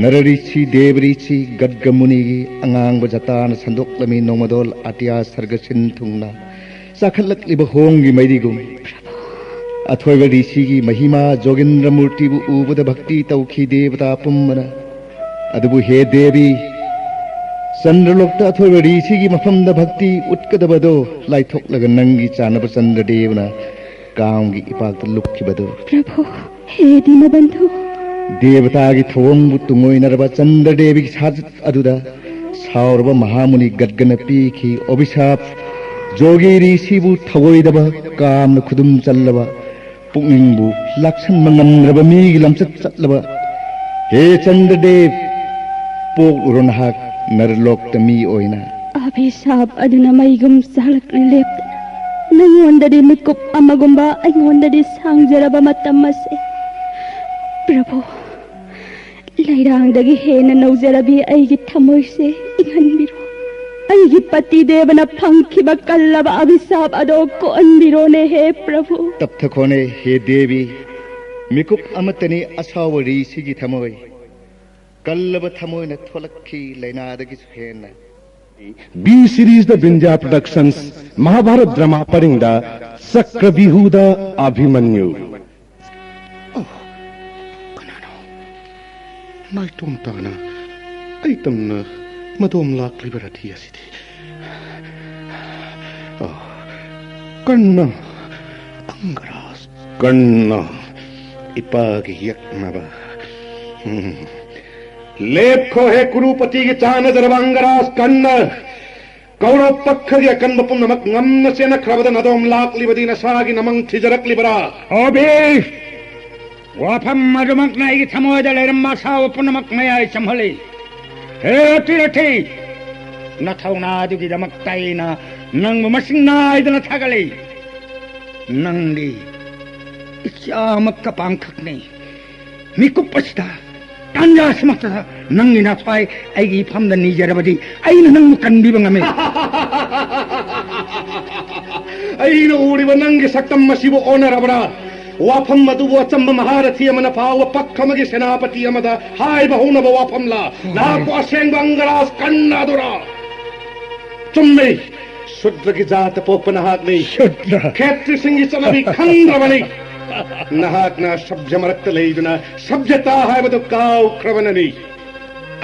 ꯅꯔꯔꯤꯁꯤ ꯗꯦꯕꯔꯤꯁꯤ ꯒꯗꯒ ꯃꯨꯅꯤꯒꯤ ꯑꯉꯥꯡꯕ ꯖꯇꯥꯅ ꯁꯟꯗꯣꯛꯂꯝꯃꯤ ꯅꯣꯡꯃꯗꯣꯜ ꯑꯇꯤꯌꯥ ꯁꯔꯒ ꯁꯤꯟ ꯊꯨꯡꯅ꯫ ꯆꯥꯈꯠꯂꯛꯂꯤꯕ ꯍꯣꯡꯒꯤ ꯃꯩꯔꯤꯒꯨꯝ꯫ ꯑꯊꯣꯏꯕ ꯔꯤꯁꯤꯒꯤ ꯃꯍꯤꯃꯥ ꯖꯣꯒꯤꯟꯗ꯭ꯔ ꯃꯨꯔꯇꯤꯕꯨ ꯎꯕꯗ ꯚꯛꯇꯤ ꯇꯧꯈꯤ ꯗꯦꯕꯇꯥ ꯄꯨꯝꯕꯅ꯫ ꯑꯗꯨꯕꯨ ꯍꯦ ꯗꯦꯕꯤ, ꯆꯟꯗ꯭ꯔꯂꯣꯛꯇ ꯑꯊꯣꯏꯕ ꯔꯤꯁꯤꯒꯤ ꯃꯐꯝꯗ ꯚꯛꯇꯤ ꯎꯠꯀꯗꯕꯗꯣ ꯂꯥꯏꯊꯣꯛꯂꯒ ꯅꯪꯒꯤ ꯆꯥꯟꯅꯕ ꯆꯟꯗ꯭ꯔꯗꯦꯕꯅ ꯀꯥꯝꯒꯤ ꯏꯄꯥꯛꯇ ꯂꯨꯞꯈꯤꯕꯗꯨ꯫ ꯄ꯭ꯔꯚꯨ, ꯍꯦ ꯗꯤꯅꯕꯟꯙꯨ꯫ ꯗꯦꯕꯇꯥꯒꯤ ꯊꯧꯑꯣꯡꯕꯨ ꯇꯨꯡꯑꯣꯏꯅꯔꯕ ꯆꯟꯗ꯭ꯔꯗꯦꯕꯤꯒꯤ ꯁꯥꯖꯠ ꯑꯗꯨꯗ ꯁꯥꯎꯔꯕ ꯃꯍꯥꯃꯨꯅꯤ ꯒꯠꯒꯅ ꯄꯤꯈꯤ ꯑꯣꯕꯤꯁꯥꯞ꯫ ꯖꯣꯒꯤ ꯔꯤꯁꯤꯕꯨ ꯊꯧꯑꯣꯏꯗꯕ ꯀꯥꯝꯅ ꯈꯨꯗꯨꯝ ꯆꯜꯂꯕ ꯄꯨꯛꯅꯤꯡꯕꯨ ꯂꯥꯛꯁꯟꯕ ꯉꯝꯗ꯭ꯔꯕ ꯃꯤꯒꯤ ꯂꯝꯆꯠ ꯆꯠꯂꯕ꯫ ꯍꯦ ꯆꯟꯗ꯭ꯔꯗꯦꯕ, ꯄꯣꯛꯂꯨꯔꯣ ꯅꯍꯥꯛ ꯅꯔꯂꯣꯛꯇ ꯃꯤ ꯑꯣꯏꯅ꯫ ꯑꯚꯤꯁꯥꯞ ꯑꯗꯨꯅ ꯃꯩꯒꯨꯝ ꯆꯥꯛꯂꯛꯂꯤ ꯂꯦꯞꯇꯅ꯫ ꯅꯉꯣꯟꯗꯗꯤ ꯃꯤꯀꯨꯞ ꯑꯃꯒꯨꯝꯕ, ꯑꯩꯉꯣꯟꯗꯗꯤ ꯁꯥꯡꯖꯔꯕ ꯃꯇꯝ ꯑꯁꯦ꯫ ꯄ꯭ꯔꯚꯨ, ꯂꯩꯔꯥꯡꯗꯒꯤ ꯍꯦꯟꯅ ꯅꯧꯖꯔꯕꯤ ꯑꯩꯒꯤ ꯊꯃꯣꯏꯁꯦ ꯏꯪꯍꯟꯕꯤꯔꯣ꯫ ꯑꯩꯒꯤ ꯄꯇꯤꯗꯦꯕꯅ ꯐꯪꯈꯤꯕ ꯀꯜꯂꯕ ꯑꯚꯤꯁꯥꯞ ꯑꯗꯣ ꯀꯣꯛꯍꯟꯕꯤꯔꯣꯅꯦ, ꯍꯦ ꯄ꯭ꯔꯚꯨ꯫ ꯇꯞꯊꯈꯣꯅꯦ, ꯍꯦ ꯗꯦꯕꯤ꯫ ꯃꯤꯀꯨꯞ ꯑꯃꯠꯇꯅꯤ ꯑꯁꯥꯎꯕ ꯔꯤꯁꯤꯒꯤ ꯊꯃꯣꯏ꯫ ꯀꯜꯂꯕ ꯊꯃꯣꯏꯅ ꯊꯣꯛꯂꯛꯈꯤ ꯂꯥꯏꯅꯥꯗꯒꯤꯁꯨ ꯍꯦꯟꯅ꯫ B series ꯗ ꯕꯤꯟꯗ꯭ꯌꯥ Productions ꯃꯍꯥꯚꯥꯔꯠ ꯗ꯭ꯔꯃꯥ ꯄꯔꯤꯡꯗ ꯆꯀ꯭ꯔꯕꯤꯍꯨꯗ ꯑꯚꯤꯃꯟꯌꯨ꯫ ꯑꯣ, ꯀꯅꯥꯅꯣ? ꯅꯥꯏꯇꯣꯝ ꯇꯥꯅ ꯑꯩ ꯇꯝꯅ ꯃꯗꯣꯝ ꯂꯥꯛꯂꯤꯕ ꯔꯊꯤ ꯑꯁꯤꯗꯤ꯫ ꯑꯣ, ꯀꯟꯅ, ꯑꯪꯒꯔꯥꯖ, ꯀꯟꯅ, ꯏꯄꯥꯒꯤ ꯌꯦꯛꯅꯕ꯫ ꯎꯝ꯫ ꯂꯦꯞꯈꯣ ꯍꯦ ꯀꯨꯔꯨꯄꯇꯤꯒꯤ ꯆꯥꯅꯖꯔꯕ ꯑꯪꯒꯔꯥꯖ, ꯀꯟꯅ꯫ ꯀꯧꯔꯕ ꯄꯛꯈꯒꯤ ꯑꯀꯟꯕ ꯄꯨꯝꯅꯃꯛ ꯉꯝꯅ ꯆꯦꯟꯅꯈ꯭ꯔꯕꯗ ꯅꯗꯣꯝ ꯂꯥꯛꯂꯤꯕꯗꯤ ꯅꯁꯥꯒꯤ ꯅꯃꯪ ꯊꯤꯖꯔꯛꯂꯤꯕꯔꯥ? ꯑꯣꯕꯤ! ꯋꯥꯐꯝ ꯑꯗꯨꯃꯛꯅ ꯑꯩꯒꯤ ꯊꯃꯣꯏꯗ ꯂꯩꯔꯝꯕ ꯑꯁꯥꯎꯕ ꯄꯨꯝꯅꯃꯛ ꯃꯌꯥꯏ ꯆꯝꯍꯜꯂꯤ꯫ ꯍꯦ ꯑꯇꯤꯔꯊꯤ! ꯅꯊꯧꯅꯥ ꯑꯗꯨꯒꯤꯗꯃꯛꯇ ꯑꯩꯅ ꯅꯪꯕꯨ ꯃꯁꯤꯡ ꯅꯥꯏꯗꯅ ꯊꯥꯒꯠꯂꯤ꯫ ꯅꯪꯗꯤ ꯏꯆꯥꯃꯛꯀ ꯄꯥꯡꯈꯛꯅꯤ꯫ ꯃꯤꯀꯨꯞ ꯑꯁꯤꯗ, ꯇꯥꯟꯖꯥ ꯑꯁꯤꯃꯛꯇꯗ ꯅꯪꯒꯤ ꯅꯊ꯭ꯋꯥꯏ ꯑꯩꯒꯤ ꯏꯐꯝꯗ ꯅꯤꯖꯔꯕꯗꯤ ꯑꯩꯅ ꯅꯪꯕꯨ ꯀꯟꯕꯤꯕ ꯉꯝꯃꯤ꯫ ꯑꯩꯅ ꯎꯔꯤꯕ ꯅꯪꯒꯤ ꯁꯛꯇꯝ ꯑꯁꯤꯕꯨ ꯑꯣꯟꯅꯔꯕ꯭ꯔꯥ? ꯋꯥꯐꯝ ꯑꯗꯨꯕꯨ ꯑꯆꯝꯕ ꯃꯍꯥꯔꯊꯤ ꯑꯃꯅ ꯐꯥꯎꯕ ꯄꯛꯈ ꯑꯃꯒꯤ ꯁꯦꯅꯥꯄꯇꯤ ꯑꯃꯗ ꯍꯥꯏꯕ ꯍꯧꯅꯕ ꯋꯥꯐꯝꯂꯥ? ꯅꯍꯥꯛꯄꯨ ꯑꯁꯦꯡꯕ ꯑꯪꯒꯔꯥꯖ ꯀꯟꯅ ꯑꯗꯨꯔꯥ? ꯆꯨꯝꯃꯤ, ꯁꯨꯗ꯭ꯔꯒꯤ ꯖꯥꯠꯇ ꯄꯣꯛꯄ ꯅꯍꯥꯛꯅꯤ꯫ ꯁꯨꯗ꯭ꯔ꯫ ꯈꯦꯇ꯭ꯔꯤꯁꯤꯡꯒꯤ ꯆꯠꯅꯕꯤ ꯈꯪꯗ꯭ꯔꯕꯅꯤ꯫ ꯅꯍꯥꯛꯅ ꯁꯚ꯭ꯌ ꯃꯔꯛꯇ ꯂꯩꯗꯨꯅ ꯁꯚ꯭ꯌꯇꯥ ꯍꯥꯏꯕꯗꯨ ꯀꯥꯎꯈ꯭ꯔꯕꯅꯅꯤ꯫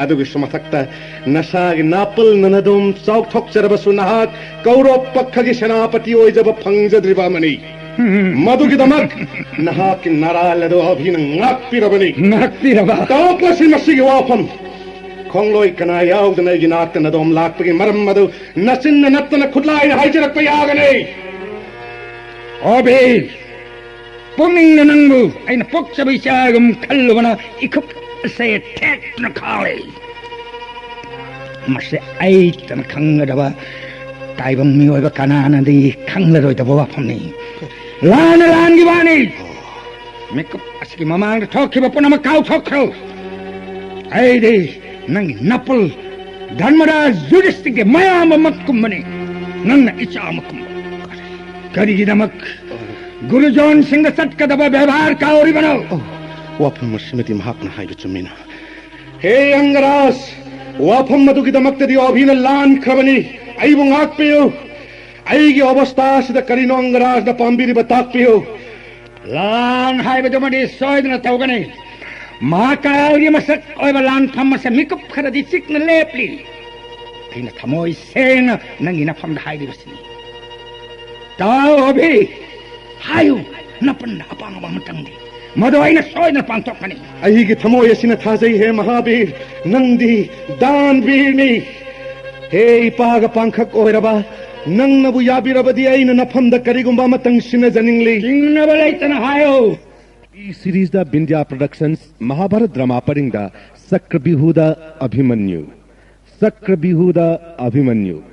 ꯑꯗꯨꯒꯤꯁꯨ ꯃꯊꯛꯇ ꯅꯁꯥꯒꯤ ꯅꯥꯄꯜꯅ ꯅꯗꯣꯝ ꯆꯥꯎꯊꯣꯛꯆꯔꯕꯁꯨ ꯅꯍꯥꯛ ꯀꯧꯔꯕ ꯄꯛꯈꯒꯤ ꯁꯦꯅꯥꯄꯇꯤ ꯑꯣꯏꯖꯕ ꯐꯪꯖꯗ꯭ꯔꯤꯕ ꯑꯃꯅꯤ꯫ ꯃꯗꯨꯒꯤꯗꯃꯛ ꯅꯍꯥꯛꯀꯤ ꯅꯔꯥꯜ ꯑꯗꯨ ꯑꯚꯤꯅ ꯉꯥꯛꯄꯤꯔꯕꯅꯤ꯫ ꯉꯥꯛꯄꯤꯔꯕ? ꯇꯧꯔꯛꯂꯁꯤ ꯃꯁꯤꯒꯤ ꯋꯥꯐꯝ꯫ ꯈꯣꯡꯂꯣꯏ ꯀꯅꯥ ꯌꯥꯎꯗꯅ ꯑꯩꯒꯤ ꯅꯥꯛꯇ ꯅꯗꯣꯝ ꯂꯥꯛꯄꯒꯤ ꯃꯔꯝ ꯑꯗꯨ ꯅꯆꯤꯟꯅ ꯅꯠꯇꯅ ꯈꯨꯠꯂꯥꯏꯅ ꯍꯥꯏꯖꯔꯛꯄ ꯌꯥꯒꯅꯤ꯫ ꯑꯣꯕꯤ! ꯄꯨꯛꯅꯤꯡꯅ ꯅꯪꯕꯨ ꯑꯩꯅ ꯄꯣꯛꯆꯕ ꯏꯆꯥꯒꯨꯝ ꯈꯜꯂꯨꯕꯅ ꯏꯈꯨꯞ ꯑꯁꯦ ꯊꯦꯛꯇꯨꯅ ꯈꯥꯔꯦ꯫ ꯃꯁꯤ ꯑꯩꯇꯅ ꯈꯪꯒꯗꯕ ꯇꯥꯏꯕꯪ ꯃꯤꯑꯣꯏꯕ ꯀꯅꯥꯅꯗꯤ ꯈꯪꯂꯔꯣꯏꯗꯕ ꯋꯥꯐꯝꯅꯤ꯫ ꯂꯥꯟꯅ ꯂꯥꯟꯒꯤ ꯋꯥꯅꯤ꯫ ꯃꯤꯀꯨꯞ ꯑꯁꯤꯒꯤ ꯃꯃꯥꯡꯗ ꯊꯣꯛꯈꯤꯕ ꯄꯨꯝꯅꯃꯛ ꯀꯥꯎꯊꯣꯛꯈ꯭ꯔꯣ꯫ ꯑꯩꯗꯤ ꯅꯪꯒꯤ ꯅꯄꯨꯜ ꯙꯔꯃꯔꯥꯖ ꯌꯨꯙꯤꯁꯊꯤꯔꯒꯤ ꯃꯌꯥꯝꯕꯃꯛꯀꯨꯝꯕꯅꯤ꯫ ꯅꯪꯅ ꯏꯆꯥꯃꯛꯀꯨꯝꯕ꯫ ꯀꯔꯤꯒꯤꯗꯃꯛ ꯒꯨꯔꯨꯖꯣꯟꯁꯤꯡꯗ ꯆꯠꯀꯗꯕ ꯕꯦꯕꯥꯔ ꯀꯥꯎꯔꯤꯕꯅꯣ? ꯑꯣ, ꯋꯥꯐꯝ ꯑꯁꯤꯃꯗꯤ ꯃꯍꯥꯛꯅ ꯍꯥꯏꯕ ꯆꯨꯝꯃꯤꯅ꯫ ꯍꯦ ꯑꯪꯒꯔꯥꯖ, ꯋꯥꯐꯝ ꯑꯗꯨꯒꯤꯗꯃꯛꯇꯗꯤ ꯑꯣꯚꯤꯅ ꯂꯥꯟꯈ꯭ꯔꯕꯅꯤ꯫ ꯑꯩꯕꯨ ꯉꯥꯛꯄꯤꯌꯨ꯫ ꯑꯩꯒꯤ ꯑꯣꯕꯁꯊꯥ ꯑꯁꯤꯗ ꯀꯔꯤꯅꯣ ꯑꯪꯒꯔꯥꯖꯅ ꯄꯥꯝꯕꯤꯔꯤꯕ, ꯇꯥꯛꯄꯤꯌꯨ꯫ ꯂꯥꯟ ꯍꯥꯏꯕꯗꯨꯃꯗꯤ ꯁꯣꯏꯗꯅ ꯇꯧꯒꯅꯤ꯫ ꯃꯍꯥꯀꯥꯜꯒꯤ ꯃꯁꯛ ꯑꯣꯏꯕ ꯂꯥꯟꯐꯝ ꯑꯁꯦ ꯃꯤꯀꯨꯞ ꯈꯔꯗꯤ ꯆꯤꯛꯅ ꯂꯦꯞꯂꯤ꯫ ꯑꯩꯅ ꯊꯃꯣꯏ ꯁꯦꯡꯅ ꯅꯪꯒꯤ ꯅꯐꯝꯗ ꯍꯥꯏꯔꯤꯕꯁꯤꯅꯤ꯫ ꯇꯥꯎ ꯑꯣꯚꯤ, ꯍꯥꯏꯌꯨ, ꯅꯄꯟꯗ ꯑꯄꯥꯝꯕ ꯑꯃꯇꯪꯗꯤ꯫ ꯃꯗꯨ ꯑꯩꯅ ꯁꯣꯏꯗꯅ ꯄꯥꯡꯊꯣꯛꯀꯅꯤ꯫ ꯑꯩꯒꯤ ꯊꯃꯣꯏ ꯑꯁꯤꯅ ꯊꯥꯖꯩ, ꯍꯦ ꯃꯍꯥꯕꯤꯔ, ꯅꯪꯗꯤ ꯗꯥꯟꯕꯤꯔꯅꯤ꯫ ꯍꯦ ꯏꯄꯥꯒ ꯄꯥꯡꯈꯛ ꯑꯣꯏꯔꯕ, ꯅꯪꯅꯕꯨ ꯌꯥꯕꯤꯔꯕꯗꯤ ꯑꯩꯅ ꯅꯐꯝꯗ ꯀꯔꯤꯒꯨꯝꯕ ꯑꯃꯇꯪ ꯁꯤꯟꯅꯖꯅꯤꯡꯂꯤ꯫ ꯆꯤꯡꯅꯕ ꯂꯩꯇꯅ ꯍꯥꯏꯌꯨ꯫ ꯁꯤꯔꯤꯖꯗ ꯕꯤꯟꯗ꯭ꯌꯥ ꯄ꯭ꯔꯣꯗꯛꯁꯟꯁ ꯃꯍꯥꯚꯥꯔꯠ ꯗ꯭ꯔꯃꯥ ꯄꯔꯤꯡꯗ ꯆꯀ꯭ꯔꯕꯤꯍꯨꯗ ꯑꯚꯤꯃꯟꯌꯨ, ꯆꯀ꯭ꯔꯕꯤꯍꯨꯗ ꯑꯚꯤꯃꯟꯌꯨ꯫